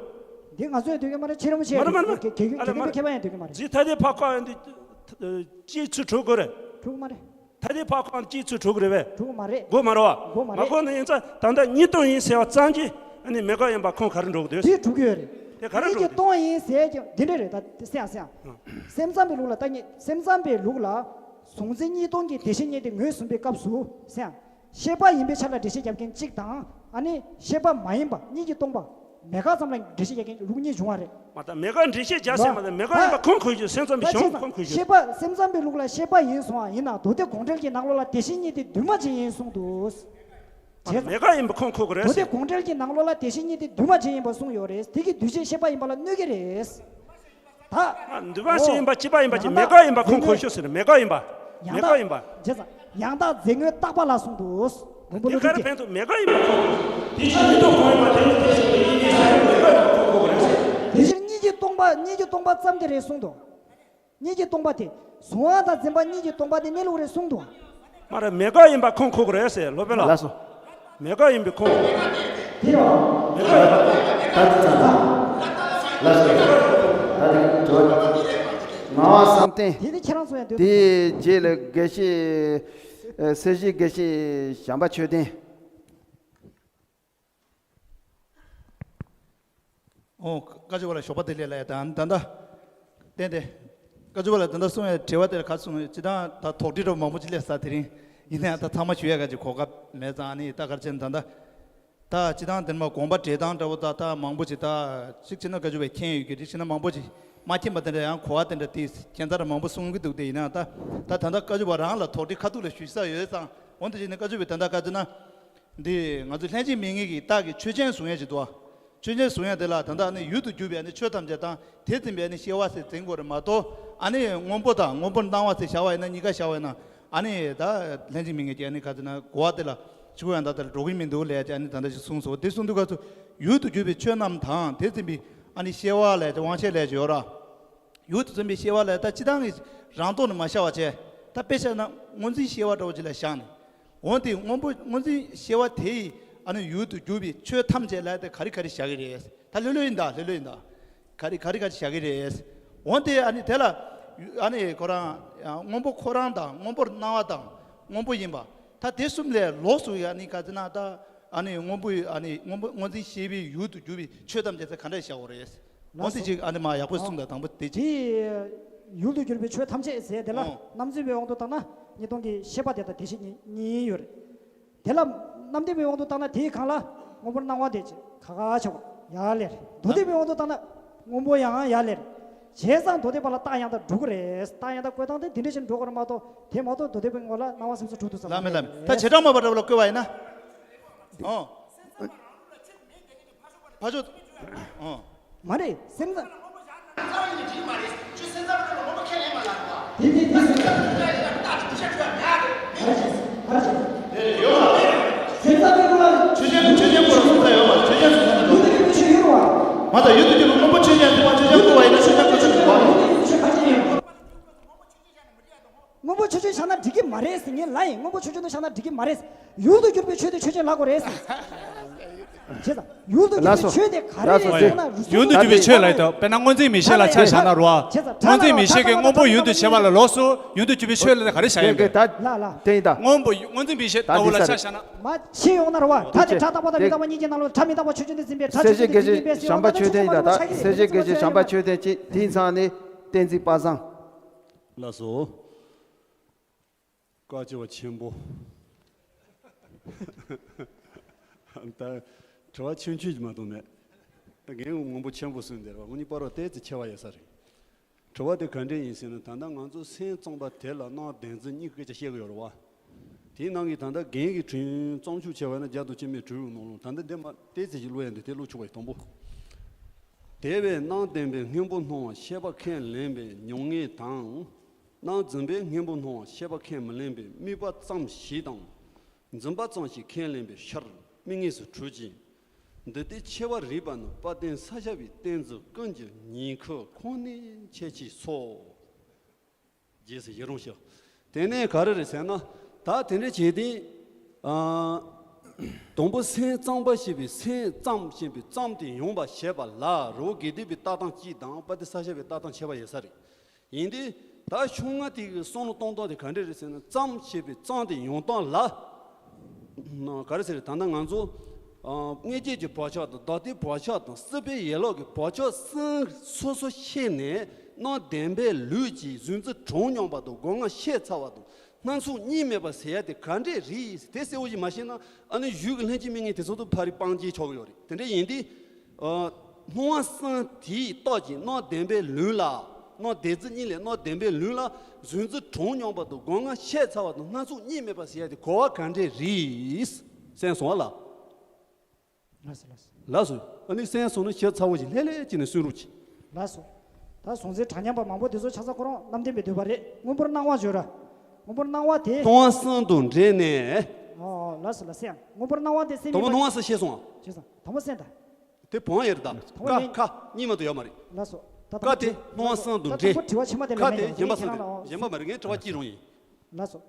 འདི་ང་ཚོས་འདོད་ཀྱི་མ་རེད། ཁྱེད་རང་བཤད་མར་མར་མར་གེ་གེ་ཨ་ལས་གེ་མར་མཁས་པ་ཡང་འདོད་ཀྱི་མ་རེད། རྫས་ཐ་དད་ཕར་བཀག་ཡོང་དུས་གཅིག་ཚུར་གྲུབ་དགོས་རེད། གྲུབ་མ་རེད། ཐ་དད་ཕར་བཀག་ཡོང་དུས་གཅིག་ཚུར་གྲུབ་དགོས་རེད་པས། གྲུབ་མ་རེད། དགོས་མ་རེད་བ། དགོས་མ་མ་རེད། དགོས་ན་ཡིན་ཙང་ད་ལྟ་གཉིས་སྟོང་ཡིན་ཟེར་བ་ཙམ་གྱིས་ཨ་ནི་མེད་དགག་ཡིན་པ་ཁུངས་ག་རེ་འགྲོ་གི་འདུག་དེ་གྲུབ་ཀྱི་ཡོད་རེད། དེ་ག་རེ་གཉིས་ཀྱིས་འགྲོ་གི་འདུག་སྟོང་ཡིན་ཟེར་ཀྱང་འདི་འདྲ་རེད། ད་སེམས་སེམས་སེམས་ཙམ་པའི་ལུགས་ལ་ད་གཉིས་སེམས་ཙམ་པའི་ལུགས་ལ་གཟུང་འཛིན་གཉིས་སྟོང་གི་དེ་བཞིན་ཉིད་དེ་ངོས་བཟུང་བའི་སྐབས་སུ་སེམས། ཤེས་པ་ཡིན་པའི་ཆ་ལ་འགྲེལ་བཤད་རྒྱབ་མཁན་གཅིག་དང་ཨ་ནི་ཤེས་པ་མ་ཡིན་པ་གཉིས་ཀྱིས་སྟོང་པ་མེད་དགག་ཙམ་ལ་འགྲེལ་བཤད་རྒྱབ་མཁན་ལུགས་གཉིས་བྱུང་བ་རེད། མ་ད་མེད་དགག་འགྲེལ་བཤད་རྒྱག་ཟེར་མ་ད་མེད་དགག་ཡིན་པ་ཁུངས་འཁྱོལ་རྒྱུ་སེམས་ཙམ་པའི་གཞུང་ཁུངས་འཁྱོལ་རྒྱུ། ཤེས་པ་སེམས་ཙམ་པའི་ལུགས་ལ་ཤེས་པ་ཡིན་གསུང་བ་ཡིན་ན་མདོ་སྡེ་དགོངས་འགྲེལ་གྱི་ནང་ལོགས་ལ་དེ་བཞིན་ཉིད་དེ་འདུས་མ་བྱས་ཡིན་གསུངས་འདུག་མ་ད་མེད་དགག་ཡིན་པ་ཁུངས་འཁྱོལ་གི་རེད་མདོ་སྡེ་ཟེར། དགོངས་འགྲེལ་གྱི་ནང་ལོགས་ལ་དེ་བཞིན་ཉིད་དེ་འདུས་མ་བྱས་ཡིན་པ་གསུངས་ཡོད་རེད། དེ་གི་འདུས་བྱས་ཤེས་པ་ཡིན་པ་ལ་གནོད་ཀྱི་རེད། ད། འདུས་མ་བྱས་ཡིན་པ་སྐྱེས་པ་ཡིན་པ་ཅིག་མེད་དགག་ཡིན་པ་ཁུངས་འཁྱོལ་ཤོག་ཟེར་ན་མེད་དགག་ཡིན་པ། ཡང་མེད་དགག་ཡིན་པ། བྱས་ཙང་ཡང་དག་རྫས་ངོས་བརྟག་པ་ལ་གསུངས་འདུག་མགོན་པོ་ཀླུ་སྒྲུབ་ཀྱིས། དེ་ག་རེ་ཕན་ཐོགས་མེད་དགག་ཡིན་པ་ཁུངས། དེ་ཕྱིར་གཉིས་སྟོང་གང་ཡིན་པ་དེ་ནི་དེ་བཞིན་དུ་ཡིན་ནས་ཟེར་ཡང་མེད་དགག་ཡིན་པ་ཁུངས་འཁྱོལ་གི་རེད་ཟེར། དེ་ཕྱིར་གཉིས་ཀྱིས་སྟོང་པ་གཉིས་ཀྱིས་སྟོང་པ་ཙམ་དེ་རེད་གསུངས་འདུག་གཉིས་ཀྱིས་སྟོང་པ་དེ་གཟུང་བ་དང་འཛིན་པ་གཉིས་ཀྱིས་སྟོང་པ་དེ་གནས་ལུགས་རེད་གསུངས་འདུག་མ་རེད། མེད་དགག་ཡིན་པ་ཁུངས་འཁྱོལ་གི་རེད་ཟེར་སློབ་དཔོན་ལགས། ལགས་སོ། མེད་དགག་ཡིན་པའི་ཁུངས། དེ་རེད་བ། མེད་དགག་ཡིན་པ། ད་དེ་ཙམ་ལ། ལགས་སོ། ད་དེ་དྲི་བ། ངག་དབང་བསམ་གཏན། དེ་ནི་ཁྱེད་རང་ཚོ་ཡང་འདོད། དེའི་རྗེས་ལ་དགེ་བཤེས། ཨ། སྲིད་ཞིའི་དགེ་བཤེས་བྱམས་པ་ཆོས་ལྡན། ཨོ། བཀའ་བརྒྱུད་པ་ལ་ཞོགས་པ་བདེ་ལེགས་ལབ་ཡ་དང་ད་ལྟ། བསྟན་ཏེ། བཀའ་བརྒྱུད་པ་ལ་ད་ལྟ་གསུང་བའི་དྲི་བ་དེར་ག་གསུང་ཅི་དང་ད་དོགས་འདྲི་འདྲ་མང་པོ་ཅིག་སླེབས་ས་དེ་རིང་། ཡིན་ནའང་ད་ཚང་མ་ཞུ་ཡ་ག་ཅིག་གོ་སྐབས་མེད་ཙང་ཨ་ནི་ད་ག་རེ་བྱས་ན་ད་ལྟ། ད་ཅི་དང་དེར་མ་དགོངས་པ་འགྲེལ་སྟངས་འདྲ་བོ་ད་ད་མང་པོ་ཅིག་ད་གཅིག་བྱས་ན་བཀའ་བརྒྱུད་པས་མཁྱེན་ཡོད་ཀྱི་རིགས་བྱས་ན་མང་པོ་ཅིག་མ་མཁྱེན་པ་དེ་འདྲ་ཡང་གོ་བ་དེ་འདྲ་དེ་ཁྱད་མཚར་མང་པོ་གསུང་གི་འདུག་དེ་ཡིན་ནའང་ད་ད་ད་ལྟ་བཀའ་བརྒྱུད་པ་རང་ལ་དོགས་འདྲི་ཁ་ཐུག་ལ་ཞུ་ས་ཡོད་ཙང་འོ་འདི་བྱས་ན་བཀའ་བརྒྱུད་པས་ད་ལྟ་ག་ཅི་ན། འདི་ང་ཚོ་ལྷན་ཅིག་དམིགས་ངེས་ཀྱི་རྟགས་ཀྱི་ཆོས་ཅན་གཟུང་ཡས་ཅིག་འདུག་ཨ། ཆོས་ཅན་གཟུང་ཡས་དེ་ལ་ད་ལྟ་ནི་ཡུལ་དུ་གྱུར་པའི་ནི་ཆོས་ཐམས་ཅད་དང་དེ་འཛིན་པའི་ནི་སྐྱེ་བ་ཟེར་འཛིན་དགོས་རེད་མ་གཏོགས་ཨ་ནི་སྔོན་པོ་དང་སྔོན་པོར་སྣང་བ་ཟེར་བཞག་པ་ཡིན་ན་གཉིས་ཀ་བཞག་པ་ཡིན་ན་ཨ་ནི་ད་ལྷན་ཅིག་དམིགས་ངེས་ཀྱི་ཨ་ནི་ག་ཚོད་ན་གོ་བ་དེ་ལ་ཆུ་ཡང་ད་ལྟར་འགྲོ་གི་མི་འདུག་ལས་ཀྱི་ཨ་ནི་ད་ལྟ་ཞིག་གསུངས་སོ། དེ་གསུངས་དུས་ག་ཚོད་ཡུལ་དུ་གྱུར་པའི་ཆོས་རྣམས་དང་དེ་འཛིན་པའི་ཨ་ནི་སྐྱེ་བ་ལས་ཀྱི་དབང་ཤེས་ལས་ཀྱི་ཡོད་ར། ཡུལ་དུ་འཛིན་པའི་སྐྱེ་བ་ལ་ད་སྤྱི་བཏང་གི་རང་སྟོབས་ནི་མ་ཤར་བ་བྱས། ད་དཔེ་བཞག་ན་སྔོ་འཛིན་སྐྱེ་བ་འདྲ་བོ་ཅིག་ལ་བཞག་ནས། འོན་ཏེ་སྔོན་པོ་སྔོ་འཛིན་སྐྱེ་བ་དེ་ཡི་ཨ་ནི་ཡུལ་དུ་གྱུར་པའི་ཆོས་ཐམས་ཅད་ལ་དེ་ག་རེ་ག་རེ་བཞག་གི་རེད། ད་ལྷོད་ལྷོད་ཡིན་ད་ལྷོད་ལྷོད་ཡིན་ད། ག་རེ་ག་རེ་ག་རེ་བཞག་གི་རེད། འོན་ཏེ་ཨ་ནི་དེ་ལ་ཨ་ནི་ཁོ་རང་སྔོན་པོ་ཁོ་རང་དང་སྔོན་པོར་སྣང་བ་དང་སྔོན་པོ་ཡིན་པ། ད་དེ་གསུམ་ལས་ལོགས་སུ་ཡ་ནི་ག་ཚོད་ན་ད་ཨ་ནི་སྔོན་པོ་ཡི་ཨ་ནི་སྔོན་པོ་སྔོ་འཛིན་སྐྱེ་བའི་ཡུལ་དུ་གྱུར་པའི་ཆོས་ཐམས་ཅད་ཚེ་ག་འདྲ་བཞག་གོ་རེད། འོ་དེ་ཅིག་ཨ་ནི་མ་ཡག་པོ་གསུངས་དང་དང་པོ་དེ་ཅིག་དེ་ཡུལ་དུ་གྱུར་པའི་ཆོས་ཐམས་ཅད་ཟེར་དེ་ལ་ཨོ། རྣམ་འཛིན་པའི་དབང་དུ་བཏང་ན་གཉིས་སྟོང་གི་ཤེས་པ་དེ་དང་དེ་བཞིན་ཉིད་ཉིད་ཡིན་ཡོད་རེད། དེ་ལ་རྣམ་བདེན་པའི་དབང་དུ་བཏང་ན་དེའི་སྒང་ལ་སྔོན་པོར་སྣང་བ་དེ་ཅིག་ཁ་ཁ་ཆགས་པ་ཡར་ལེར། མདོ་སྡེ་པའི་དབང་དུ་བཏང་ན་སྔོན་པོ་ཡང་ཡར་ལེར། བྱས་ཙང་མདོ་སྡེ་པ་ལ་རྟགས་ཡང་དག་འགྲུབ་ཀྱི་རེད། རྟགས་ཡང་དག་བཀོད་སྟངས་དེ་འདི་འདྲ་ཞིག་འགྲོ་དགོས་རེད་མ་གཏོགས་དེ་མ་གཏོགས་མདོ་སྡེ་པའི་ངོ་ལ་སྣང་བ་སེམས་གསུམ་གྲུབ་ཐུབ་ས་ལ་མེད་ལ་མེད། ད་བྱེ་བྲག་སྨྲ་བ་འདྲ་བ་ལ་བཀོད་པ་ཡིན་ན། ཨོ། ཕ་ཆོས། ཨོ། མ་རེད། སེམས་ཙམ། དེ་དེ་དེ་སེམས་ཙམ། སེམས་ཙམ་པའི་སྐོར་ལ། ཆོས་ཅན་ཆོས་ཅན་སྐོར་ལ་གསུངས་ས་ཡོད་མ་རེད། ཆོས་ཅན་གསུངས་ས་ཡོད་མ་རེད། ཡུལ་དུ་གྱུར་པའི་ཆོས་ཡོད་རེད་བ། མ་ད་ཡུལ་དུ་གྱུར་པའི་སྔོན་པོ་ཆོས་ཅན་དེ་མ་ཆོས་ཅན་སྐོར་ལ་གསུངས་པ་ཡུལ་དུ་གྱུར་པའི་ཆོས་ག་ཅི་ཡིན། སྔོན་པོ་ཆོས་ཅན་བཞག་ན་འགྲིག་གི་མ་རེད་ཟེར། ངས་ལབ་ཡིན། སྔོན་པོ་ཆོས་ཅན་དུ་བཞག་ན་འགྲིག་གི་མ་རེད་ཟེར། ཡུལ་དུ་གྱུར་པའི་ཆོས་དེ་ཆོས་ཅན་ལབ་དགོས་རེད་ཟེར། བྱས་ཙང་ཡུལ་དུ་གྱུར་པའི་ཆོས་དེ་ག་རེ་རེད་ཟེར་ན། རུ་སུ་ཡུལ་དུ་གྱུར་པའི་ཆོས་ལ་ཡིན་ཏོ། དཔེར་ན་སྔོ་འཛིན་མིག་ཤེས་ལ་ཆ་བཞག་ན་རོ། བྱས་ཙང་སྔོ་འཛིན་མིག་ཤེས་ཀྱི་དངོས་པོ་ཡུལ་དུ་བྱེད་པ་ལ་ལོགས་སུ་ཡུལ་དུ་གྱུར་པའི་ཆོས་ལ་ག་རེ་བཞག་ཡོད་པས། ལ་ལ། དེ་ཡིན་ད། སྔོན་པོ་སྔོ་འཛིན་མིག་ཤེས་ལྟ་བུ་ལ་ཆ་བཞག་ན། མ་ཤེས་ཡོང་ན་རོ་བ། ད་དེ་ཕྲ་རྟག་པ་དང་མི་རྟག་པ་གཉིས་ཀྱི་ནང་ལ་ཕྲ་མི་རྟག་པ་ཆོས་ཅན་དུ་འཛིན་པའི་ཕྲ་ཆོས་ཅན་དུ་འཛིན་པའི་ཟེར་བ་ད་ཆོས་ཅན་གྱི་བཞག་པ་ཆོས་ཅན་གྱི་དེའི་མཚན་ནི་གཏན་ཚིགས་པ་སངས། ལགས་སོ། བཀའ་བཅུ་བ་ཆེན་པོ། ད་དྲི་བ་ཆུང་ཆུང་ཅིག་མ་གཏོགས་མེད། ད་རྒན་མང་པོ་ཆེན་པོ་གསུངས་འདིར་བ་ངོ་གཉིས་པ་རོ་ཏོག་ཙམ་ཆེ་བ་ཡོད་ས་རེད། དྲི་བ་དེ་ག་འདྲས་ཡིན་ཟེར་ན། ད་ལྟ་ང་ཚོ་སེམས་གཙང་པ་དེ་ལ་སྣང་བདེན་རྫུན་གཉིས་ཀྱི་སྐད་ཆ་བཤད་གི་ཡོད་རེད་བ། དེའི་ནང་གི་ད་ལྟ་རྒན་གྱི་དྲིན་བརྩམས་ཆོས་བྱས་པ་ན་བརྒྱ་དང་བཅུ་མེད་དྲུག་ནང་ལོགས་ད་ལྟ་འདི་མ་ཏོག་ཙམ་ཅིག་ཀློག་ཡ་འདི་དེ་ཀློག་ཆོག་པ་ཡིན། དང་པོ། དེ་བས་སྣང་བདེན་པའི་སྔོན་པོ་སྣང་བ་ཤེས་པ་ཁས་ལེན་པའི་མྱོང་བྱེད་དང་། སྣང་འཛིན་པའི་སྔོན་པོ་སྣང་བ་ཤེས་པ་ཁས་མི་ལེན་པའི་དམིགས་པ་ཙམ་ཞིག་དང་། འཛིན་པ་ཙམ་ཞིག་ཁས་ལེན་པའི་ཕྱིར་དམིགས་ངེས་སུ་གྲུབ་ཅིང་། འདི་ལྟའི་ཕྱེ་བ་རིགས་པ་ནི་དཔལ་ལྡན་ས་སྐྱ་པའི་བསྟན་འཛིན་ཀུན་གྱི་ཉིང་ཁུ་ཁོང་ནས་འཆད་ཅེས་སོ། རྗེས་སུ་ཡི་རང་ཞུ། དེ་ནས་ག་རེ་རེད་ཟེར་ན། ད་དེ་འདྲ་བྱས་ཏེ། ཨ། དང་པོ་སེམས་ཙམ་པ་ཞེས་པའི་སེམས་ཙམ་ཞེས་པའི་ཙམ་དེ་ཡོང་བར་བྱེད་པ་ལ་རི་བོ་དགེ་ལྡན་པའི་ལྟ་སྟངས་གཅིག་དང་དཔལ་ལྡན་ས་སྐྱ་པའི་ལྟ་སྟངས་ཁྱད་པར་ཡོད་ས་རེད། ཡིན་ཏེ། ད་ཕྱོགས་སྔ་དེ་གི་བསམ་བློ་གཏོང་སྟངས་དེ་ག་འདྲ་རེད་ཟེར་ན། ཙམ་ཞེས་པའི་ཙམ་དེ་ཡོང་སྟངས་ལ། ན་ག་རེ་ཟེར་རེད། ད་ལྟ་ང་ཚོ་ཨ་མངོན་བརྗོད་ཀྱི་བག་ཆགས་དང་། བདག་ལྟའི་བག་ཆགས་དང་། སྲིད་པའི་ཡན་ལག་གི་བག་ཆགས་གསུམ་སོ་སོ་ཤེས་ནས་སྣང་བདེན་པའི་ལུགས་ཀྱིས་གཟུང་འཛིན་གྲངས་མཉམ་པ་དང་སྒོ་ལྔ་ཤེས་ཚར་བ་དང་། སྣང་ཚུལ་གཉིས་མེད་པ་ཟེར་ཡ་དེ་ག་འདྲས་རེད། དེ་གསལ་བོ་ཞིག་མ་ཤེས་ན་ཨ་ནི་གཞུག་གི་ལྷན་སྐྱེས་མིག་ལྔའི་དེ་ཚོ་དང་ཕ་རི་སྤང་སྐྱེས་ཆོག་གི་ཡོད་རེད། དེ་འདྲ་ཡིན་དུས། ཨ། སྣང་བ་གསུམ་དེའི་རྟགས་ཀྱིས་སྣང་བདེན་པའི་ལུགས་ལ། སྣང་བདེན་རྫུན་གཉིས་ལས་སྣང་བདེན་པའི་ལུགས་ལ་གཟུང་འཛིན་གྲངས་མཉམ་པ་དང་སྒོ་ལྔ་ཤེས་ཚར་བ་དང་སྣང་ཚུལ་གཉིས་མེད་པ་ཟེར་ཡ་དེ་གོ་བ་ག་འདྲས་རེད། གསན་སོང་བ་ལ། ལགས་སོ་ལགས་སོ། ལགས་སོ། ཨ་ནི་གསན་སོང་ན་ཞིབ་ཚགས་པོ་ཞིག་ལྷོད་ལྷོད་བྱས་ནས་གསུང་རོགས་གྱིས། ལགས་སོ། ད་གཟུང་འཛིན་གྲངས་མཉམ་པ་མང་པོ་དེ་ཚོ་ཆ་ཚང་ཁོ་རང་རྣམ་བདེན་པའི་འདོད་པ་རེད། སྔོན་པོར་སྣང་བ་བརྗོད་ར། སྔོན་པོར་སྣང་བ་དེ། སྣང་བ་གསུམ་དང་འབྲེལ་ནས། ཨོ་ལགས་སོ་ལགས་སོ། ཡང་སྔོན་པོར་སྣང་བ་དེ་སེམས། དང་པོ་སྣང་བ་གསུམ་ཤེས་སོང་ང་། ཤེས་སོང་། དང་པོ་སེམས་དང་། དེ་བོང་ཡེར་ད། དང་པོ་ཀ་མིང་། ཁ་གཉིས་མ་གཏོགས་ཡོད་མ་རེད། ལགས་སོ། ད་ཀ་དེ་སྣང་བ་གསུམ་དང་འབྲེལ། ད་དང་པོ་དྲི་བ་ཕྱི་མ་དེ་ལ་ཁ་མེད་དེ་ཡང་གཞན་པ་གསུམ་དེ་གཞན་པ་མ་རེད། ངས་དྲི་བ་གཅིག་རང་ཡིན། ལགས་སོ།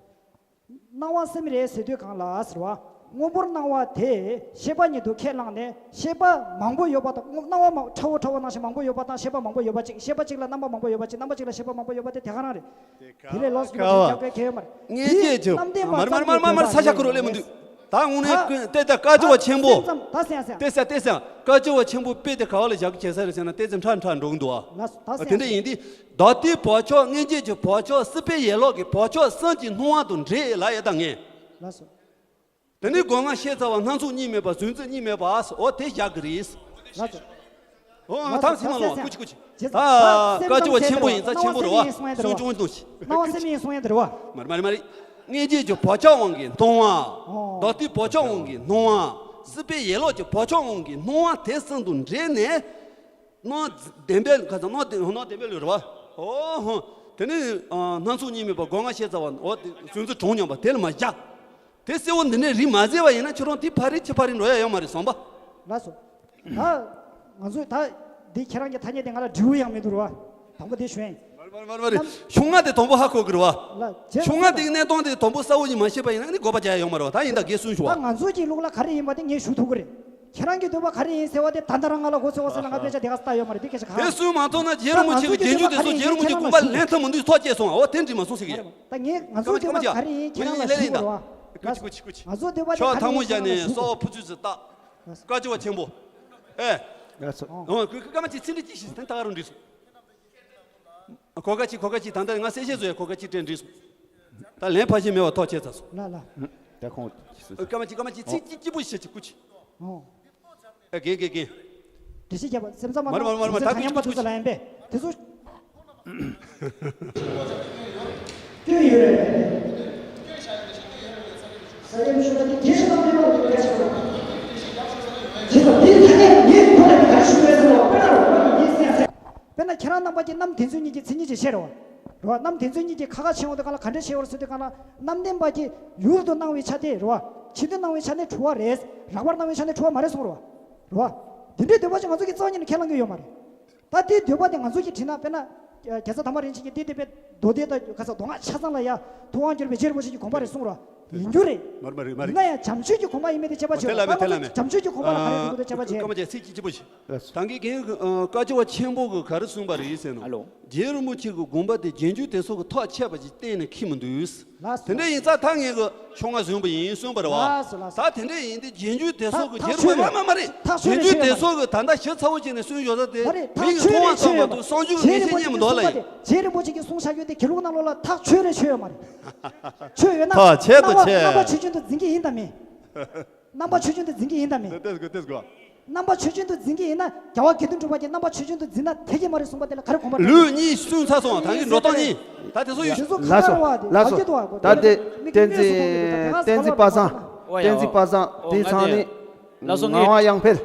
སྣང་བ་སེམས་རེད་ཟེར་དུས་གང་ལ་ཟེར་བ། སྔོན་པོར་སྣང་བ་དེ་ཤེས་པ་ཉིད་དུ་ཁས་བླངས་ནས་ཤེས་པ་མང་པོ་ཡོད་པ་དང་། སྣང་བ་མང་ཕྲ་བོ་ཕྲ་བོ་སྣང་ཞིང་མང་པོ་ཡོད་པ་དང་། ཤེས་པ་མང་པོ་ཡོད་པ་གཅིག་ཤེས་པ་གཅིག་ལ་རྣམ་པ་མང་པོ་ཡོད་པ་གཅིག་རྣམ་པ་གཅིག་ལ་ཤེས་པ་མང་པོ་ཡོད་པ་དེ་དེ་ག་རང་རེད། དེ་ལས་ལོགས་སུ་ཁ་བ་ཁྱབ་ཁས་ཁས་ཡོད་མ་རེད། མངོན་བརྗོད་ཀྱི་རྣམ་བདེན་པ་མར་མར་མར་མར་མར་ས་ཆ་ཁུ་རོ་ལེ་མི་འདུག་ད་དངོས་གནས་ཀུན་ཏེ་ད་བཀའ་བཅུ་བ་ཆེན་པོ། ད་སེམས་ཙམ་ད་སེམས་ཙམ། ཏེ་ས་ཏེ་ས་བཀའ་བཅུ་བ་ཆེན་པོ་དཔེ་དེ་ག་བ་ལ་བཞག་གི་བྱེད་ས་རེད་ཟེར་ན་ཏེ་ཙམ་ཁྲ་ཁྲ་འགྲོ་གི་འདུག་ཨ། ལགས་སོ། ད་དེ་སེམས་འདྲ་ཡིན་དུས། བདག་ལྟའི་བག་ཆགས། མངོན་བརྗོད་ཀྱི་བག་ཆགས། སྲིད་པའི་ཡན་ལག་གི་བག་ཆགས་གསུམ་གྱི་སྣང་བ་དང་འདྲེས་ལ་ཡ་ད་ངས། ལགས་སོ། དེ་ནས་སྒོ་ལྔ་ཤེས་ཚར་བ། སྣང་ཚུལ་གཉིས་མེད་པ། གཟུང་འཛིན་གཉིས་མེད་པ། འོ་དེ་བཞག་གི་རེད། ལགས་སོ། ཨོ་ཨ་ཐང་སེམས་ལ་ཀུ་ཅི་ཀུ་ཅི། ད་བཀའ་བཅུ་བ་ཆེན་པོ་ཡིན་ཙང་ཆེན་པོ་རེད་བ། སུན་ཅུང་ཏུ་ཤི། སྣང་བ་སེམས་ཡིན་གསུང་ཡ་དེ་རེད་བ། མ་རེད་མ་རེད་མ་རེད། མངོན་བརྗོད་ཀྱི་བག་ཆགས་དབང་གིས་སྣང་བ། ཨོ། བདག་ལྟའི་བག་ཆགས་དབང་གིས་སྣང་བ། སྲིད་པའི་ཡན་ལག་གི་བག་ཆགས་དབང་གིས་སྣང་བ་དེ་གསུམ་དང་འདྲེས་ནས། སྣང་བདེན་པའི་ཁ་སང་སྣང་བདེན་སྣང་བདེན་པའི་ལུགས་རེད་བ། ཨོ་ཧོ། དེ་ནས་སྣང་ཚུལ་གཉིས་མེད་པ། སྒོ་ལྔ་ཤེས་ཚར་བ། འོ་དེ་གཟུང་འཛིན་གྲངས་མཉམ་པ་དེ་ལ་མ་བཞག་དེ་གསལ་བོ་འདི་འདྲའི་རིགས་མ་བཟོས་པ་ཡིན་ན་ཁྱོད་རང་དེ་ཕ་རི་ཆི་ཕ་རི་འགྲོ་ཡ་ཡོད་མ་རེད་བསམ་པ། ལགས་སོ། ད་ང་ཚོས་ད་འདི་ཁྱེད་རང་གི་ཐ་སྙད་དེ་ང་ལ་འབྲས་བུ་ཡང་མི་འདུག་ར་བ། དང་པོ་དེ་ཞུ་ཡིན། མ་རེད་མ་རེད་མ་རེད། ཕྱོགས་སྔ་དེ་དང་པོ་ཧ་གོ་གི་རེད་བ། ལ་རྗེས་ཕྱོགས་སྔ་དེ་གི་གནས་སྟངས་དེ་དང་པོ་གསལ་བོ་ཞིག་མ་ཤེས་པ་ཡིན་ན་ནི་དགོས་པ་རྒྱག་ཡ་ཡོད་མ་རེད་བ། ད་ཡིན་ད་གས་གསུངས་ཤོག་བ། ད་ང་ཚོ་གི་ལུགས་ལ་ག་རེ་ཡིན་པ་དེ་ངས་ཞུ་ཐུབ་གི་རེད། ཁྱེད་རང་གི་འདོད་པ་ག་རེ་ཡིན་ཟེར་བ་དེ་ད་ལྟ་རང་ང་ལ་གོ་ཚོད་བ་ཟེར་ལ་ང་དཔེ་ཆ་དེ་ག་ས་ལྟ་ཡོད་མ་རེད། དེ་སྐད་ཆ་གང་། དེ་གསུངས་མ་ཐུབ་ན་རྗེ་རིན་པོ་ཆེ་གི་རྗེས་འཇུག་དེ་ཚོ་རྗེ་རིན་པོ་ཆེ་དགོངས་པ་ལེན་ཐུབ་མི་འདུག་ཐོག་བཅད་སོང་བ། འོ་དེ་འགྲིག་མ་སོང་ཟེར་གི་ཡིན། ད་ངས་ང་ཚོའི་འདོད་པ་ག་རེ་ཡིན་ཁྱེད་རང་ལ་ཞུ་དགོས་རེད་བ། ཀུ་ཅི་ཀུ་ཅི་ཀུ་ཅི། ང་ཚོའི་འདོད་པ་དེ་ཕྱོགས་ག་རེ་ཐང་མོ་ཡིན་བཞག་ཁྱེད་རང་ལ་ནས་ཞུ་སོགས་ཕུ་ཚུལ་ཟེར་ལྟ། བཀའ་བཅུ་བ་ཆེན་པོ། ཨེ། ཡ་ཚོ། ཨོ་ཀུ་ཀུ་ཀ་མ་ཅི་ཚིག་འདི་ཅི་ཞིག་དེ་ད་ག་རུ་འགྲིག་སོང་། གོ་ག་ཅི་གོ་ག་ཅི། ད་ལྟ་ང་གསལ་བཤད་བཟོ་ཡ་གོ་ག་ཅི་དྲན་འགྲིག་སོང་། ད་ལན་ཕར་ཞིག་མེད་པ་ཐོག་ཆད་ཚར་སོང་། ལ་ལ། ད་ཁོང་། ཀ་མ་ཅི་ཀ་མ་ཅི་ཚིག་ཅི་ཅི་པོ་ཞིག་བྱེད་ཀྱི་ཀུ་ཅི། ཨོ། ཨ་རྒན་རྒན་རྒན། འགྲེལ་བཤད་རྒྱབ་པ་སེམས་ཙམ་མ་མ་རེད་མ་རེད་མ་རེད་མ་རེད། ད་ཚིག་ཚང་མཉམ་པ་ཀུ་ཅི་ཀུ་ཅི། དུས་ཚོད་ལ་ཡིན་པས་དེ་ཚོ། སྐྱོན་ཡོད་རེད། ས་ཡོམ་ཤོར་ན་དེ་རྒྱས་ཤིང་གཏམ་དེ་ལོག་དེ་ག་ཆེ་བ། དེ་ལ་དེའི་ཐ་སྙད་ངས་ཁོ་ལ་དེ་ག་རེ་ཞུ་དགོས་ཟེར་བ། དཔེར་ན་རོ་ཁོ་ལ་ངས་གསན་ཟེར། དཔེར་ན་ཁྱེད་རང་རྣམ་པ་གྱིས་རྣམ་བདེན་རྫུན་གཉིས་ཀྱི་མཚན་ཉིད་ཅིག་བཤད་རོགས། རོ། རྣམ་བདེན་རྫུན་གཉིས་ཀྱི་ཁ་ཁ་ཕྱེ་འོང་དུས་གང་ལ་ག་འདྲས་ཕྱེ་བར་ཟེར་དུས་གང་ལ། རྣམ་བདེན་པ་གྱིས་ཡུལ་དུ་སྣང་བའི་ཆ་དེ་རོ། ཕྱི་དུ་སྣང་བའི་ཆ་ནི་འཁྲུལ་བ་རེད། རགས་པར་སྣང་བའི་ཆ་ནི་འཁྲུལ་བ་མ་རེད་གསུངས་རོ། རོ། དེ་འདྲའི་འདོད་པ་ཅིག་ང་ཚོ་གི་རྩ་བ་ཉིད་ནས་ཁས་བླངས་ཀྱི་ཡོད་མ་རེད། ད་དེའི་འདོད་པ་དེ་ང་ཚོ་གིས་བྲིས་ན་དཔེར་ན། རྒྱལ་ཚབ་དར་མ་རིན་ཆེན་གྱིས་དེ་དེ་པའི་མདོ་སྡེ་དང་ག་ས་མདོ་སྔགས་ཆ་ཚང་ལ་ཡ་ཐུབ་དབང་གྱུར་པའི་རྗེ་རིན་པོ་ཆེ་གི་དགོངས་པ་རེད་གསུངས་རོ། ཡིན་རྒྱུ་རེད། མ་རེད་མ་རེད་མ་རེད། ཡིན་ན་ཡང་བྱམས་ཆོས་ཀྱི་དགོངས་པ་ཡིན་མིན་དེ་དཔྱད་པ་བྱེད་དེ་ལ་མེད་དེ་ལ་མེད། བྱམས་ཆོས་ཀྱི་དགོངས་པ་ལ་ག་རེ་འདུག་དེ་དཔྱད་པ་བྱེད། སྐར་མ་བརྒྱད་ཚིག་གཅིག་གཅིག་པོ་བྱེད། ད་གིན་གིན་བཀའ་བརྒྱུད་པ་ཆེན་པོ་གི་ག་རེ་གསུངས་པ་རེད་ཟེར་ན། ཨ་ལོ། རྗེ་རིན་པོ་ཆེ་གི་དགོངས་པ་དེ་རྗེས་འཇུག་དེ་ཚོ་གི་ཐག་ཆད་པ་ཅིག་གཏན་ནས་འཁེལ་མི་འདུག། ལགས་སོ། དེ་འདྲ་ཡིན་ཙང་ད་ངས་གི་ཕྱོགས་སྔ་བཟུང་པ་ཡིན་གསུངས་པ་རེད་བ། ལགས་སོ་ལགས་སོ། ད་དེ་འདྲ་ཡིན་དེ་རྗེས་འཇུག་དེ་ཚོ་གི་ད་རྗེ་རིན་པོ་ཆེ་མ་མ་རེད། ཐག་ཆོད་རེད། རྗེས་འཇུག་དེ་ཚོ་གི་ད་ལྟ་ཞིབ་ཚགས་པོ་བྱས་ནས་གསུངས་ཡོད་ས་དེ། མ་རེད། མི་ཐག་ཡིས་ཆོད་མཐོང་བ་རེད། ཆོད་ཙམ་མ་ཡོད་མ་རེད། གཏོགས་གསང་སྤྱོད་ཀྱི་རྗེ་རིན་པོ་ཆེ་གིས་གསུངས་བཞག་ཡོད་དེ་དགེ་ལུགས་ནང་ལོགས་ལ་ཐག་ཆོད་རེད་ཆོད་ཡོད་མ་རེད། ཆོད་ཡོད་ན་ཐག་ཆད་དང་རྣམ་པ་ཆད། རྣམ་པ་ཆོས་ཅན་དུ་འཛིན་གྱི་ཡིན་དམ་མིན། རྣམ་པ་ཆོས་ཅན་དུ་འཛིན་གྱི་ཡིན་དམ་མིན། ཏེ་ཏེ་དགོས་ཏེ་དགོས། རྣམ་པ་ཆོས་ཅན་དུ་འཛིན་གྱི་ཡིན་ན་རྒྱལ་བ་དགེ་འདུན་གྲུབ་པ་གིས་རྣམ་པ་ཆོས་ཅན་དུ་འཛིན་ན་དེ་གྱིས་མ་རེད་གསུངས་པ་དེ་ལ་ག་རེ་དགོངས་པ་རེད། ལུགས་གཉིས་གསུངས་ཚར་སོང་། ད་གིན་འགྲོ་སྟངས་གཉིས། ད་དེ་ཚོ་ཡོད། དེ་ཚོ་ག་ལ་རེད་བ། དེ་ལགས་སོ། ག་གེ་དུ་བ་གོ། ད་དེ་མིག་བསྟན་འཛིན་མིག་བསྟན་འཛིན་པ་སངས། ཨོ་ཡ། བསྟན་འཛིན་པ་སངས། ཨོ་དེའི་ཚང་ནི་ལགས་སོ། ངག་དབང་ཡང་འཕེལ།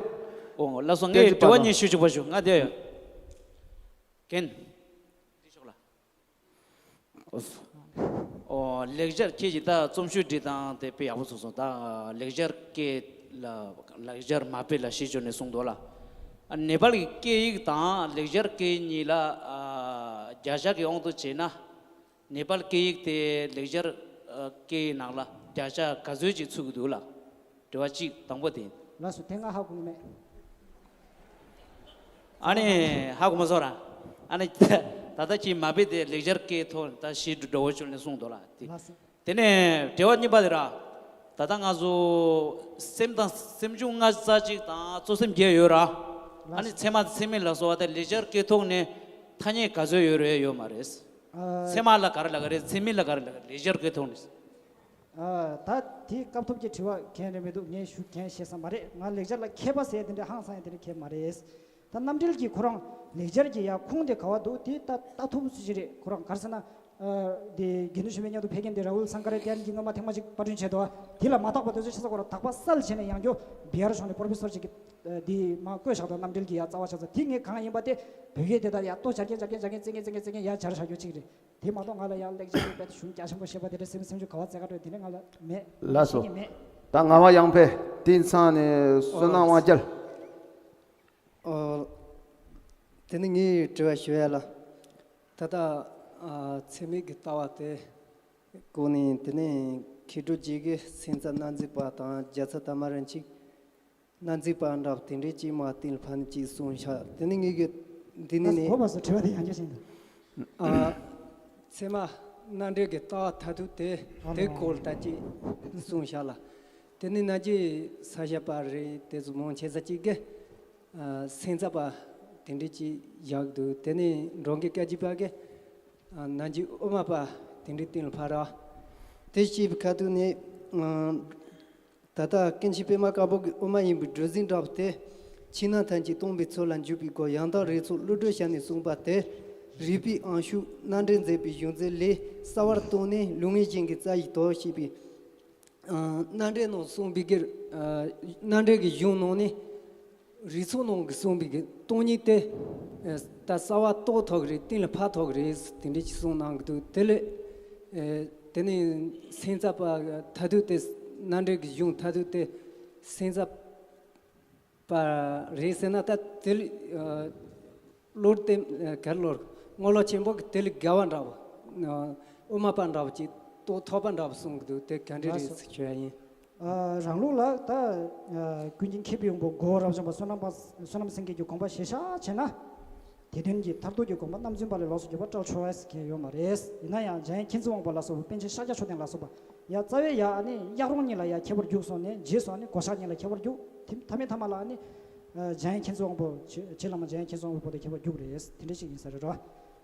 ཨོ་ལགས་སོ། ངས་བསྟན་འཛིན་པ་དྲི་བ་སངས། གཉིས་ཞུ་ཆོག་པ་ཞུ། ང་དེ་ཡོད། རྒན། འདི་ཤོག་ལ། ཨོ། ལེགས་སྦྱར་ཁྱེད་ཀྱིས་ད་རྩོམ་ཤོག་བྲིས་སྟངས་དེ་དཔེ་ཡག་པོ་བཟོས་སོང་། ད་ལེགས་སྦྱར་སྐད་ལ་ལེགས་སྦྱར་མ་དཔེ་ལ་གཞི་བཅོལ་ནས་གསུངས་འདུག་ལ། ཨ། ནེ་པཱལ་གྱི་སྐད་ཡིག་དང་ལེགས་སྦྱར་སྐད་གཉིས་ལ། ཨ། བརྒྱ་ཆ་གི་དབང་དུ་བྱས་ན། ནེ་པཱལ་སྐད་ཡིག་དེ་ལེགས་སྦྱར། ཨ། སྐད་ཡིག་ནང་ལ་བརྒྱ་ཆ་ག་ཚོད་ཅིག་ཚུད་ཀྱི་འདུག་ལ། དྲི་བ་གཅིག་དང་པོ་དེ། ལགས་སོ། དེ་ང་ཧ་གོ་གི་མེད། ཨ་ནི་ཧ་གོ་མ་སོང་ར། ཨ་ནི་ད་ལྟ་ཁྱེད་མ་དཔེ་དེ་ལེགས་སྦྱར་སྐད་ཐོག་ད་ཞེ་དྲག་འགྲོ་བོ་ཅུང་ནས་གསུངས་འདུག་ལ་དེ། ལགས་སོ། དེ་ནས་དྲི་བ་གཉིས་པ་དེ་ར། ད་ལྟ་ང་ཚོ་སེམས་དང་སེམས་བྱུང་ལྔ་རྩ་གཅིག་དང་གཙོ་སེམས་བརྒྱད་ཡོད་ར། ཨ་ནི་ཚད་མ་དང་ཚད་མིན་ལ་སོགས་པ་དེ་ལེགས་སྦྱར་སྐད་ཐོག་ནས་ཐ་སྙད་ག་ཚོད་ཡོད་རེད་ཡོད་མ་རེད། ཨ། ཚད་མ་ལ་ག་རེ་ལབ་ཀྱི་རེད། ཚད་མིན་ལ་ག་རེ་ལབ་ཀྱི་རེད། ལེགས་སྦྱར་སྐད་ཐོག་ནས། ཨ། ད་དེའི་སྐབས་ཐོབ་ཀྱི་དྲི་བ་གང་རེད་མི་འདུག་ངས་ཞུ་མཁན་ཤེས་ས་མ་རེད། ང་ལེགས་སྦྱར་ལ་མཁས་པ་ཟེར་དེ་འདྲ་ཧང་སང་ཡ་དེ་འདྲ་མཁས་པ་མ་རེད། ད་རྣམ་འགྲེལ་གྱི་ཁོ་རང་ལེགས་སྦྱར་གྱི་ཡ་ཁུངས་དེ་ག་བ་འདུག་དེ་ད་ལྟ་ཐུབ་སུ་ཅི་རེད། ཁོ་རང་ག་རེ་ཟེར་ན། ཨ། དེ་དགེ་འདུན་ཆོས་འཕེལ་མཉམ་དུ་ཕེབས་མཁན་དེ་རཱ་ཧུལ་སངྐར་ཨ་ཅཱརྱ་གིས་སྔོན་མ་ཐེངས་མ་གཅིག་པར་སྐྲུན་བྱས་འདུག་དེ་ལ་མ་དག་པ་དེ་ཚོ་ཆ་ཚང་ཁོ་རང་དག་པ་སེལ་བྱས་ནས་ཡང་བསྐྱར་བི་ཧར་ཕྱོགས་ནས་པོ་རོ་ཕེ་སོར་ཅིག་གིས་དེ་མར་བཀོད་བཞག་འདུག་རྣམ་འགྲེལ་གྱི་ཡ་རྩ་བ་ཆ་ཚང་དེ་ངས་གང་ཡིན་པ་དེ་བོད་སྐད་དེ་ད་ཡ་ལྟོ་སྦྱར་མཁན་སྦྱར་མཁན་སྦྱར་མཁན་རྩེ་མཁན་རྩེ་མཁན་ཡ་སྦྱར་བཞག་རྒྱུ་གཅིག་རེད། དེ་མ་གཏོགས་ང་ལ་ཡང་ལེགས་སྦྱར་གྱི་དཔེ་གཞུང་རྒྱ་ཆེན་པོ་ཤེས་པ་དེ་འདྲ་སེམས་སེམས་ཤུགས་ག་བ་བཙལ་ག་འགྲོ་དེ་འདྲ་ང་ལ་མེད། ལགས་སོ། ཤེས་ཀྱི་མེད། ད་ངག་དབང་ཡང་འཕེལ་དེའི་ཚང་ནས་བསོད་ནམས་དབང་རྒྱལ། ཨོ། དེ་ནི་ངའི་དྲི་བ་ཞུ་ཡ་ལ། ད་ལྟ་ཨ་ཚད་མའི་གི་ལྟ་བ་དེ་གོ་ནས། དེ་ནས་མཁས་གྲུབ་རྗེ་གིས་སེམས་ཙམ་གནའ་རྫས་པ་དང་རྒྱལ་ཚབ་དར་མ་རིན་ཆེན་གནའ་རྫས་པ་འདྲ་བ་དེ་འདྲའི་ཅིག་མ་གཏན་ལ་ཕབ་ནས་ཅིག་གསུངས་ཤག་དེ་ནི་ངེད་ཀྱི་འདི་ནི་ནས་གོ་བ་སོ་དྲི་བ་དེ་ཡང་བསྐྱར་ཞིག་འདུག་ཨ། ཚད་མ་རྣམ་འགྲེལ་གྱི་ལྟ་བ་མཐར་ཐུག་དེ་ཨ་དེ་ལོ་སྐོར་ལ་ད་ཅིག་གསུངས་ཤག་ལ། དེ་ནི་ན་ཅི་ས་སྐྱ་པ་རེད། དེ་ཚོ་མང་ཆེ་ས་ཅིག་གི་ཨ་སེམས་ཙམ་པ་དེ་འདྲའི་ཅིག་བཞག་འདུག་དེ་ནི་འགྲོ་མགོན་སྐྱབས་རྗེ་པ་གི་ཨ་ན་ཅི་དབུ་མ་པ་དེ་འདྲའི་གཏན་ལ་ཕབ་ར། དེ་བྱས་པའི་ཁ་ཐུག་ནས་ཨ། ད་ལྟ་ཀུན་མཁྱེན་པད་མ་དཀར་པོ་གི་དབུ་མ་ཡིན་པའི་སྒྲུབ་ཟིན་འདྲ་བོ་དེ། ཕྱི་ནང་ཐམས་ཅད་སྟོང་པའི་ཚུལ་ལ་འཇུག་པའི་སྒོ་ཡང་དག་རིགས་ཚོགས་བློ་གྲོས་བྱས་ནས་གསུངས་པ་དེ། རིགས་པའི་དབང་ཕྱུག་རྣམ་འགྲེལ་མཛད་པའི་གཞུང་འཛིན་ལས་གསལ་བར་སྟོན་ནས་ལུང་ངེས་ཅན་གྱི་རྩ་ཡི་དོ་ཞེས་པའི་ཨ་རྣམ་འགྲེལ་ནང་གསུངས་པའི་གི་ཨ་རྣམ་འགྲེལ་གྱི་གཞུང་ནང་ནས། རིགས་ཚོགས་ནང་གི་གསུངས་པའི་གི་སྟོང་ཉིད་དེ་ཨ་ད་གསལ་བ་རྟོགས་ཐུབ་ཀྱི་རེད། གཏན་ལ་ཕབ་ཐུབ་ཀྱི་རེད། དེ་འདྲ་ཅིག་གསུངས་གནང་གི་འདུག་དེ་ལས་ཨ་དེ་ནས་སེམས་ཙམ་པ་མཐར་ཐུག་དེ་རྣམ་འགྲེལ་གྱི་གཞུང་མཐར་ཐུག་དེ་སེམས་ཙམ་པ་རེད་ཟེར་ན། ད་དེ་ལས་ཨ་བློ་ལྡན་ཨ་ག་རེ་ལབ། རྔོག་ལོ་ཆེན་པོ་གིས་དེ་ལས་རྒྱས་པ་འདྲ་བོ། ཨ་དབུ་མ་པ་འདྲ་བོ་ཅིག་རྟོགས་ཐུབ་པ་འདྲ་བོ་གསུང་གི་འདུག་དེ་ག་འདྲ་རེད་ལགས་སོ། ཟེར་ཞུ་ཡ་ཡིན། ཨ་རང་ལུགས་ལ་ད་ཨ་ཀུན་མཁྱེན་མཁས་པའི་དབང་པོ་གོ་རབ་འབྱམས་པ་བསོད་ནམས་པ་བསོད་ནམས་སེང་གེ་གི་དགོངས་པ་གཞིར་བཞག་བྱས་ན། དེ་དོན་གྱི་མཐར་ཐུག་གི་དགོངས་པ་རྣམ་རྫུན་པ་ལས་ལོགས་སུ་གྱུར་པ་བཀྲལ་ཆོག་ཟེར་མཁན་ཡོད་མ་རེད། ཡིན་ན་ཡང་འཇམ་དབྱངས་མཁྱེན་བརྩེའི་དབང་པོ་ལ་སོགས་པ། པཎ་ཆེན་ཤཱཀྱ་མཆོག་ལྡན་ལ་སོགས་པ། ཡ་རྩ་བའི་ཡ་ཨ་ནི་གཡག་རོང་གཉིས་ལ་ཡ་ཁྱད་པར་རྒྱུགས་སོང་ནས། རྗེས་སུ་ཨ་ནི་གོ་ཤཱཀ་གཉིས་ལ་ཁྱད་པར་རྒྱུགས། དེ་མཐའ་མའི་མཐའ་མ་ལ་ཨ་ནི་ཨ་འཇམ་དབྱངས་མཁྱེན་བརྩེའི་དབང་པོ། རྗེ་རྗེ་བླ་མ་འཇམ་དབྱངས་མཁྱེན་བརྩེའི་དབང་པོ་བོ་དེ་ཁྱད་པར་རྒྱུགས་རེད། དེ་འདྲ་ཞིག་ཡིན་ས་རེད་རོ།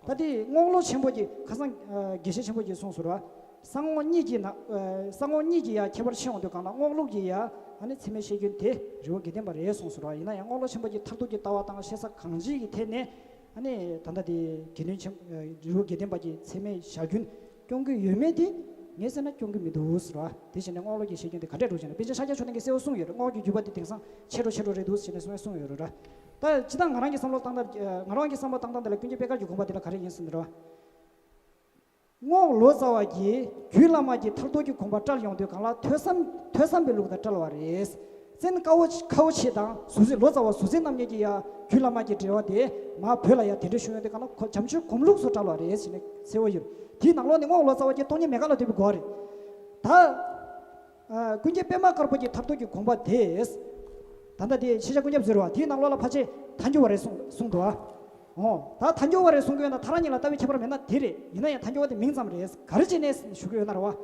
ད་དེ་རྔོག་ལོ་ཆེན་པོ་གིས་ཁ་སང་ཨ་དགེ་བཤེས་ཆེན་པོ་གིས་གསུངས་སོང་རོ། གསང་སྔགས་གཉིས་ཀྱི་ནང་ཨ་གསང་སྔགས་གཉིས་ཀྱི་ཡ་ཁྱད་པར་ཕྱེ་ཡོང་དུས་སྒང་ལ་རྔོག་ལུགས་ཀྱི་ཡ་ཨ་ནི་ཚད་མའི་བཤད་རྒྱུན་དེ་རི་བོ་དགེ་ལྡན་པ་རེད་གསུངས་སོང་རོ། ཡིན་ན་ཡང་རྔོག་ལོ་ཆེན་པོ་གྱི་མཐར་ཐུག་གི་ལྟ་བ་དང་བཤད་ས་གང་ཅིའི་ཐད་ནས། ཨ་ནི་ད་ལྟ་དེ་དགེ་འདུན་ཆེན་ཨ་རི་བོ་དགེ་ལྡན་པ་གྱི་ཚད་མའི་བྱ་རྒྱུན་སྐྱོང་གི་ཡོད་མེད་དེ་ངས་བསམ་ན་སྐྱོང་གི་མི་འདུག་ཟེར་བ། དེ་བྱས་ནས་རྔོག་ལོ་གི་བཤད་རྒྱུན་དེ་ག་འདྲས་འགྲོ་བྱས་ན། པཎ་ཆེན་ཤཱཀྱ་མཆོག་ལྡན་གྱིས་གསལ་བོ་གསུངས་ཡོད་རེད། རྔོག་གི་བརྒྱུད་པ་དེ་དེང་སང་ཆེ་རུ་ཆེ་རུ་རེད་འདུག་ཟེར་ནས་གསུངས་གསུངས་ཡོད་རེད་ར། ད་ཇི་ལྟར་ང་རང་གི་བསམ་བློ་བཏང་སྟངས་ཨ་ང་རང་གི་བསམ་བློ་བཏང་སྟངས་དེ་ལ་ཀུན་མཁྱེན་པད་དཀར་གྱི་དགོངས་པ་དེ་ལ་ག་རེ་ཡིན་ཟེར་ན་ར། རྔོག་ལོ་ཙཱ་བ་གིས་རྒྱུད་བླ་མ་གི་མཐར་ཐུག་གི་དགོངས་པ་བཀྲལ་ཡོང་དུས་སྒང་ལ་ཐོས་བསམ་ཐོས་བསམ་པའི་ལུགས་དང་བཀྲལ་བ་རེད། བཙན་ཁ་བོ་ཁ་བོ་ཆེ་དང་ཟུར་འཛིན་ལོ་ཙཱ་བ་ཟུར་འཛིན་རྣམ་གཉིས་ཀྱི་ཡ་རྒྱུད་བླ་མ་གི་འགྲེལ་བ་དེ་མར་བོད་ལ་ཡ་དེ་འདྲ་བྱུང་ཡོང་དུས་སྒང་ལ་ཁོ་བྱམས་ཆོས་སྒོམ་ལུགས་སུ་བཀྲལ་བ་རེད་ཟེར་ནས་གསལ་བོ་ཡོད། དེའི་ནང་ལོགས་ནས་རྔོག་ལོ་ཙཱ་བ་གིས་སྟོང་ཉིད་མེད་དགག་ལ་ལྟོས་པའི་གོ་བ་རེད། ད་ ཨ། ཀུན་མཁྱེན་པདྨ་དཀར་པོ་གི་མཐར་ཐུག་གི་དགོངས་པ་དེ། ད་ལྟ་དེ་ཤེས་བྱ་ཀུན་ཁྱབ་ཟེར་བ་དེའི་ནང་ལོགས་ལ་ཕལ་ཆེར་ཐལ་འགྱུར་བ་རེད་གསུངས་གསུངས་འདུག་ཨ། འོ། ད་ཐལ་འགྱུར་བ་རེད་གསུང་གི་ཡོད་ན་ཐལ་རང་གཉིས་ལ་ལྟ་བའི་ཁྱད་པར་མེད་ན་དེ་རེད། ཡིན་ན་ཡང་ཐལ་འགྱུར་བ་དེ་མིང་ཙམ་རེད། ག་རེ་བྱས་ནས་ཞུ་གི་ཡོད་ན་རེད་བ།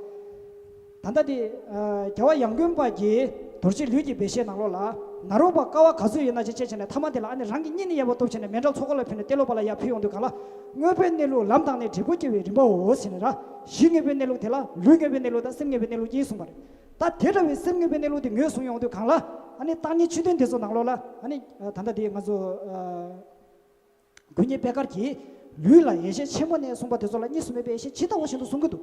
ད་ལྟ་དེ། ཨ། རྒྱལ་བ་ཡང་དགོན་པ་གི་རྡོ་རྗེ་ལུས་ཀྱི་སྦས་བཤད་ནང་ལོགས་ལ། ནཱ་རོ་པ་ཀ་བ་ག་ཚོད་ཡོད་ན་ཅེས་བྱས་བྱས་ནས་ཐ་མ་དེ་ལ་ཨ་ནི་རང་གི་གཉེན་ནི་གཡས་པ་སྟོབས་ཆེ་ནས་མཎྜལ་ཚོགས་འཁོར་ལ་ཕུལ་ནས་ཏེ་ལོ་པ་ལ་ཡར་ཕུལ་ཡོང་དུས་གང་ལ། དངོས་པོའི་གནས་ལུགས་ལམ་དང་ནི་འབྲས་བུ་སྐྱེ་བའི་རིམ་པའོ་ཟེར་ནས་ར། གཞི་དངོས་པོའི་གནས་ལུགས་དེ་ལ་ལུས་དངོས་པོའི་གནས་ལུགས་དང་སེམས་དངོས་པོའི་གནས་ལུགས་གཉིས་གསུངས་པ་རེད། ད་དེ་འདྲ་བའི་སེམས་དངོས་པོའི་གནས་ལུགས་དེ་ངོས་བཟུང་ཡོང་དུས་གང་ལ། ཨ་ནི་བརྟག་གཉིས་ཆོས་བདུན་དེ་ཚོ་ནང་ལོགས་ལ་ཨ་ནི་ད་ལྟ་དེ་ང་ཚོ། ཨ། དགོན་གཉེར་པད་དཀར་གྱིས་ལུས་ལ་ཡེ་ཤེས་ཆེན་པོ་ནས་གསུངས་པ་དེ་ཚོ་ལ་གཉིས་སུ་མེད་པའི་ཡེ་ཤེས་ཇི་ལྟ་བ་བཞིན་དུ་གསུང་གི་འདུག་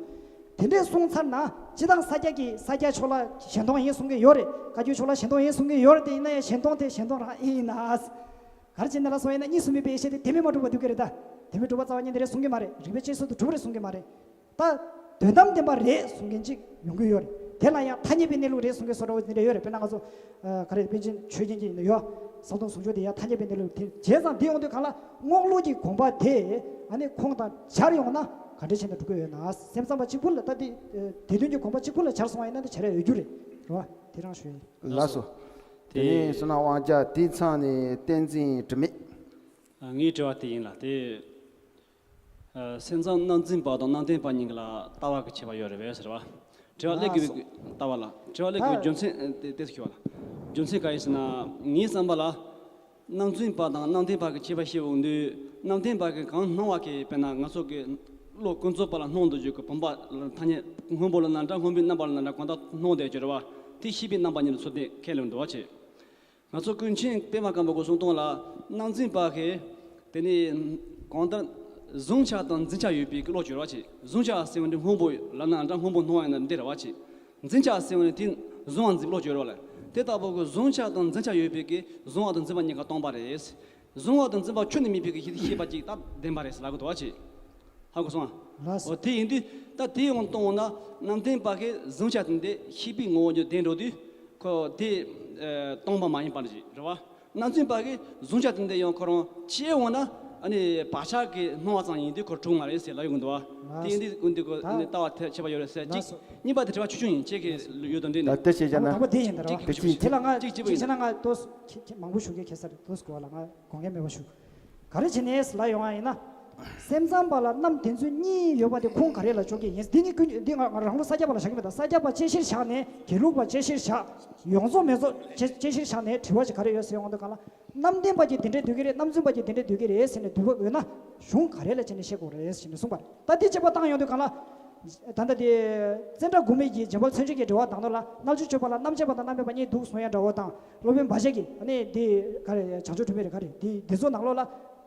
དེ་འདྲས་གསུངས་ཚར་ན་སྤྱིར་བཏང་ས་སྐྱ་གི་ས་སྐྱ་ཕྱོགས་ལ་གཞན་སྟོང་ཡིན་གསུང་གི་ཡོད་རེད། བཀའ་བརྒྱུད་ཕྱོགས་ལ་གཞན་སྟོང་ཡིན་གསུང་གི་ཡོད་རེད་དེ། ཡིན་ན་ཡང་གཞན་སྟོང་དེ་གཞན་སྟོང་རང་ཨེ་ཡིན་ན། ག་རེ་བྱས་ན་ལ་སོང་ཡིན་ན་གཉིས་སུ་མེད་པའི་ཡེ་ཤེས་དེ་དེ་མིན་མ་གྲུབ་པ་འདུག་གི་རེད་ད། དེ་མིན་གྲུབ་པ་རྩ་བ་ཉིད་དེ་རེད་གསུང་གི་མ་རེད། རིགས་པའི་དཔྱད་བཟོད་དུ་གྲུབ་རེད་གསུང་གི་མ་རེད། ད། དོན་དམ་བདེན་པ་རེད་གསུང་མཁན་ཅིག་ཡོང་གི་ཡོད་རེད། དེ་ལ་ཡང་ཐ་སྙད་པའི་གནས་ལུགས་རེད་གསུང་མཁན་བཟོ་འདྲ་བོ་འདི་འདྲ་ཡོད་རེད། དཔེར་ན་ང་ཚོ། ཨ། ག་རེ་པཎ་ཆེན་ཆོས་རྒྱན་གྱི་ཡིན་ན་ཡོད། གསང་སྟོང་ཟུང་འཇུག་དེ་ཡང་ཐ་སྙད་པའི་གནས་ལུགས་དེ་བྱས་ཙང་འདི་ཡོང་དུས་གང་ལ་རྔོག་ལུགས་ཀྱི་དགོངས་པ་དེ་ཨ་ནི་ཁུངས་དང་སྦྱར་ཡོང་ན་ག་འདྲ་བྱས་ན་འགྲོ་གི་ཡོད་ན། སེམས་ཙམ་པ་གཅིག་པུ་ལ་ད་འདི། ཨ། སྡེ་བདུན་གྱི་དགོངས་པ་གཅིག་པུ་ལ་སྦྱར་སོང་བ་ཡིན་ན་འདི་བྱ་ར་ཡོད་རྒྱུ་རེད། རེད་བ། དེ་རང་ཞུ་ཡིན། ལགས་སོ། དེ་ནས་བསོད་ནམས་དབང་རྒྱལ་དེའི་མཚམས་ནས་བསྟན་འཛིན་དྲི་མེད། ཨ། ངའི་དྲི་བ་དེ་ཡིན་ལ་དེ། ཨ། སེམས་ཙམ་རྣམ་རྫུན་པ་དང་རྣམ་བདེན་པ་གཉིས་ཀ་ལ་ལྟ་བ་གི་ཁྱད་པར་ཡོད་རེད་པས་ཟེར་བ། དྲི་བ་སླེབས་དགོས་པའི་ལྟ་བ་ལ་དྲི་བ་སླེབས་དགོས་པའི་རྒྱུ་མཚན་དེ་དེ་ཞུ་བ་ལ། རྒྱུ་མཚན་ག་ཡིན་ཟེར་ན། ངའི་བསམ་པ་ལ། རྣམ་རྫུན་པ་དང་རྣམ་བདེན་པ་གི་ཁྱད་པར་ཤེས་འོང་དུས་རྣམ་བདེན་པ་གི་གང་སྣང་བ་གི་དཔེར་ན་ང་ཚོ་གི་བློ་ཀུན་རྫོབ་པ་ལ་སྣང་དུ་འཇུག་གི་བུམ་པ་ཐ་སྙད་སྔོན་པོ་ལ་ན་འདྲ་སྔོན་པོའི་རྣམ་པ་ལ་ན་འདྲ་གང་ལྟར་སྣང་བསྡད་ཀྱི་རེད་བ། དེ་ཤེས་པའི་རྣམ་པ་གཉིས་ལ་ཚུར་ལྡན་ཁས་ལེན་འདུག་བ་བྱེད། ང་ཚོ་ཀུན་མཁྱེན་པདྨ་དཀར་པོ་གི་གསུང་སྟངས་ལ་རྣམ་རྫུན་པ་གིས་དེ་ནི་གང་ལྟར་གཟུང་བྱ་དང་འཛིན་བྱ་ཡོད་པའི་བློ་བྱོས་ར་བྱེད། གཟུང་བྱ་ཟེར་བ་ནི་སྔོན་པོ་ལབ་ན་འདྲ་སྔོན་པོ་སྣང་བ་ཡིན་ན་འདི་ར་བ་བྱེད། འཛིན་བྱ་ཟེར་བ་ནི་དེ་གཟུང་བ་འཛིན་བློ་བྱོས་ར་ལ། དེ་ལྟ་བུ་གི་གཟུང་བྱ་དང་འཛིན་བྱ་ཡོད་པའི་གི་གཟུང་བ་དང་འཛིན་པ་གཉིས་ཀ་སྟོང་པ་རེད། གཟུང་བ་དང་འཛིན་པ་ཁྱོན་ནས་མེད་པའི་གི་ཤེས་པ་ཅིག་ད་བདེན་པ་རེད་ཟེར་ལབ་གི་འདུག་བ་བྱེད། ཧ་གོ་སོང་ང་། ལགས་སོ། འོ་དེ་ཡིན་དུས་ད་དེ་ཡང་སྟོང་བ་ན་རྣམ་བདེན་པ་གིས་གཟུང་བྱ་དེ་འདི་ཤེས་པའི་ངོ་བོ་ཉིད་བདེན་འགྲོ་དུས་ཁོ་དེ་ཨ་སྟོང་པ་མ་ཡིན་པར་ཞིག་རེད་བ། རྣམ་རྫུན་པ་གིས་གཟུང་བྱ་དེ་འདི་ཡང་ཁོ་རང་ཕྱེ་འོང་ན་ཨ་ནི་བག་ཆགས་ཀྱི་སྣང་བ་ཙམ་ཡིན་དུས་ཁོ་གྲུབ་མ་རེད་ཟེར་ལབ་ཡོང་གི་འདུག་བ། དེ་ཡིན་དུས་ཀུན་དུ་ཁོ་ལྟ་བ་ཐལ་ཆད་པ་ཡོད་རེད་ཟེར་གཅིག། གཉིས་པ་དེ་དྲི་བ་ཆུང་ཆུང་ཡིན། ཁྱེད་ཀྱི་ཡོད་དང་འདྲེས་ནས། ད་དེ་བྱས་བྱས་ན། དང་པོ་དེ་ཡིན་ད་རེད་བ། དེ་གཅིག་དེ་ལ་ང་གཅིག་གཅིག་པོ་ཡིན། བྱས་ན་ང་ཏོག་ཙམ་མང་པོ་ཞུ་གི་ཁེལ་ས་རེད། ཏོག་ཙམ་གོ་བ་ལ་ང་དགོངས་འགལ་མེད་པ་ཞུ། ག་རེ་བྱས་ནས་ལབ་ཡོང་བ་ཡིན་ན། སེམས་ཙམ་པ་ལ་རྣམ་བདེན་རྫུན་གཉིས་ཡོད་པ་དེ་ཁུངས་ག་རེ་ལ་འཇོག་གི་ཡིན། འདི་ནི་ཀུན་འདི་ང་ང་རང་ལུགས་ས་སྐྱ་པ་ལ་བཞག་གི་མེད་ད། ས་སྐྱ་པ་དཔྱད་གཞིར་བཞག་ནས་དགེ་ལུགས་པ་དཔྱད་གཞིར་བཞག་ཡོངས་རྫོགས་མེད་རྫོགས་དཔྱད་དཔྱད་གཞིར་བཞག་ནས་དྲི་བ་ཞིག་ག་རེ་ཡོད་ཟེར་ཡོང་དུས་གང་ལ། རྣམ་བདེན་པ་གྱིས་དེ་འདྲས་འདོད་ཀྱི་རེད། རྣམ་རྫུན་པ་གྱིས་དེ་འདྲས་འདོད་ཀྱི་རེད་ཟེར་ནས་འདོད་པ་ཡོད་ན་གཞུང་ག་རེ་ལ་བྱས་ནས་བཤད་དགོས་རེད་ཟེར་ནས་གསུངས་པ་རེད། ད་འདི་དཔྱད་པ་བཏང་ཡོང་དུས་གང་ལ། ད་ལྟ་དེ་ཙནྡྲ་གོ་མི་གིས་འཇམ་དཔལ་མཚན་བརྗོད་ཀྱི་འགྲེལ་པ་དང་པོ་ལ་རྣལ་འབྱོར་སྤྱོད་པ་ལ་རྣམ་དཔྱོད་པ་དང་རྣམ་དཔྱོད་པ་གཉིས་འདུག་གསུང་ཡ་འདྲ་བོ་དང་། སློབ་དཔོན་བཛྲ་གིས་ཨ་ནི་འདི་ག་རེ་བྱང་ཆུབ་སྒྲོན་མེ་རེད་ག་རེ་འདི་འདི་ཚོ་ནང་ལོགས་ལ།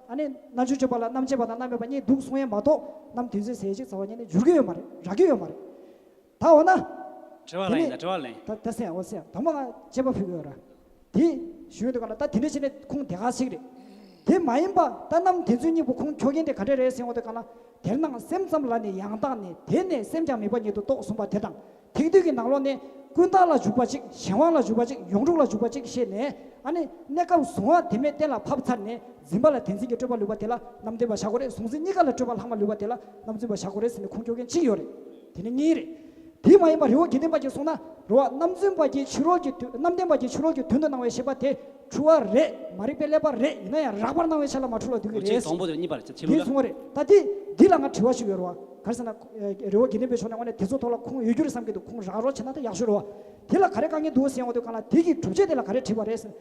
ཨ་ནི་རྣལ་འབྱོར་སྤྱོད་པ་ལ་རྣམ་དཔྱོད་པ་དང་རྣམ་དཔྱོད་པ་གཉིས་འདུག་གསུང་ཡ་མ་གཏོགས་རྣམ་བདེན་རྫུན་ཟེར་ཡ་ཅིག་རྩ་བ་ཉིད་ནས་འགྱུར་གྱི་ཡོད་མ་རེད། རག་གི་ཡོད་མ་རེད། ད་འོ་ན། དྲི་བ་ལ་ཡིན་ད་དྲི་བ་ལ་ཡིན། ད་ད་སེམས་འོ་སེམས་དང་པོ་ང་དཔྱད་པ་ཕུལ་གི་ཡོད་ར། དེ་ཞུ་ཡོང་དུས་ག་ལ་ད་དེ་འདྲ་བྱས་ནས་ཁུངས་དེ་ག་ཚིག་རེད། དེ་མ་ཡིན་པ་ད་རྣམ་བདེན་རྫུན་གཉིས་པོ་ཁུངས་འཁྱོག་མཁན་དེ་ག་འདྲ་རེད་ཟེར་ཡོང་དུས་ག་ལ། དེར་སྣང་སེམས་ཙམ་ལ་ནི་ཡང་དག་ནས་དེ་ནས་སེམས་ཀྱང་མེད་པ་ཉིད་དུ་རྟོགས་གསུངས་པ་དེ་དང་། ཐེག་བསྡུས་ཀྱི་ནང་ལོགས་ནས་ཀུན་བརྟགས་ལ་འཇུག་པ་གཅིག་གཞན་དབང་ལ་འཇུག་པ་གཅིག་ཡོངས་གྲུབ་ལ་འཇུག་པ་གཅིག་བཤད་ནས། ཨ་ནི་གནས་སྐབས་གཟུང་བ་དེ་མེད་གཏན་ལ་ཕབ་ཚར་ནས་འཛིན་པ་ལ་བདེན་འཛིན་གྱི་སྤྲོས་པ་ལུས་པ་དེ་ལ་རྣམ་བདེན་པ་བཞག་དགོས་རེད། གཟུང་འཛིན་གཉིས་ཀ་ལ་སྤྲོས་པ་ལྷག་མ་ལུས་པ་དེ་ལ་རྣམ་རྫུན་པ་བཞག་དགོས་རེད་ཟེར་ནས་ཁུངས་འཁྱོག་མཁན་གཅིག་ཡོད་རེད། དེ་ནི་གཉིས་རེད། དེ་མ་ཡིན་པར་རི་བོ་དགེ་ལྡན་པ་གྱིས་གསུངས་ན་རེད་བ། རྣམ་རྫུན་པ་གྱིས་ཕྱི་རོལ་གྱི་དོན་རྣམ་བདེན་པ་གྱིས་ཕྱི་རོལ་གྱི་དོན་དུ་སྣང་བའི་ཤེས་པ་དེ་འཁྲུལ་བ་རེད། མ་རིག་པའི་ཀླད་པ་རེད། ཡིན་ན་ཡང་རགས་པར་སྣང་བའི་ཆ་ལ་མ་འཁྲུལ་བ་འདུག་གི་རེད། དང་པོ་དེ་གཉིས་པ་རེད། ཕྱི་ལུགས་ལ་གསུངས་པ་རེད། ད་དེ་འདི་ལ་ང་དྲི་བ་ཞིག་ཡོད་རེད་བ། ག་རེ་ཟེར་ན། རི་བོ་དགེ་ལྡན་པའི་ཕྱོགས་ནས་དངོས་གནས་དེ་ཚོ་ཐོག་ལ་ཁུངས་ཡོད་རྒྱུ་རེད་བསམ་གྱི་འདུག་ཁུངས་རགས་རོགས་བྱས་ན་ད་ཡག་ཤོས་རེད་བ། དེ་ལ་ག་རེ་དཀའ་ངལ་འདུག་ཟེར་ཡོང་དུས་གང་ལ་དེ་གི་སྒྲུབ་བྱེད་དེ་ལ་ག་རེ་བྲིས་པ་རེད་ཟེར།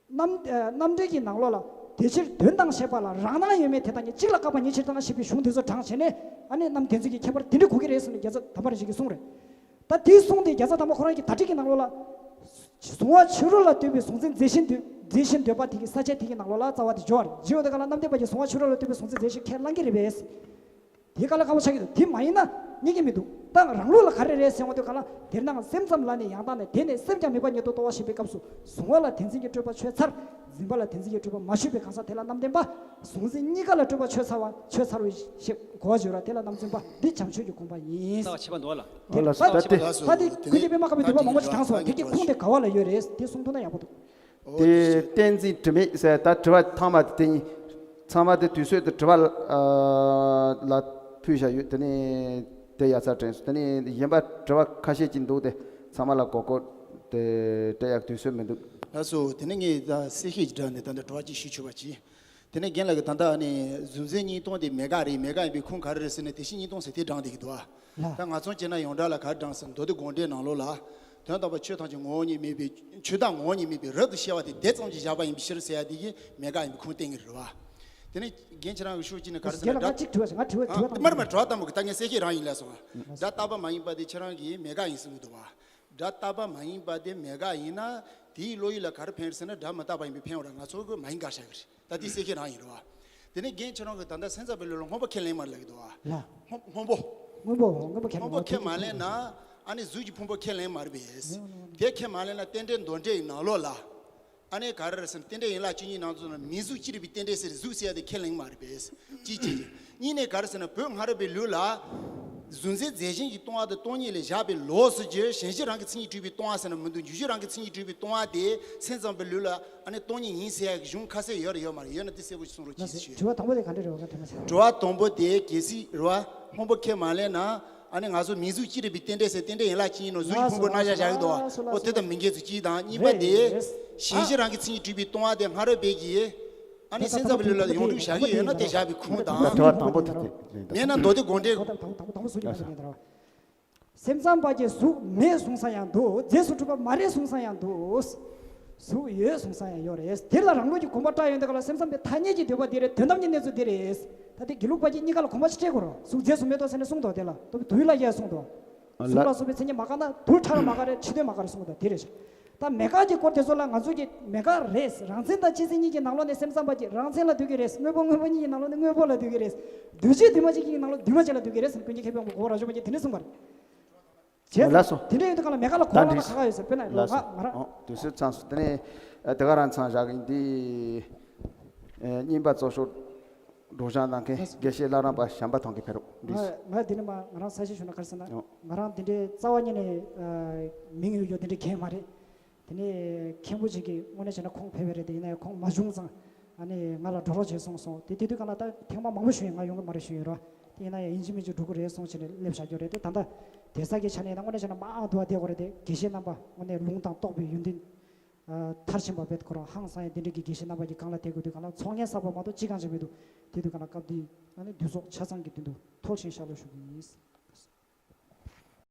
རྣམ་ཨ་རྣམ་འགྲེལ་གྱི་ནང་ལོགས་ལ་དེ་ཕྱིར་དོན་དང་ཤེས་པ་ལ་རང་སྣང་ཡོད་མེད་དེ་དག་ཉིད་གཅིག་ལ་བཀག་པ་ཉིད་ཕྱིར་དང་ཞེས་པའི་གཞུང་དེ་ཚོ་དྲངས་བྱས་ནས་ཨ་ནི་རྣམ་བདེན་རྫུན་གྱི་ཁྱད་པར་དེ་འདྲ་གོ་གི་རེད་ཟེར་ནས་རྒྱལ་ཚབ་དམ་པ་རིན་ཆེན་གྱིས་གསུངས་རེད། ད་དེའི་གསུང་དེ་རྒྱལ་ཚབ་དམ་པ་ཁོ་རང་གི་དར་ཊིཀ་གི་ནང་ལོགས་ལ། གཟུང་བ་ཕྱི་རོལ་ལ་ལྟོས་པའི་གཟུང་འཛིན་མཛེས་ཤིང་འདོད་མཛེས་ཤིང་འདོད་པ་དེ་གི་ས་བཅད་དེ་གི་ནང་ལོགས་ལ་རྩ་བ་དེ་སྦྱོར་བ་རེད། སྦྱོར་བ་དེ་ག་ལ་རྣམ་བདེན་པ་གྱིས་གཟུང་བ་ཕྱི་རོལ་ལ་ལྟོས་པའི་གཟུང་འཛིན་མཛེས་ཤིང་ཁས་བླངས་ཀྱི་རེད་པས། དེ་ག་ལ་དཀའ་བ་ཆགས་ཀྱི་འདུག་དེ་མ་ཡིན་ན་རྙེད་ཀྱི་མི་འདུག་ད་རང་ལུགས་ལ་ག་རེ་རེད་ཟེར་ཡོང་དུས་ག་ལ་དེར་སྣང་སེམས་ཙམ་ལ་ནི་ཡང་དག་ནས་དེ་ནས་སེམས་ཀྱང་མེད་པ་ཉིད་དུ་རྟོགས་པ་ཞེས་པའི་སྐབས་སུ་གཟུང་བ་ལ་བདེན་འཛིན་གྱི་སྤྲོས་པ་ཆོད་ཚར། འཛིན་པ་ལ་བདེན་འཛིན་གྱི་སྤྲོས་པ་མ་ཆོད་པའི་གང་ཟག་དེ་ལ་རྣམ་བདེན་པ། གཟུང་འཛིན་གཉིས་ཀ་ལ་སྤྲོས་པ་ཆོད་ཚར་བ་ཆོད་ཚར་བའི་ཞེས་གོ་བ་བརྗོད་ར་དེ་ལ་རྣམ་རྫུན་པ་འདི་བྱམས་ཆོས་ཀྱི་དགོངས་པ་ཡིན། རྩ་བ་ཆད་པ་འདུག་བ་ལ། དེ་ཨོ་ལགས་སོ། ད་ད་དེ་ད་དེ་ཀུན་མཁྱེན་པདྨ་དཀར་པོའི་འདུས་པ་མང་པོ་ཞིག་དྲངས་སོང་། དེ་གི་ཁུངས་དེ་ག་བ་ལ་ཡོད་རེད། དེ་གསུང་ཐུབ་ན་ཡག་པོ་འདུག་དེ་བསྟན་འཛིན་དྲི་མེད་ཟེར་ད་དྲི་བ་ཐེངས་མ་དེ་ཚང་མ་དེ་དུས་ཚོད་དུ་དྲི་བ་ཨ་ལ་ཕུལ་བཞག་ཡོད། དེ་ནས་དེ་ཡ་ཚ་དྲན་སོང་། དེ་ནས་གཞན་པ་དྲི་བ་ཁ་ཤས་ཅིག་འདུག་དེ་ ཚང་མ་ལ་མགོ་སྐོར་དེ་སྤྲད་ཡག་དུས་ཚོད་མི་འདུག་ལགས་སོ། དེ་ནས་ངས་ད་གསལ་བཤད་ཀྱི་སྒྲ་ནས་ད་ལྟ་དྲི་བ་གཅིག་ཞུ་ཆོག་པ་གྱིས། དེ་ནས་རྒན་ལགས་ཀྱིས་ད་ལྟ་ནས་གཟུགས་མཛེས་གཉིས་སྟོང་དེ་མེ་ག་རེད། མེ་ག་ཡིན་པའི་ཁུངས་ག་རེ་རེད་ཟེར་ནས་དེ་བཞིན་གཉིས་སྟོང་ཟེར་དེ་དྲངས་བསྡད་ཀྱི་འདུག་ཨ། ལགས། ད་ང་ཚོ་བྱས་ན་ཡོངས་གྲགས་ལ་ག་རེ་དྲངས་ཟེར་ན། མདོ་སྡེ་དགོངས་འགྲེལ་ནང་ལོགས་ལ། དོན་དམ་པར་ཆོས་ཐམས་ཅད་ངོ་བོ་ཉིད་མེད་པའི། ཆོས་བདག་ངོ་བོ་ཉིད་མེད་པའི་རབ་ཏུ་ཤེས་པ་དེ་དེ་ཙམ་གྱིས་བཞག་པ་ཡིན་པའི་ཕྱིར་ཟེར་ཡ་དེ་གིས་མེ་ག་ཡིན་པའི་ཁུངས་བསྟན་གྱི་རེད་བ། དེ་ནས་རྒན་ཁྱེད་རང་གི་ཤུགས་ཀྱིས་ནི་ག་རེ་ཟེར་ན། རྒན་ལགས་ང་གཅིག་དྲི་བ་ཞིག་ང་དྲི་བ་དྲི་བ་ཨ་དང་མར་མར་དྲི་བ་དང་པོ་གི་ད་ངས་གསལ་བཤད་རང་ཡིན་ལབ་སོང་ང་། སྒྲ་རྟག་པ་མ་ཡིན་པ་དེ་ཁྱེད་རང་གིས་མེ་ག་ཡིན་གསུང་གི་འདུག་བ། སྒྲ་རྟག་པ་མ་ཡིན་པ་དེ་མེ་ག་ཡིན་ན། དེའི་བློ་ཡུལ་ལ་ག་རེ་ཕན་ཟེར་ན། སྒྲ་མི་རྟག་པ་ཡིན་པས་ཕན་པ་རེད། ང་ཚོ་གིས་མ་ཡིན་ག་བཞག་གི་རེད། ད་དེ་གསལ་བཤད་རང་ཡིན་རེད་བ། དེ་ནས་རྒན་ཁྱེད་རང་གིས་ད་ལྟ་སེམས་ཙམ་པའི་ལུགས་ལ་སྔོན་པོ་ཁས་ལེན་མ་ལབ་ཀྱི་འདུག་བ། ལགས། སྔོན་སྔོན་པོ། སྔོན་པོ་སྔོན་པོ་ཁས་ལེན། སྔོན་པོ་ཁས་མ་ལེན་ན། ཨ་ནི་གཟུགས་ཀྱི་ཕུང་པོ་ཁས་ལེན་མ་རེད་པས། དེ་ཁས་མ་ལེན་ན་རྟེན་འབྲེལ་མདོ་འགྲེལ་ཡི་ནང་ལོགས་ལ། ཨ་ནི་ག་རེ་རེད་ཟེར་ན། རྟེན་འབྲེལ་ཡན་ལག་བཅུ་གཉིས་ནང་དུ་ན་མིང་གཟུགས་ཅི་རིགས་པའི་རྟེན་འབྲེལ་ཟེར། གཟུགས་ཟེར་ཡ་དེ་ཁས་ལེན་མ་རེད་པས། གཅིག་བྱས། གཉིས་ནས་ག་རེ་ཟེར་ན། བོད་སྔ་རབས་པའི་ལུགས་ལ། གཟུགས་མཛེས་རྫས་གཞན་གྱིས་སྟོང་པ་དང་སྟོང་ཉིད་ལས་བཞག་པའི་ལོགས་སུ་གྱུར། གཞན་གཞན་རང་གི་མཚན་ཉིད་གྲུབ་པའི་སྟོང་པ་ཟེར་ན་མི་འདུག་འཇུག་བྱེད་རང་གི་མཚན་ཉིད་གྲུབ་པའི་སྟོང་པ་དེ་སེམས་ཙམ་པའི་ལུགས་ལ་ཨ་ནི་སྟོང་ཉིད་ཡིན་ཟེར་ཡ་གི་གཞུང་ཁ་གསལ་ཡོད་རེད་ཡོད་མ་རེད། ཡོད་ན་དེ་གསལ་པོ་ཞིག་གསུང་རོགས་གྱིས་ཞུ། དྲི་བ་དང་པོ་དེ་ག་འདྲ་རེད་བ། ང་དྲན་མ་སོང་། དྲི་བ་དང་པོ་དེ་གལ་སྲིད་རེད་བ། སྔོན་པོ་ཁས་མ་ལེན་ན། ཨ་ནི་ང་ཚོ་མིང་གཟུགས་ཅི་རིགས་པའི་རྟེན་འབྲེལ་ཟེར། རྟེན་འབྲེལ་ཡན་ལག་བཅུ་གཉིས་ནང་གཟུགས་ཀྱི་ཕུང་པོ་རྣམ་གཞག་བཞག་གི་འདུག་བ། ཨོ་དེ་དང་མི་འགལ་ཚུལ་གཅིག་དང་། གཉིས་པ་དེ། རེད། གཞན་གཞན་རང་གི་མཚན་ཉིད་གྲུབ་པའི་སྟོང་པ་དེ་སྔ་རབས་པའི་གི། ཨ་ནི་སེམས་ཙམ་པའི་ལུགས་ལ་ཡོངས་གྲུབ་བཞག་གི་ཡོད་ན་དེ་བཞག་པའི་ཁུངས་དང་། དྲི་བ་དང་པོ་དེ་དེ་ལེན་དང་། མེད་ན་མདོ་སྡེ་དགོངས་འགྲེལ། དང་པོ་དང་པོ་དང་པོ་གཟུགས་ཀྱི་ནང་དུ་མེད་དང་། སེམས་ཙམ་པ་གྱིས་གཟུགས་མེད་གསུང་ས་ཡང་འདུག་རྫས་སུ་གྲུབ་པ་མ་རེད་གསུང་ས་ཡང་འདུག་གཟུགས་ཡོད་གསུང་ས་ཡང་ཡོད་རེད། དེ་ལ་རང་ལུགས་ཀྱི་དགོངས་པ་བཀྲལ་ཡོང་དུས་ག་ལ། སེམས་ཙམ་པའི་ཐ་སྙད་ཀྱི་འདོད་པ་འདི་རེད། དོན་དམ་གྱི་གནས་ཚུལ་འདི་རེད། ད་དེ་དགེ་ལུགས་པ་གྱིས་གཉིས་ཀ་ལ་དགོངས་པ་ཞིག་བཀྲལ་དགོས་རེད། གཟུགས་རྫས་སུ་མེད་དོ་ཟེར་ནས་གསུངས་འདུག་དེ་ལ་དུ་དུས་ལ་ཡས་གསུངས་འདུག་གཟུགས་ལ་སོགས་པའི་མཚན་ཉིད་མ་འགགས་ན། དུ་ཕྲ་རབ་མ་འགགས་རེད། ཕྱི་དོན་མ་འགགས་རེད་གསུངས་འདུག་དེ་རེད། ད་མེད་དགག་གི་སྐོར་དེ་ཚོ་ལ་ང་ཚོ་གིས་མེད་དགག་རེད། རང་མཚན་དང་སྤྱི་མཚན་གཉིས་ཀྱི་ནང་ལོགས་ནས་སེམས་ཙམ་པ་གྱིས་རང་མཚན་ལ་འདོད་ཀྱི་རེད། དངོས་པོ་དངོས་པོ་གཉིས་ཀྱི་ནང་ལོགས་ནས་དངོས་པོ་ལ་འདོད་ཀྱི་རེད། འདུས་བྱས་འདུས་མ་བྱས་གཉིས་ཀྱི་ནང་ལོགས་འདུས་མ་བྱས་ལ་འདོད་ཀྱི་རེད་ཟེར། ཀུན་མཁྱེན་མཁས་པའི་དབང་པོ་གོ་བ་རབ་འབྱོར་པ་གྱིས་དེ་འདྲ་གསུངས་པ་རེད། བྱས་ཙང་ལགས་སོ། དེ་འདྲ་ཡོད་དུས་གང་ལ་མེད་དགག་ལ་གོ་བ་ལ་ཁ་ཁ་ཡོད་ཟེར། དཔེར་ན་ལགས་སོ། ང་ང་རང་། ཨོ་དུས་ཚོད་ཚང་སོང་། དེ་ནས་ཨ་དེ་ག་རང་མཚམས་བཞག་གི་ཡིན། འདི་ཨ་རྙིང་པ་གཙོ་ཤོག་སྒྲོག་སྦྱང་གནང་མཁན་ལགས་སོ། དགེ་བཤེས་བླ་བྲང་པ་བྱམས་པ་ཐང་གིས་ཕེབས་རོགས་འདི། ང་ང་འདི་ནས་མ་ང་རང་གསལ་བཤད་ཞུ་ན་ག་རེ་ཟེར་ན། ཨོ། ང་རང་འདི་འདྲའི་རྩ་བ་ཉིད་ནས་ཨ་མིང་ཡོད་རྒྱུ་འདི་འདྲའི་མཁན་མ་རེད། དེ་ནས་མཁན་པོ་ཅིག་གིས་དངོས་གནས་བྱས་ན་ཁོང་ཕེབས་པ་རེད་དེ། ཡིན་ན་ཡང་ཁོང་མ་བྱུང་ཙང་། ཨ་ནི་ང་ལ་འགྲོ་རོགས་བྱེད་གསུངས་སོང་། དེ་དེ་དུས་གང་ལ་ད་ཐེངས་མ་མང་པོ་ཞུས་ཡིན། ང་ཡོང་གི་མ་རེད་ཞུས་ཡིན་རོ། དེ་ཡིན་ན་ཡང་ཡིན་གཅིག་མིན་གཅིག་འགྲོ་གི་རེད་གསུངས་བྱས་ནས་སླེབས་བཞག་རྒྱུ་རེད་དེ། ད་ལྟ་དེ་ས་གི་ཆ་ནས་ཡིན་ན་དངོས་གནས་བྱས་ན་མང་དུ་བ་བསྡད་དགོས་རེད་དེ། དགེ་བཤེས་རྣམ་པ་དངོས་གནས་ལུང་དང་རྟོགས་པའི་ཡོན་ཏན་ཨ་མཐར་ཕྱིན་པ་བེད་ཁོ་རང་ཧང་སང་ཡ་དེ་འདྲ་གི་དགེ་བཤེས་རྣམ་པ་གི་སྒང་ལ་བསྡད་དགོས་དུས་གང་ལ་ཚོགས་ངན་བསགས་པ་མ་གཏོགས་ཅི་གང་ཅི་མི་འདུག་དེ་དུས་གང་ལ་སྐབས་དེ་ཨ་ནི་འདུས་ཚོགས་ཆ་ཚང་གི་དོན་དུ་མཐོལ་ཕྱིན་ཤག་ལོ་ཞུ་གི་ཡིན།